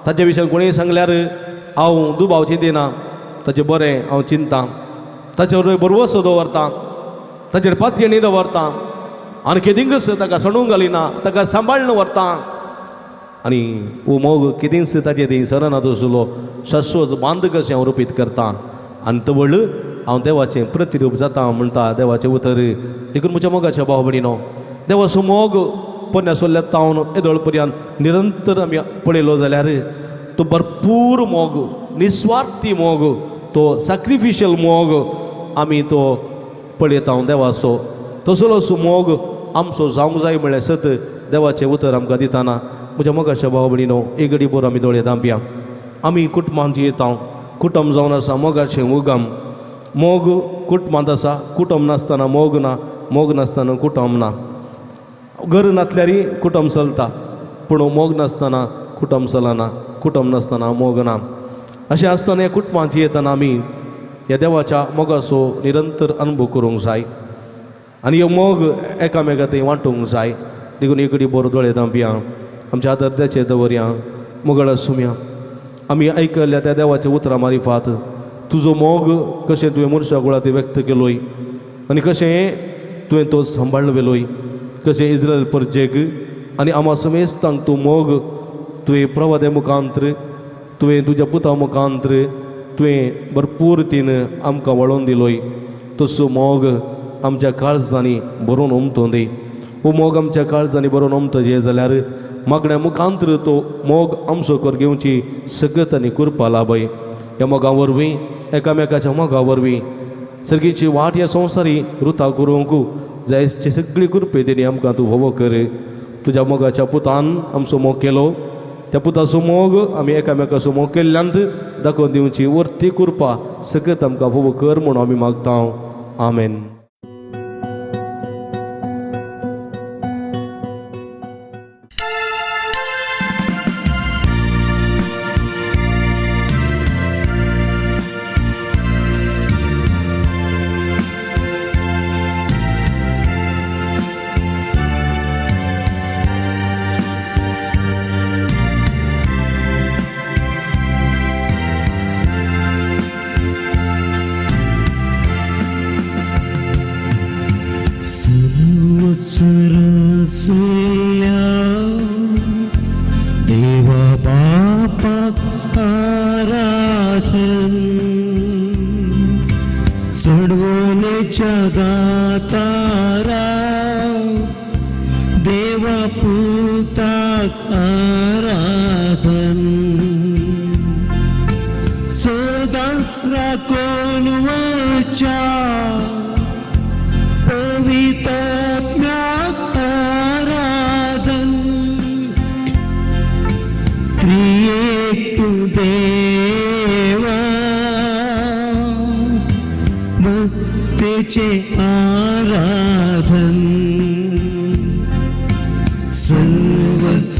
ताचे विशयान कोणीय सांगल्यार हांव दुबाव चिंतिना, ताचें बरें हांव चिंतां, ताचेर बरवसो दवरतां, ताचेर पातयेणी दवरतां आनी केदींकच ताका सणूंक घालिना, ताका सांबाळून व्हरतां. आनी हो मोग कितेंच ताचे थंय सरना तसलो शाश्वत बांद कशें हांव रुपीत करतां आनी तवळ हांव देवाचें प्रतिरूप जाता म्हणटा देवाचें उतर. देखून म्हज्या मोगाच्या भाव भयणीनो देवाचो मोग पोन्न्या सोल्ल्या तावन येदोळ पर्यंत निरंतर आमी पळयलो जाल्यार तो भरपूर मोग, निस्वार्थी मोग, तो सॅक्रिफिशियल मोग आमी तो पळयता देवाचो. तसलोच मोग आमचो जावंक जाय म्हळ्यार सत देवाचें उतर आमकां दिताना. म्हज्या मोगाच्या भाव भयणीनो एक घडी बरो आमी दोळे धांपया. आमी कुटुंबांत जियेता, कुटुंब जावन आसा मोगाचें उगम. मोग कुटुंबांत आसा, कुटुंब नासतना मोग ना, मोग नासतना कुटुंब ना. घर नासल्यारय कुटुंब चलता, पूण मोग नासतना कुटुंब चलना, कुटुंब नासतना मोग ना. अशें आसतना ह्या कुटुंबांत जियेतना आमी ह्या देवाच्या मोगाचो निरंतर अनुभव करूंक जाय आनी ह्यो मोग एकामेका थंय वांटूंक जाय. देखून एक घडी बरो दोळे धांपया, आमच्या आदर्द्याचेर दवरया, मोगाळ आसुया. आमी आयकल्ल्या त्या देवाच्या उतरां मारिफात तुजो मोग कशें तुवें मनशा कुळां व्यक्त केलोय आनी कशें तुवें तो सांबाळ्ळ व्हेलोय, कशें इस्रायल परजेक आनी आमा समेस्तांक तूं मोग तुवें प्रवादे मुखांत्र, तुवें तुज्या पुता मुखांत्र तुवें भरपूर तीन आमकां वळोवन दिलोय. तसो मोग आमच्या काळजांनी भरून उमटूं दी. हो मोग आमच्या काळजांनी भरून उमटो जे जाल्यार मागण्या मुखांत्र तो मोग आमचो कर घेवची सकत आनी कृपा लाभय. ह्या मोगा वरवीं, एकामेकाच्या मोगा वरवीं सर्गीची वाट ह्या संवसारी रुता करूंक जायची सगळी कृपे तेणी आमकां तूं भोवो कर. तुज्या मोगाच्या पुतान आमचो मोग केलो, त्या पुताचो मोग आमी एकामेकाचो मोग केल्ल्यान दाखोवन दिवची वर्ती कृपा सकत आमकां भोवो कर म्हूण आमी मागता. आमेन. भक्तीचे आराधन।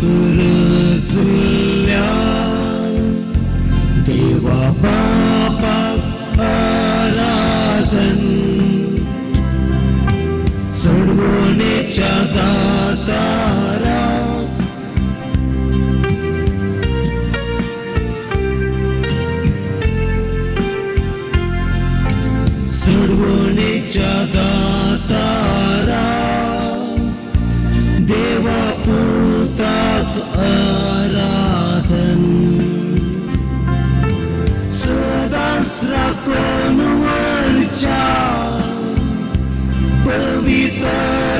सुरसुल्या देवा बापाक आराधन सोडवणेच्या दातारा सोडवणेच्या दातारा देवा पुताक आराधन सदांच राखून वरच्या पवित्रात्म्याक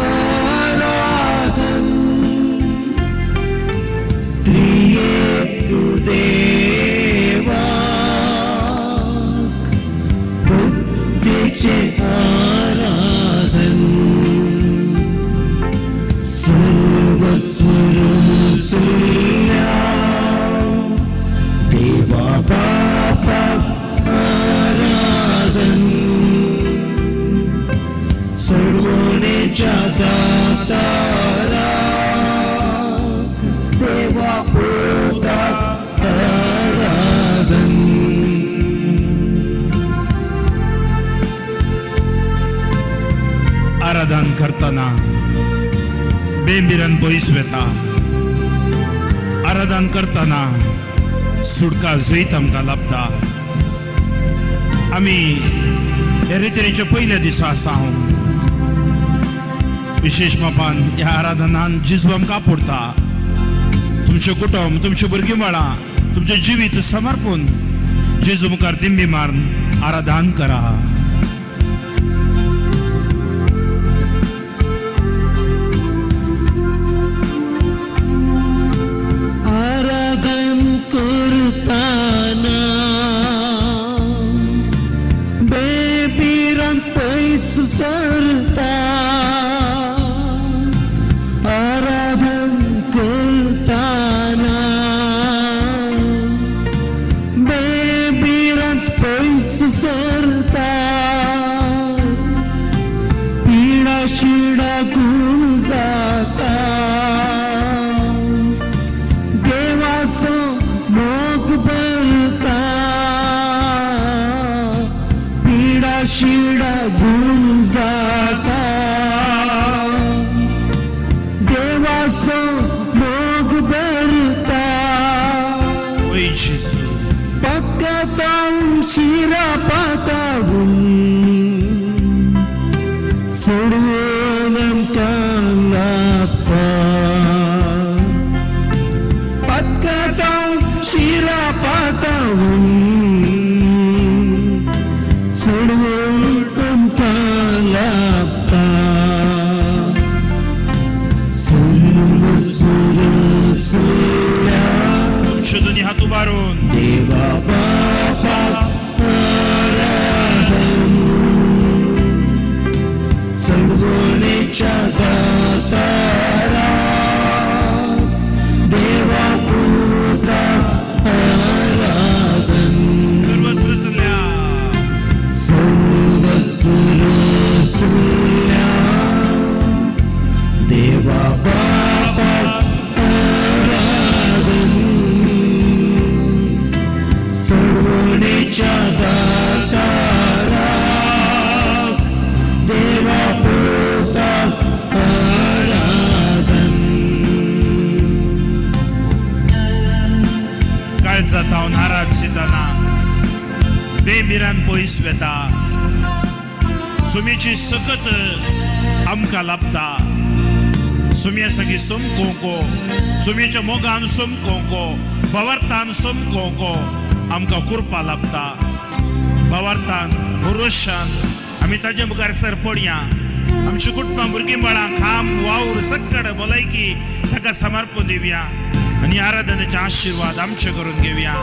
आराधन त्रिएक देवाक भक्तीचें आराधन सर्व सुरसुल्या देवा बापाक आराधन सोडवणेच्या दातारा देवा पुताक आराधन. आराधन करतना बेमिरन पयस वेता. आराधन करतना सुटका जैत आमकां लाभता. आमी हे रितरेच्या पयल्या दिसा आसा. हांव विशेश मापान ह्या आराधनान जेजू आमकां आपुडता. तुमचें कुटुंब, तुमचें भुरगीं बाळां, तुमचें जिवीत समर्पून जेजू मुखार दिंबी मारून आराधन करा. आराधन करताना बेबिरान पयस सरता. आराधन करताना बेबिरान पयस सरता. पिडा शिडा गुण जाता. देवाचो मोग भरता. पिडा शिडा गुण जाता. देवाचो मोग भरता. ओय जेजू पक्कतावून शिरा पातावून सोडवून आमकां लागता. पक्कतावून शिरा पातावून सोडवून आमकां लागता. सर्व सुरसुल्या तुमचे दोनी हात उबारून देवा बापाक आराधन सोडवणेच्या दातारा देवा पुताक आराधन सर्व सुरसुल्या सर्व सुरसुल्या देवा बापाक आराधन सोडवणेच्या दातारा देवा पुताक आराधन. काळजात हांव नाराज दिताना बेमिरान पयस वेता. सुमीची सकत आमकां लाभता. सुमये सगळी समकोंको, सुमयेच्या मोगान समकोंको, भावार्थान समकोंको आमकां कृपा लाभता. भावार्थान भरोशान आमी ताजे मुखार सर पडया. आमची कुटुंबां, भुरगीं बाळां, खाम वावर सक्कड भलायकी ताका समर्पण दिवया आनी आराधनेचे आशिर्वाद आमचे करून घेवया.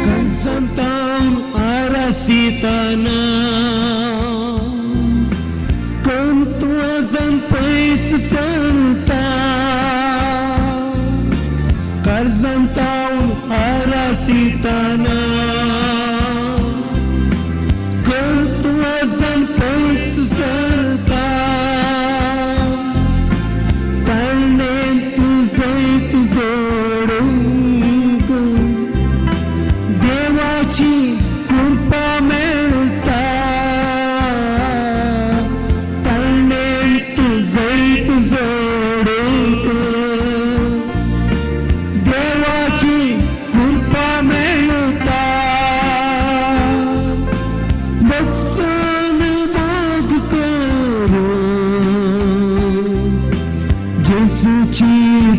कंसंतान आरासिताना कंतुआजन पयस सरता. कर्जंतावन आरासिताना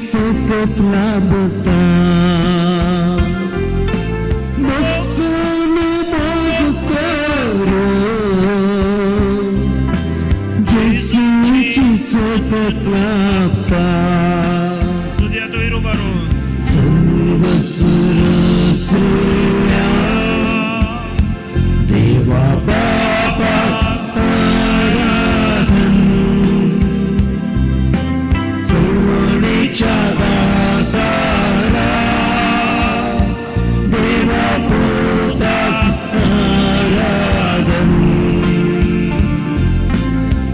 सकत लाभता मकसून मोग करो जेसूची सकत लाभता तुझ्या तो उबारून सर्व सुरसुल्या देवा बापा आराधन सोडवणीच्या दातारा देवा पुता आराधन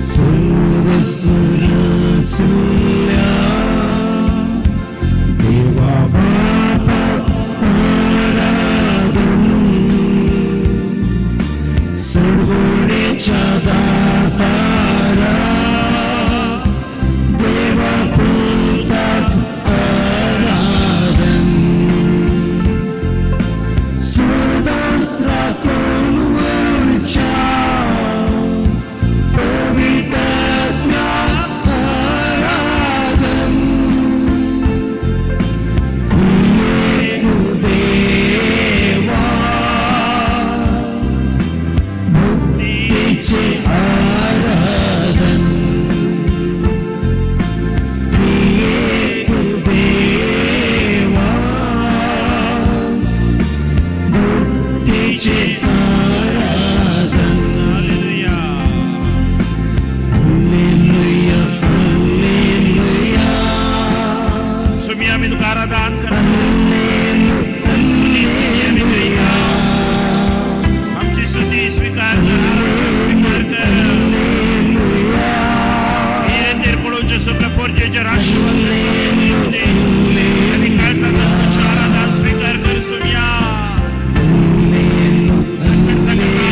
सर्व सुरसुल्या देवा बापा आराधन सोडवणीच्या दातारा देवा पुताक आराधन सुदास राखून वरच्या पवित्रात्म्याक आराधन एक देवा भक्तीचे आराधन एक देवा भक्तीचे आराधन. हालेलुया. Hallelujah, hallelujah. सुमी आमी तुका आराधन करता. तुजी स्तुती आमी करिता. आमची स्तुती स्वीकार कर, आराधना स्वीकार कर. ही रेंदेर पळोवच्या सगळ्या पोरजेचेर आशीर्वाद दे स्वामी. आनी काळजांत तुझें आराधन स्वीकार कर सुमिया. संकट सांगता.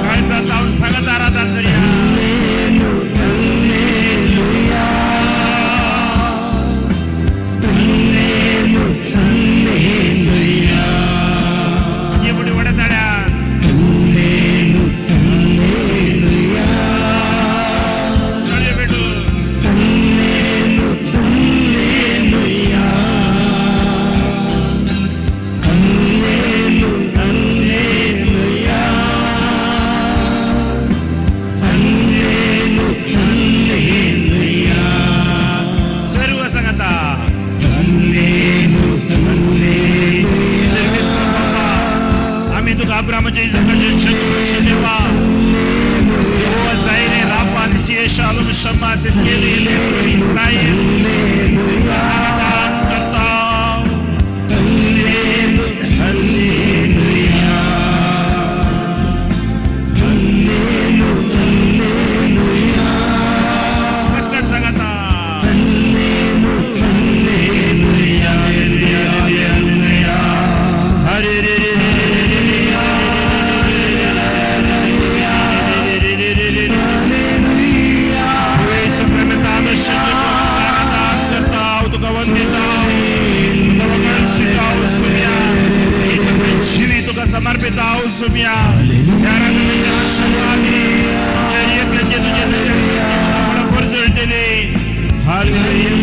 काळजात लावून सांगत आराधन करूया. ये पुढे वडे ताळ्यात. टाळयो पेटून. सर्व सांगता. सर्वेस्पर बाबा, आम्ही तुका अब्रामाचे इजाकाचे शत्रूचे देवा जेहोवा जायरे राफा निसी शालोम शम्मा सिदकेलु इस्रायल तुका आराधन करता. हालेलुया. सकट सांगता. Hallelujah, hallelujah, hallelujah. हरे रे रे रे रे रे रे रे रे रे रे रे. आराधन करता, तुका वंदिता, तुका वगळसिता सुम्या. हे सगळे जीवित तुका समर्पित सुम्या. ह्या आराधनेचे आशीर्वाद आमच्या एकल्याचे तुझे तुझ्या परजळटले. Hallelujah.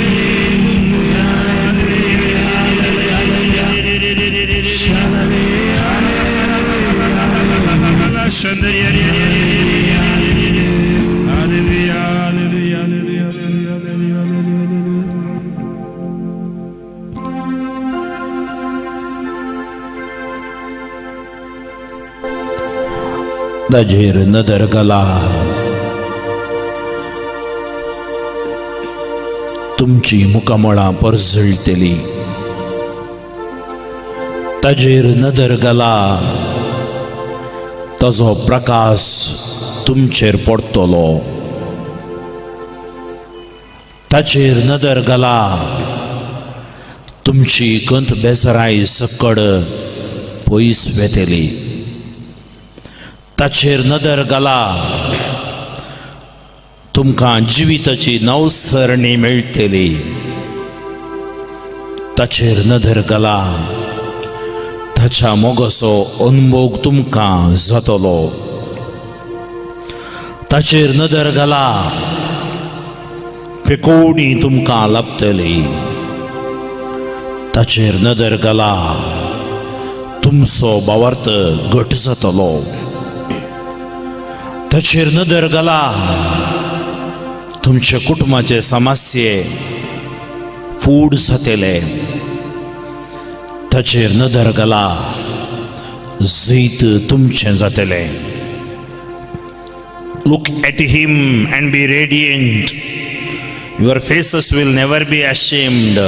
Hallelujah, hallelujah, hallelujah, hallelujah, hallelujah, hallelujah. ताजेर नदर घाला, तुमची मुखामळां परजळटली. ताजेर नदर घाला, ताजो प्रकाश तुमचेर पडटलो. ताचेर नदर घाला, तुमची कंत बेजाराय सकड पयस वेतली. ताचेर नदर घाला, तुमकां जिविताची नवसरणी मेळटली. ताचेर नदर घाला, ताच्या मोगाचो अनभोग तुमकां जातलो. ताचेर नदर घाला, पेकोवणी तुमकां लाबतली. ताचेर नदर घाला, तुमचो भावार्थ घट जातलो. ताचेर नदर घाला, तुमच्या कुटुंबाचे समस्ये फूड जातले. ताचेर नदर घाला, जैत तुमचें जातलें. Look at him and be radiant. Your faces will never be ashamed,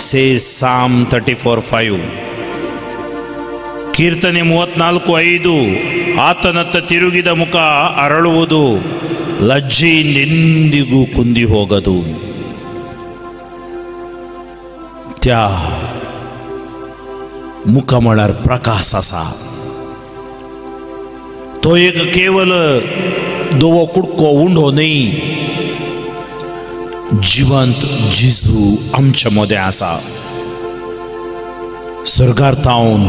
says Psalm 34:5. ಕೀರ್ತನೆ 34:5. ಆತನತ್ತ ತಿರುಗಿದ ಮುಖ ಅರಳುವುದು, ಲಜ್ಜೆಯಿಂದೆಂದಿಗೂ ಕುಂದಿ ಹೋಗದು. त्या मुखामळार प्रकाश आसा. तो एक केवल धवो कुडको उंडो न्हय, जिवंत जेजू आमच्या मदें आसा. सर्गार तावन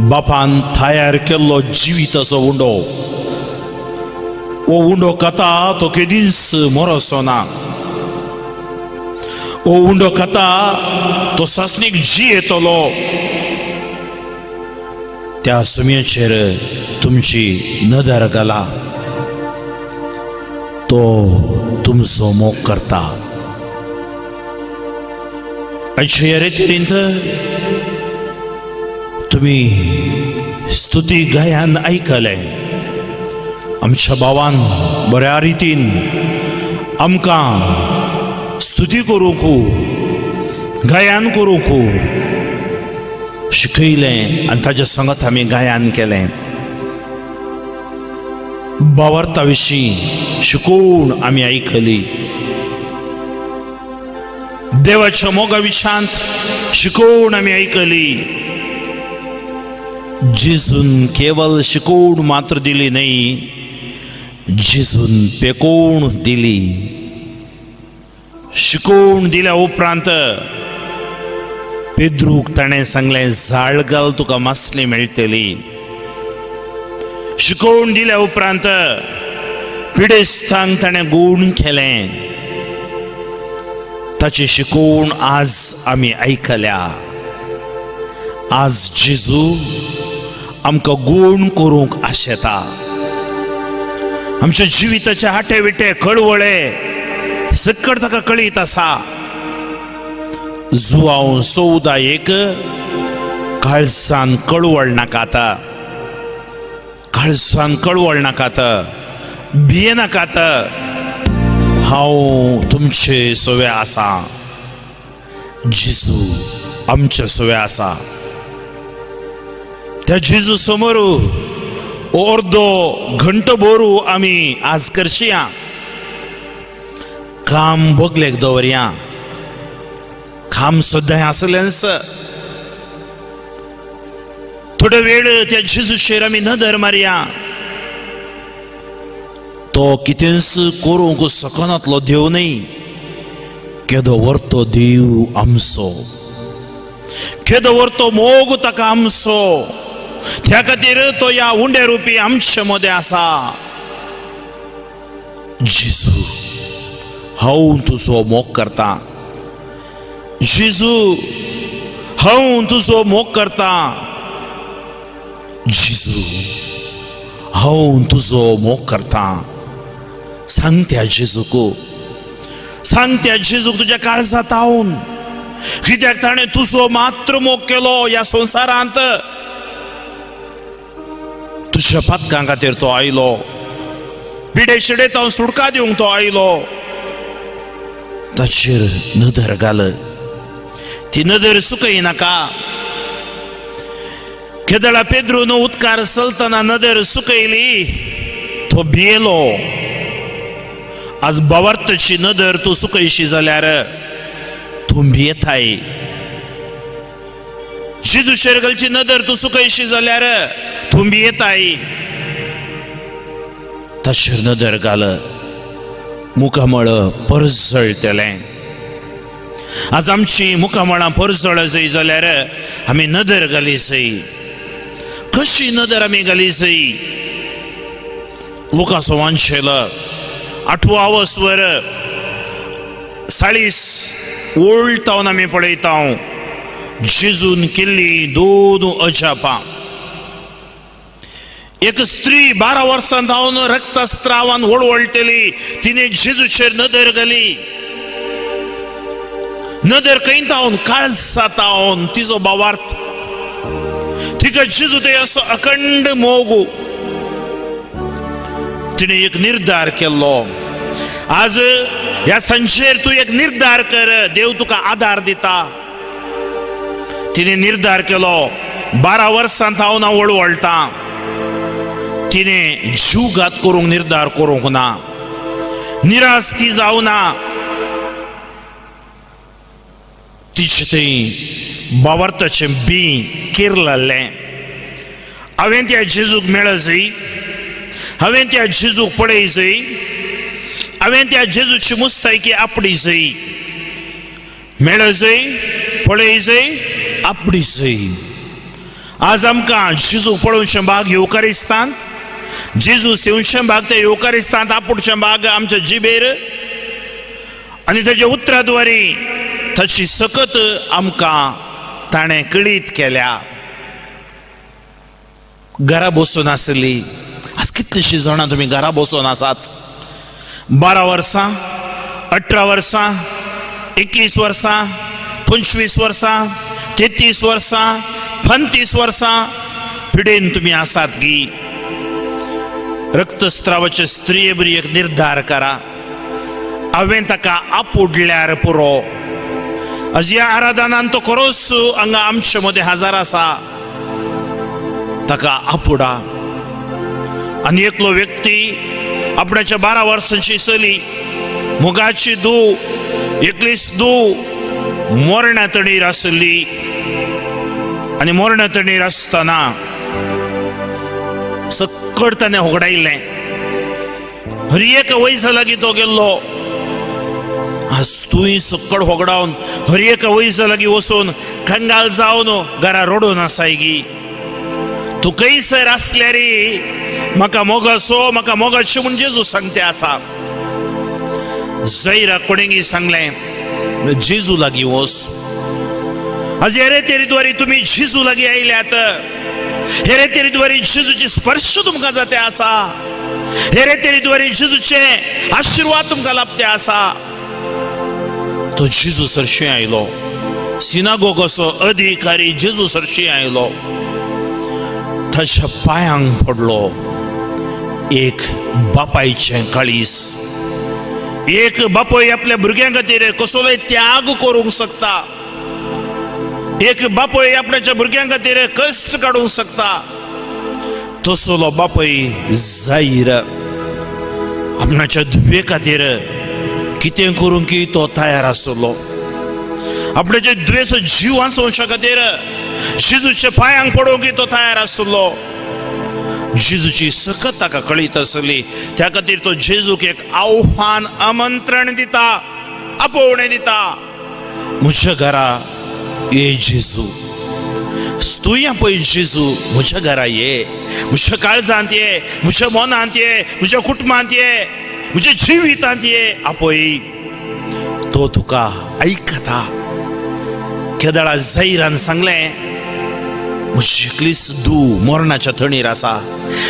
बापान तयार केल्लो जिविताचो उंडो. हो उंडो खाता तो केदींच मरोसो ना. हो उंडो खाता तो सासणीक जियेतलो. त्या सुमयेचेर तुमची नदर घाला, तो तुमचो मोग करता. आयच्या रेतीरींत तुमी स्तुती गायन आयकलें. आमच्या भावान बऱ्या रितीन आमकां स्तुती करूंक, गायन करूंक शिकयलें आनी ताच्या संगत आमी गायन केलें. भावार्था विशीं शिकोवन आमी आयकली. देवाच्या मोगा विशांत शिकोवन आमी आयकली. जेजून केवल शिकोवन मात्र दिली न्हय, जेजून पेकोवन दिली. शिकोवन दिल्या उपरांत पेद्रूक ताणें सांगलें, जाळ घाल, तुका मासली मेळटली. शिकोवन दिल्या उपरांत पिडेस्तांक ताणें गूण केलें. ताची शिकोवण आज आमी आयकल्या. आज जेजू आमकां गूण करूंक आशेता. आमच्या जिविताचे आटे विटे कळवळे सक्कड ताका कळीत आसा. जुवांव 14:1. काळसान कळवळ नाकात, काळसान कळवळ नाकात, भिये नाकात, हांव तुमचे सवे आसा. जेजू आमचे सवे आसा. त्या जेजू समोर अर्दो घंटो भरू आमी आज करशिया. काम बगलेक दवरया, काम सद्दां आसलेंच. थोडो वेळ त्या जेजूचेर आमी नदर मारया. तो कितेंच करूंक शकनातलो देव न्हय. केदो व्हरतो देव आमचो, केदो व्हरतो मोग ताका आमचो. त्या खातीर तो ह्या उंडे रुपी आमचे मदें आसा. जेजू, हांव तुजो मोग करता. जेजू, हांव तुजो मोग करता. जेजू, हांव तुजो मोग करता. सांग त्या जेजूक, सांग त्या जेजूक तुज्या काळजांत हांव. कित्याक ताणें तुजो मात्र मोग केलो ह्या संवसारांत. तुज्या पातकां खातीर तो आयलो, पिडे शिडेत हांव सुटका दिवंक तो आयलो. ताचेर नदर घाल, ती नदर सुकय नाका. केदळा पेद्रून उदकार चलतना नदर सुकयली, तो भियेलो. आज भावार्थाची नदर तूं सुकयशी जाल्यार तूं भियेताय. जेजूचेर घालची नदर तूं सुकयशी जाल्यार तूं भियेताय. ताचेर नदर घाल, मुखामळ परजळटलें. आज आमची मुखामळां परजळ जाय जाल्यार आमी नदर घाली जाय. कशी नदर आमी घाली जाय? लुकासो वांशेल आठवो आवसवर 40 ओल्टावन आमी पळयता जेजून केल्ली दोन अजापां. एक स्त्री 12 वर्सां धांवन रक्तस्त्रावान वळवळटली, तिणे जेजूचेर नदर घाली. नदर खंय तावन काळसा तावन तिजो भावार्थ, तिका जेजू ते असो अखंड मोग. तिणे एक निर्धार केल्लो. आज ह्या सांजेर तूं एक निर्धार कर, देव तुका आदार दिता. तिणे निर्धार केलो, 12 वर्सां हांव ना वळवळटा. तिणे जीवघात करूंक निर्धार करूंक ना, निराश ती जावना. तिचे थंय भावार्थाचें बी किरललें. हांवें त्या जेजूक मेळजय, हांवें त्या जेजूक पळयजय, हांवें त्या जेजूची मुस्तायकी आपडीजय, मेळजय, पळयजय, आपडीजय. आज आमकां जेजूक पळोवचें भाग येवकारिस्तांत, जेजू सेवचें भाग त्या येवकारिस्तांत आपुडचें भाग आमच्या जिबेर, आनी ताच्या उतराद्वारी ताची सकत आमकां ताणें कळीत केल्या. घरा बसून आसली, आज कितलींशीं जाणां तुमी घरा बसून आसात. 12 वर्सां, 18 वर्सां, 21 वर्सां, 25 वर्सां, 33 वर्सां, 35 वर्सां पिडेन तुमी आसात की रक्तस्त्रावाचे स्त्रिये बरी एक निर्धार करा, हांवें ताका आपुडल्यार पुरो. आज ह्या आराधनान तो खरोच हांगा आमचे मदें हजर आसा, ताका आपुडा. आनी एकलो व्यक्ती आपणाच्या 12 वर्सांची चली, मोगाची धूव, एकलीच धूव मरणा तणीर आसली. आनी मरणा तणीर आसतना सक्कड ताणें होगडायलें. हर एक वयसा लागीं तो गेल्लो. आज तूंय सक्कड होगडावन हर एक वयसा लागीं वचून कंगाल जावन घरा रडून आसाय गी. तूं खंयसर आसल्यार म्हाका मोगाचो, म्हाका मोगाचें म्हूण जेजू सांगते आसा. जैरा कोणेंगी सांगलें, जेजू लागीं वच. आज हेरे तेरीद्वारी तुमी जेजू लागीं आयल्यात, हेरे तेरीद्वारी जेजूची स्पर्श तुमकां जाते आसा, हेरे तेरीद्वारी जेजूचे आशिर्वाद तुमकां लाभते आसा. तो जेजू सरशी आयलो, सिनागोगाचो अधिकारी जेजू सरशी आयलो, ताच्या पांयांक पडलो. एक बापायचें काळीस, एक बापूय आपल्या भुरग्यां खातीर कसलोय त्याग करूंक शकता, एक बापूय आपल्याच्या भुरग्यां खातीर कश्ट काडूंक शकता, तसलो बापूय जाहीर आपणाच्या धुवे खातीर कितें करूंक की तो तयार आसलो. आपणाच्या धुवेचो जीव वाचोवच्या खातीर जेजूच्या पांयांक पडोवंक की तो तयार आसलो. जेजूची सकत ताका कळीत आसली, त्या खातीर तो जेजूक एक आव्हान आमंत्रण दिता, आपोवणें दिता, म्हज्या घरा ये जेजू. तूं पळय जेजू म्हज्या घरा ये, म्हज्या काळजांत ये, म्हज्या मनांत ये, म्हज्या कुटुंबांत ये, म्हज्या जिवितांत ये. आपय, तो तुका आयकता. केदळा जैरान सांगलें, म्हजी एकलीच धूव मरणाच्या थणीर आसा.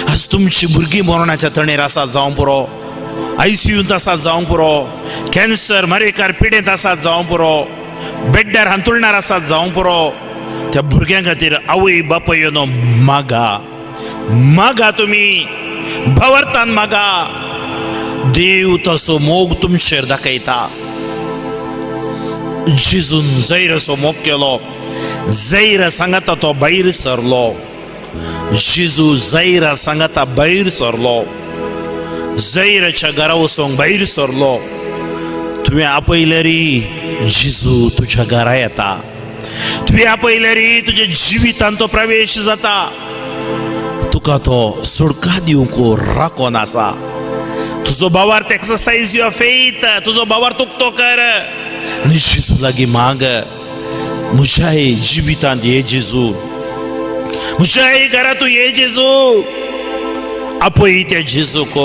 आज तुमची भुरगीं मरणाच्या थणीर आसा जावं पुरो, आयसीयूंत आसा जावं पुरो, कॅन्सर मारेकार पिडेंत आसा जावं पुरो, बेड्ड्यार हांतुळणार आसा जावं पुरो, त्या भुरग्यां खातीर आवय बापूय नो मागा, मागा, तुमी भावार्थान मागा. देव तसो मोग तुमचेर दाखयता. जेजून जैरसो मोग केलो, जैर सांगाता तो भायर सरलो. जेजू जैरा सांगाता भायर सरलो, जैराच्या घरा वचोंक भायर सरलो. तुवें आपयल्यार जेजू तुज्या घरा येता, तुवें आपयल्यार तुज्या जिवितांत तो प्रवेश जाता. तुका तो सुडका दिवंक राकोन आसा. तुजो भावार्थ, एक्सरसाइज your faith, तुजो भावार्थ उक्तो कर आनी जेजू लागीं माग, म्हज्याय जिवितांत ये जेजू, म्हज्याय घरा तूं ये जेजू. आपय त्या जेजूक.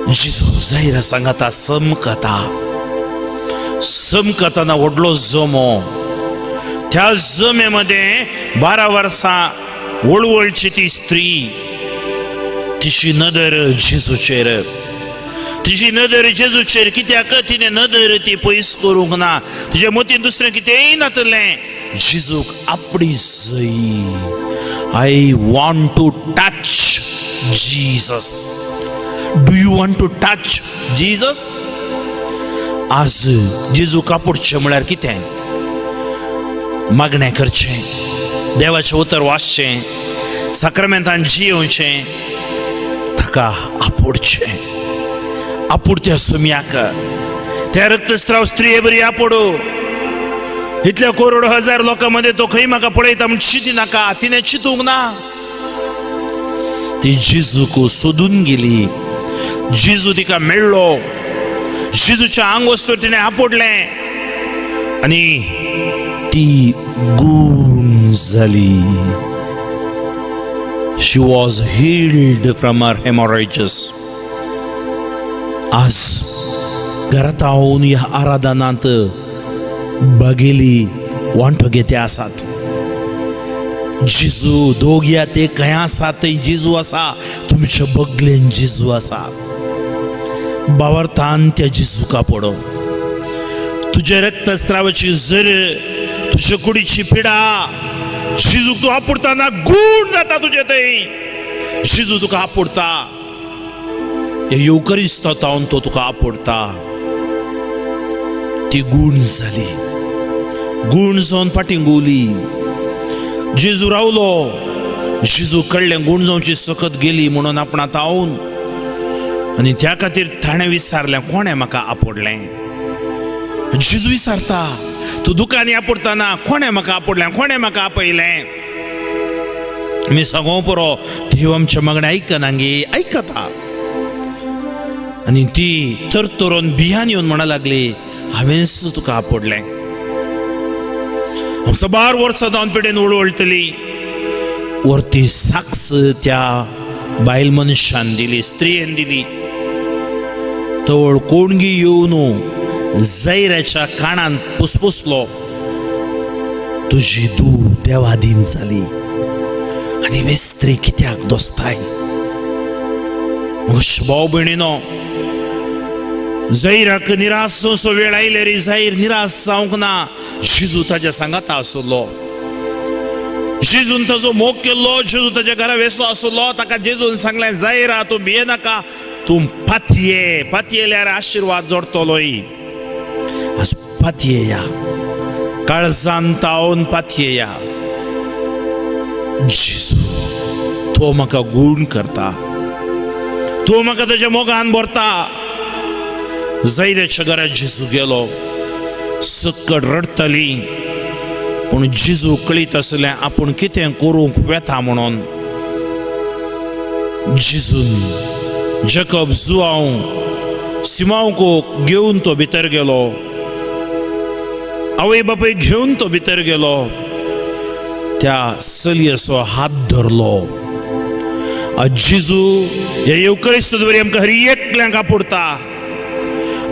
जेजू जायरा सांगाता समकता, समकताना व्हडलो जमो. त्या जमेमध्ये 12 वर्सां वळवळची ती स्त्री, तिची नदर जेजूचेर, तिची नदर जेजूचेर. कित्याक तिणें नदर ती पयस करूंक ना, तिच्या मतीन दुसरें कितेंय नातलें. जेजूक आपली जय, I want to touch Jesus. Do you want to touch Jesus? आज जेजूक आपोडचें म्हळ्यार कितें? मागणें करचें, देवाचें उतर वाचचें, साक्रामेंतान जियोवचें, ताका आपोडचें. आपुडत्या सुम्याक त्या रक्तस्राव स्त्रिये बरी आपोडू. इतल्या करोड हजार लोकां मध्ये तो खंय म्हाका पळयता म्हण चिंती नाका. तिणें चिंतूंक ना, ती जेजूक सोदून गेली. जेजू तिका मेळ्ळो. जेजूच्या आंग वस्तू तिणें आपोडलें आनी ती गूण जाली. She was healed from her hemorrhages. आज घरात हांव ह्या आराधनांत बागेली वांटो घेते आसात. जेजू दोग या ते खंय आसा थंय जेजू आसा. तुमच्या बगलेन जेजू आसा. बावरतान त्या जेजूका पडो. तुज्या रक्तस्रावाची जर, तुझ्या कुडीची पिडा, जेजूक तूं आपुडताना गूण जाता तुजे थंय. जेजू तुका आपुडता. हे येवकरिस्त तावन तो तुका आपुडता. ती गूण जाली. गूण जावन फाटीं गुवली. जेजू रावलो. जेजू कळ्ळें गूण जावची सकत गेली म्हणून आपणा तावन, आनी त्या खातीर ताणें विचारलें, कोणें म्हाका आपोडलें? जेजू विचारता, तूं दुकानी आपोडताना कोणें म्हाका आपोडलें, कोणें म्हाका आपयलें? मी सांगो पुरो, देव आमच्या मागणें आयकना गे? आयकता. आनी ती तरतरून भियान येवन म्हणा लागली, हांवेंच तुका आपोडलें. हांव साबार वर्सां जावन पिडेन वळवळटली. वरती साक्ष त्या बायल मनशान दिली, स्त्रियेन दिली. तवळ कोणगी येवन जैराच्या कानान पुसपुसलो, तुजी धूव देवादीन जाली आनी मिस्त्री कित्याक दोस्ताय? भाव भयणीनो, जैराक निराश असो वेळ आयले रे, जाहीर निराश जावंक ना. जेजू ताज्या सांगाता आसलो. जेजून ताजो मोग केल्लो. जेजू ताज्या घरा वेसो आसलो. ताका जेजून सांगलें, जायरा तूं भिये नाका, तूं पातये, पातयेल्यार आशिर्वाद जोडतलोय. आज पातयेया, काळजान तावन पातयेया. जेजू तो म्हाका गूण करता, तो म्हाका ताज्या मोगान भरता. जैराच्या घरा जेजू गेलो. सक्कड रडटली, पूण जेजू कळीत आसलें आपूण कितें करूंक वेता म्हणून. जेजून जेकब, जुआंव, सिमांवको घेवन तो भितर गेलो. आवय बापूय घेवन तो भितर गेलो. त्या चलयेचो हात धरलो. जेजू हे येवक्रिस्त वरी आमकां हर एकल्यांक आपुडता.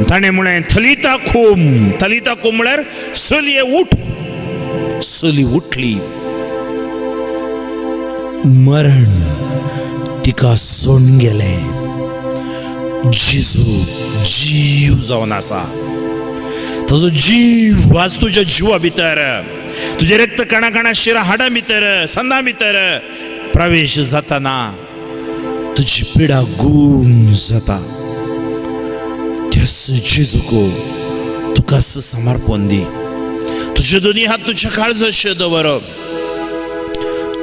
ताणें म्हळें, थलिता खूम. थलिता खूम म्हळ्यार चलये उठ. चली उठली. मरण तिका सोडून गेलें. जेजू जीव जावन आसा. ताजो जीव आज तुज्या जिवा भितर, तुज्या रक्त कणा कणा, शिरा हाडां भितर, संदा भितर प्रवेश जाताना तुजी पिडा गूण जाता. त्याच जेजूको तुका समर्पण दी. तुजे दोनी हात तुज्या काळजाचेर दवर.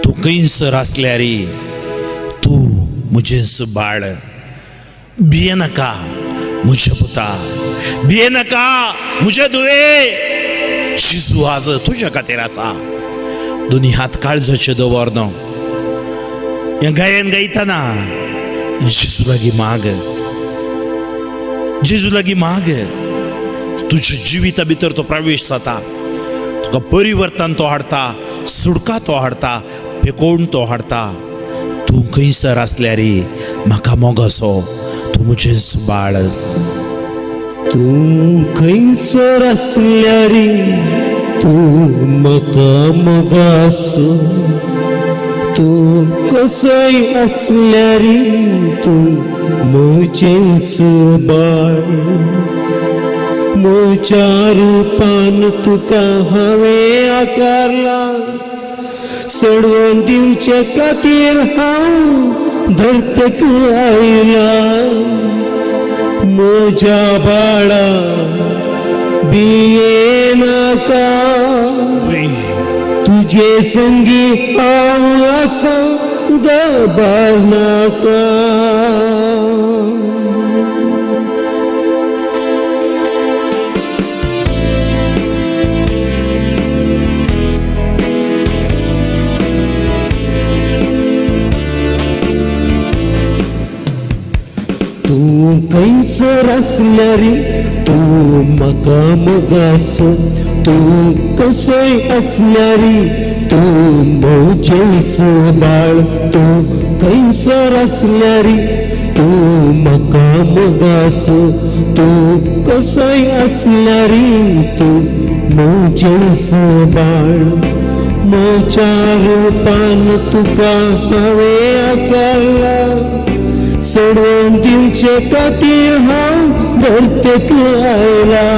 तूं खंयसर आसल्यार तूं म्हजेंच बाळ. भिये नाका म्हज्या पुता, भिये नाका म्हज्या धुवे. जेजू आज तुज्या खातीर आसा. दोनी हात काळजाचे दवर न्हू. हें गायन गायतना जेजू लागीं माग, जेजू लागीं माग. तुज्या जिविता भितर तो प्रवेश जाता. तुका परिवर्तन तो हाडता, सुडका तो हाडता, पेकोण तो हाडता. तूं खंयसर आसल्यार म्हाका मोगासो, तूं म्हजेंच बाळ. तूं खंयसर आसल्यार तूं म्हाका मोगासो, तूं कसोय आसल्यार तूं म्हजेंच बाळ. म्हज्या रुपान तुका हांवें आकारला, सोडून दिवचे खातीर हांव धर्तेक आयला. म्हज्या बाळा भियेनाका, तुजे संगी हांव आसा घाबरनाका. तूं खंयसर आसल्यार तूं म्हाका मोगासो, तूं कसोय आसल्यार तूं म्हजेंच बाळ. तूं खंयसर आसल्यार तूं म्हाका मोगासो, तूं कसोय आसल्यार तूं म्हजेंच बाळ. म्हज्या रुपान तुका हांवें आकारला, सोडून दिवचे खातीर हांव धर्तेक आयला.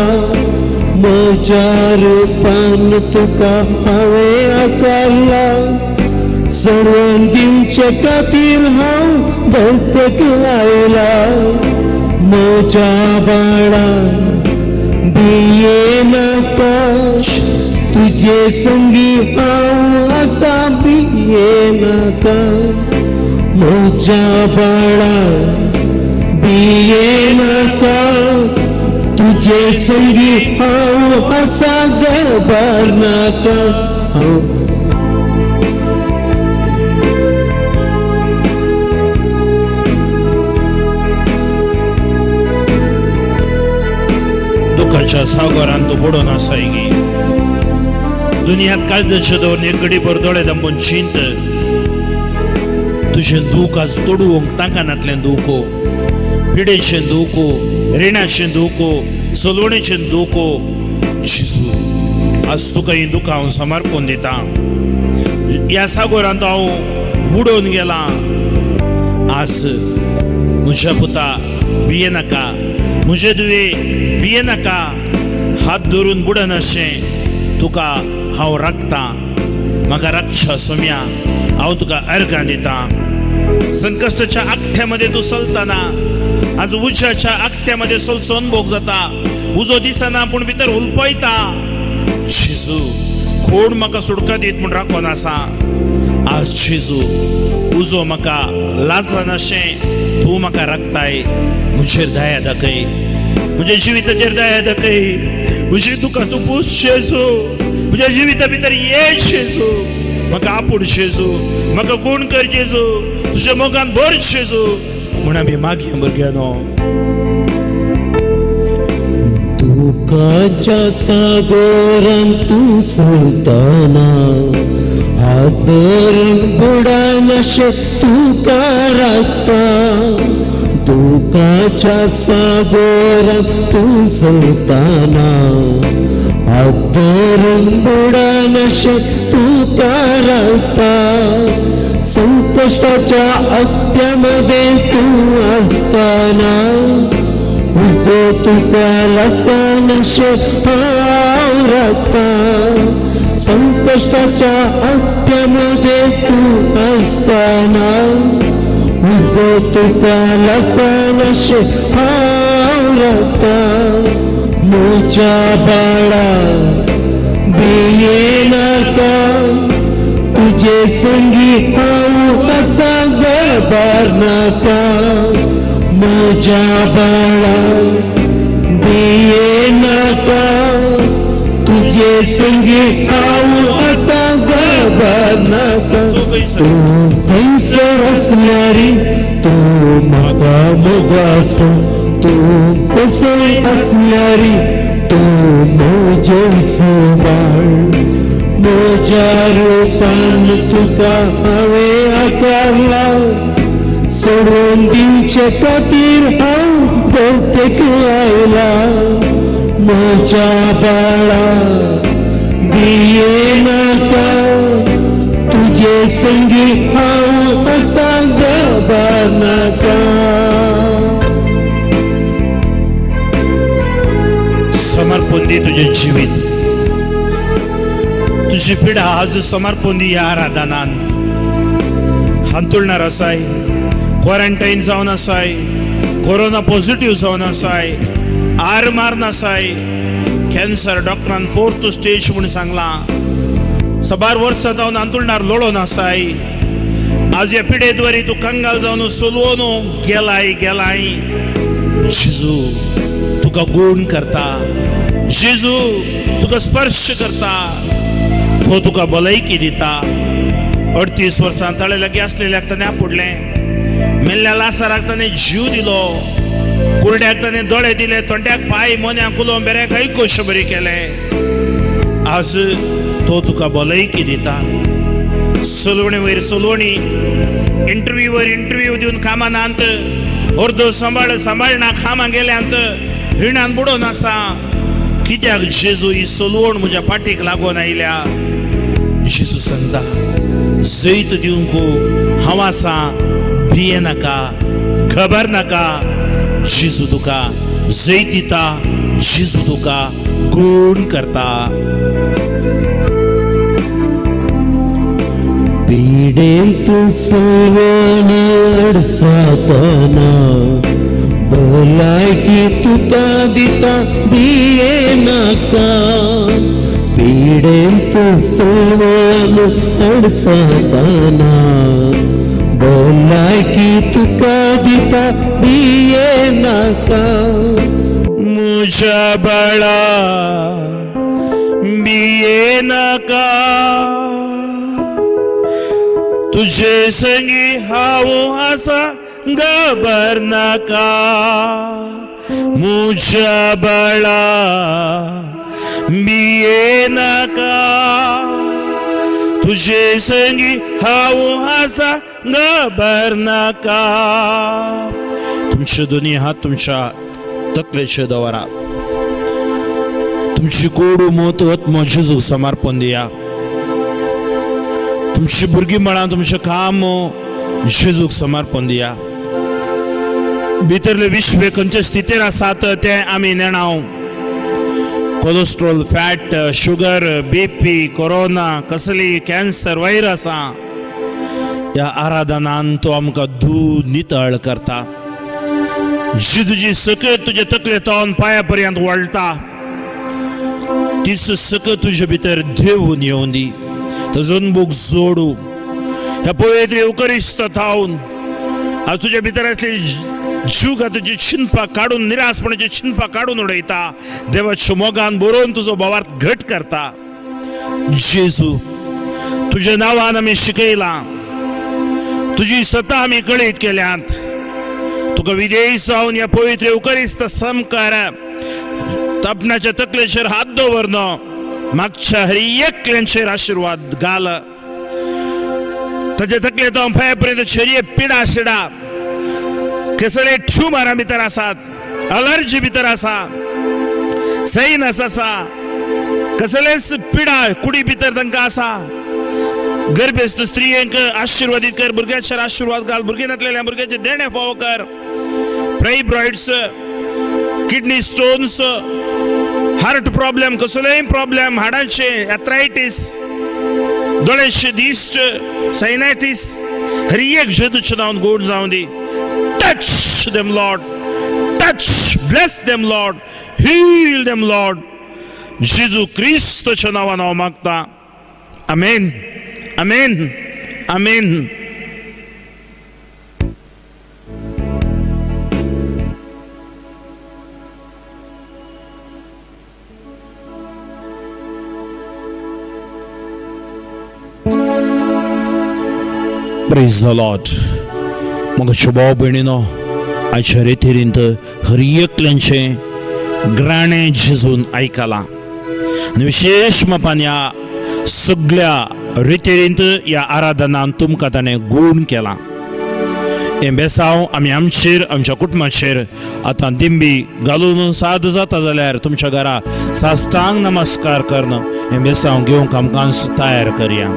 म्हज्या रुपान तुका हांवें आकारला, सोडून दिवचे खातीर हांव धर्तेक आयला. म्हज्या बाळा भियेनाका, तुजे संगी हांव आसा भियेनाका. म्हज्या बाळा भियेनाका, तुजे संगी हांव आसा घाबरनाका. हांव दुखाच्या सागरान तूं बुडोवन आसाय गी, दुनियांत काळजाचे दवरून एक घडीभर दोळे दांबून चिंत. तुजें दूख आज तोडूंक तांकानांतलें दूख, पिडेचें दूख, रिणाचें दूख, सलवणेचें दूख, जेजू आज तुका हीं दुखां हांव समर्पण दितां. ह्या सागोरांत हांव बुडोवन गेलां. आज म्हज्या पुता भियेनाका, म्हजे दुवे भियेनाका, हात धरून बुडनाशें तुका हांव राखतां. म्हाका राखच्या सोम्या, हांव तुका अर्गां दितां. संकश्टाच्या आगठ्यामध्ये तूं चलतना, आज उज्याच्या आगठ्यामध्ये चलचो अनुभव जाता. उजो दिसना पूण भितर हुलपयता. जेजू कोण म्हाका सुटका दीत म्हूण राखोन आसा. आज जेजू उजो म्हाका लाजनाशें तूं म्हाका राखताय. म्हजेर दया दाखय, म्हज्या जिविताचेर दया दाखय. म्हजी तुका तूं पूस जेजू, म्हज्या जिविता भितर ये जेजू, म्हाका आपूड जेजू, म्हाका कोण कर जेजू, तुज्या मोगान भर जेजू म्हूण आमी मागया भुरग्यांनो. दुखाच्या सागरान तूं चलतना, हात धरून बुडनाशें तुका राखता. दुखाच्या सागरान तूं चलतना, हात धरून बुडनाशें तुका राखता. संकश्टाच्या आगठ्यामध्ये तूं आसतना, उजो तुका लासनाशें हांव राखता. संकश्टाच्या आगठ्यामध्ये तूं आसतना, उजो तुका लासनाशें हांव राखता. म्हज्या बाळा भियेनाका, तुजे संगी हांव आसा घाबरनाका. म्हज्या बाळा भियेनाका, तुजे संगी हांव आसा घाबरनाका. तूं खंयसर आसल्यार तूं म्हाका मोगासो, तूं कसोय आसल्यार तूं म्हजेंच बाळ. म्हज्या रुपान तुका हांवें आकारला, दिवचे खातीर हांव धरतेक आयला. म्हज्या बाळा भिये नाका, तुजे संगी हांव आसा, घाबर नाका. समर्पण दी तुजें जिवीत, तुजी पिडा आज समर्पण दी ह्या आराधनान. हांतुळणार आसाय, क्वॉरंटायन जावन आसाय, कोरोना पॉझिटिव्ह जावन आसाय, आर मारून आसाय, कॅन्सर डॉक्टरान फोर्थ स्टेज म्हूण सांगलां, सबार वर्सां जावन हांतुळणार लोळोन आसाय. आज ह्या पिडेद्वारी तूं कंगाल जावन सोलवोन गेलाय गेलाय. जेजू तुका गूण करता, जेजू तुका स्पर्श करता, तो तुका भलायकी दिता. 38 वर्सां तळे लागीं आसलेल्याक ताणें आपुडलें, मेल्ल्या लासाराक ताणें जीव दिलो, कुरड्याक ताणें दोळे दिले, तोंड्याक पांय, मोन्याक उलोवंक बेऱ्याक आयकोश बरी केलें. आज तो तुका भलायकी दिता. सलवणी वयर सलवणी, इंटरव्यू वयर इंटरव्यू दिवन कामानांत अर्दो सांबाळ सांबाळना, कामां गेल्यांत रिणान बुडोवन आसा. कित्याक जेजू ही सलवण म्हज्या पाठीक लागून आयल्या? जेजू सांगता, जैत दिवंक हांव आसा, भिये नाका, खबर नाका. जेजू तुका जैत दिता, जेजू तुका गूण करता. पिडेंत सलवण अडसातना, भलायकी तुका दिता, भिये नाका. पिडेंत सलवण अडसातना, भलायकी तुका दिता, भिये नाका. म्हज्या बाळा भिये नाका, तुजे संगी हांव आसा, घाबर नाका. म्हज्या बाळा भिये नाका, तुजे संगी हांव आसा, घाबर नाका. तुमचे दोन्ही हात तुमच्या तकलेचे दवरा, तुमची कोडू मोत आत्मो जेजूक समर्पण दिया. तुमची भुरगीं म्हळां तुमचें काम जेजूक समर्पण दिया. भितरले विश्व खंयचे स्थितीर आसात तें आमी नेणाव. Cholesterol, fat, sugar, BP, corona, कसली कॅन्सर, व्हायरस ह्या आराधनान तो आमकां दूद नितळ करता. जी तुजी सकत तुजे तकले तावन पांया पर्यंत वळटा, तीच सकत तुजे भितर देवून येवन दी, ताजो अनभोग जोडू. ह्या पवित्र येवकरिस्त थावन आज तुज्या भितर आसली जीव तुजी चिंतपा काडून, निरासपणाची चिंतपा काडून उडयता. देवाच्या मोगान बरोवन तुजो भावार्थ घट करता. जेजू तुज्या नांवान आमी शिकयलां, तुजी सता आमी कळीत केल्यांत. तुका विदेश जावन ह्या पवित्र येवकरिस्त समकार आपणाच्या तकलेचेर हात दवरन मागच्या हरी एकल्यांचेर आशिर्वाद घाल. ताच्या तकले तो पांया पर्यंत शरीर पिडा शिडा कसले ट्युमरां भितर आसात, अलर्जी भितर आसा, सैनस आसा, कसलेच पिडा कुडी भितर तांकां आसा. गर्भेस्त स्त्रियेंक आशिर्वादीत कर, भुरग्याचेर आशिर्वाद घाल, भुरगीं नासलेल्या भुरग्याचे देणे फावो कर. Fibroids, kidney stones, heart problem, कसलेय प्रॉब्लेम, हाडांचे एथरायटीस, दोळ्याचे दिश्ट, सायनायटीस, हर एक जेजूच्या नांवान गोड जावं दी. Touch them Lord, touch, bless them Lord, heal them Lord. जेजू क्रिस्तच्या नांवान हांव मागता, आमेन, आमेन, आमेन. Praise the Lord. म्हज्या भाव भयणीनो, आयच्या रेतीरींत हर एकल्यांचें ग्राणें झिजून आयकलां आनी विशेश मापान ह्या सगल्या रितेरींत ह्या आराधनान तुमकां ताणें गूण केलां. हें बेसांव आमी आमचेर आमच्या कुटुंबाचेर आतां दिंबी घालून साद जाता जाल्यार तुमच्या घरा साष्टांग नमस्कार करून हें बेसांव घेवंक आमकां तयार करया.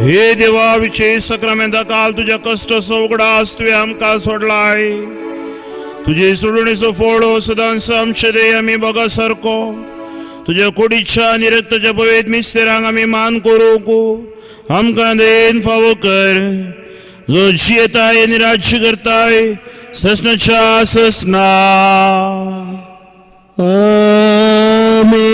हे देवा विशेष सक्रामेंता काल तुज्या कश्ट उगडास तुवें आमकां सोडलाय. तुजे सोडणेचो फोड सदांच आमचे देह आमी बगा सारको तुज्या कुडीच्या आनी रक्ताच्या पवित्र मिस्तेरांक आमी मान करूंक आमकां देन फावो कर, जो जियेताय आनी राज्य करताय ससनाच्या ससना. आमेन.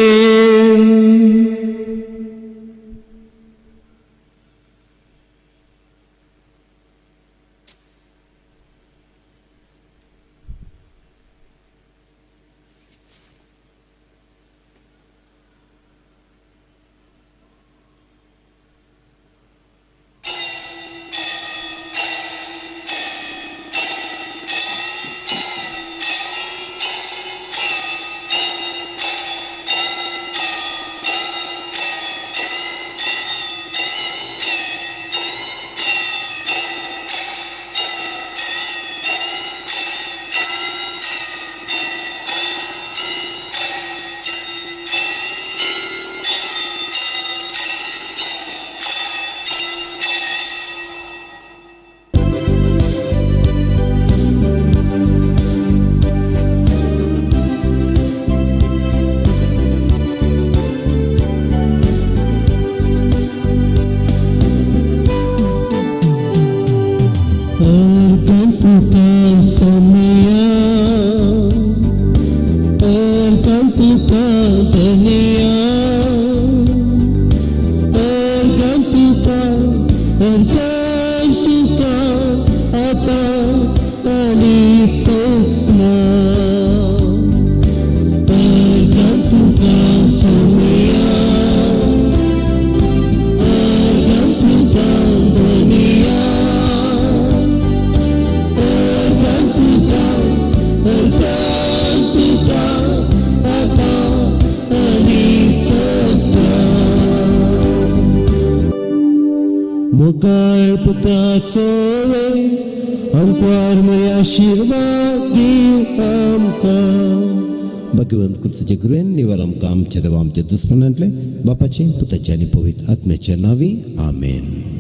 भगवंत कुर्सीचे गुरुन निवर आमकां आमच्या देवा आमच्या दुस्मनांतले बापाचे पुताचे आनी पवित्र आत्म्याच्या नांवी आमेन.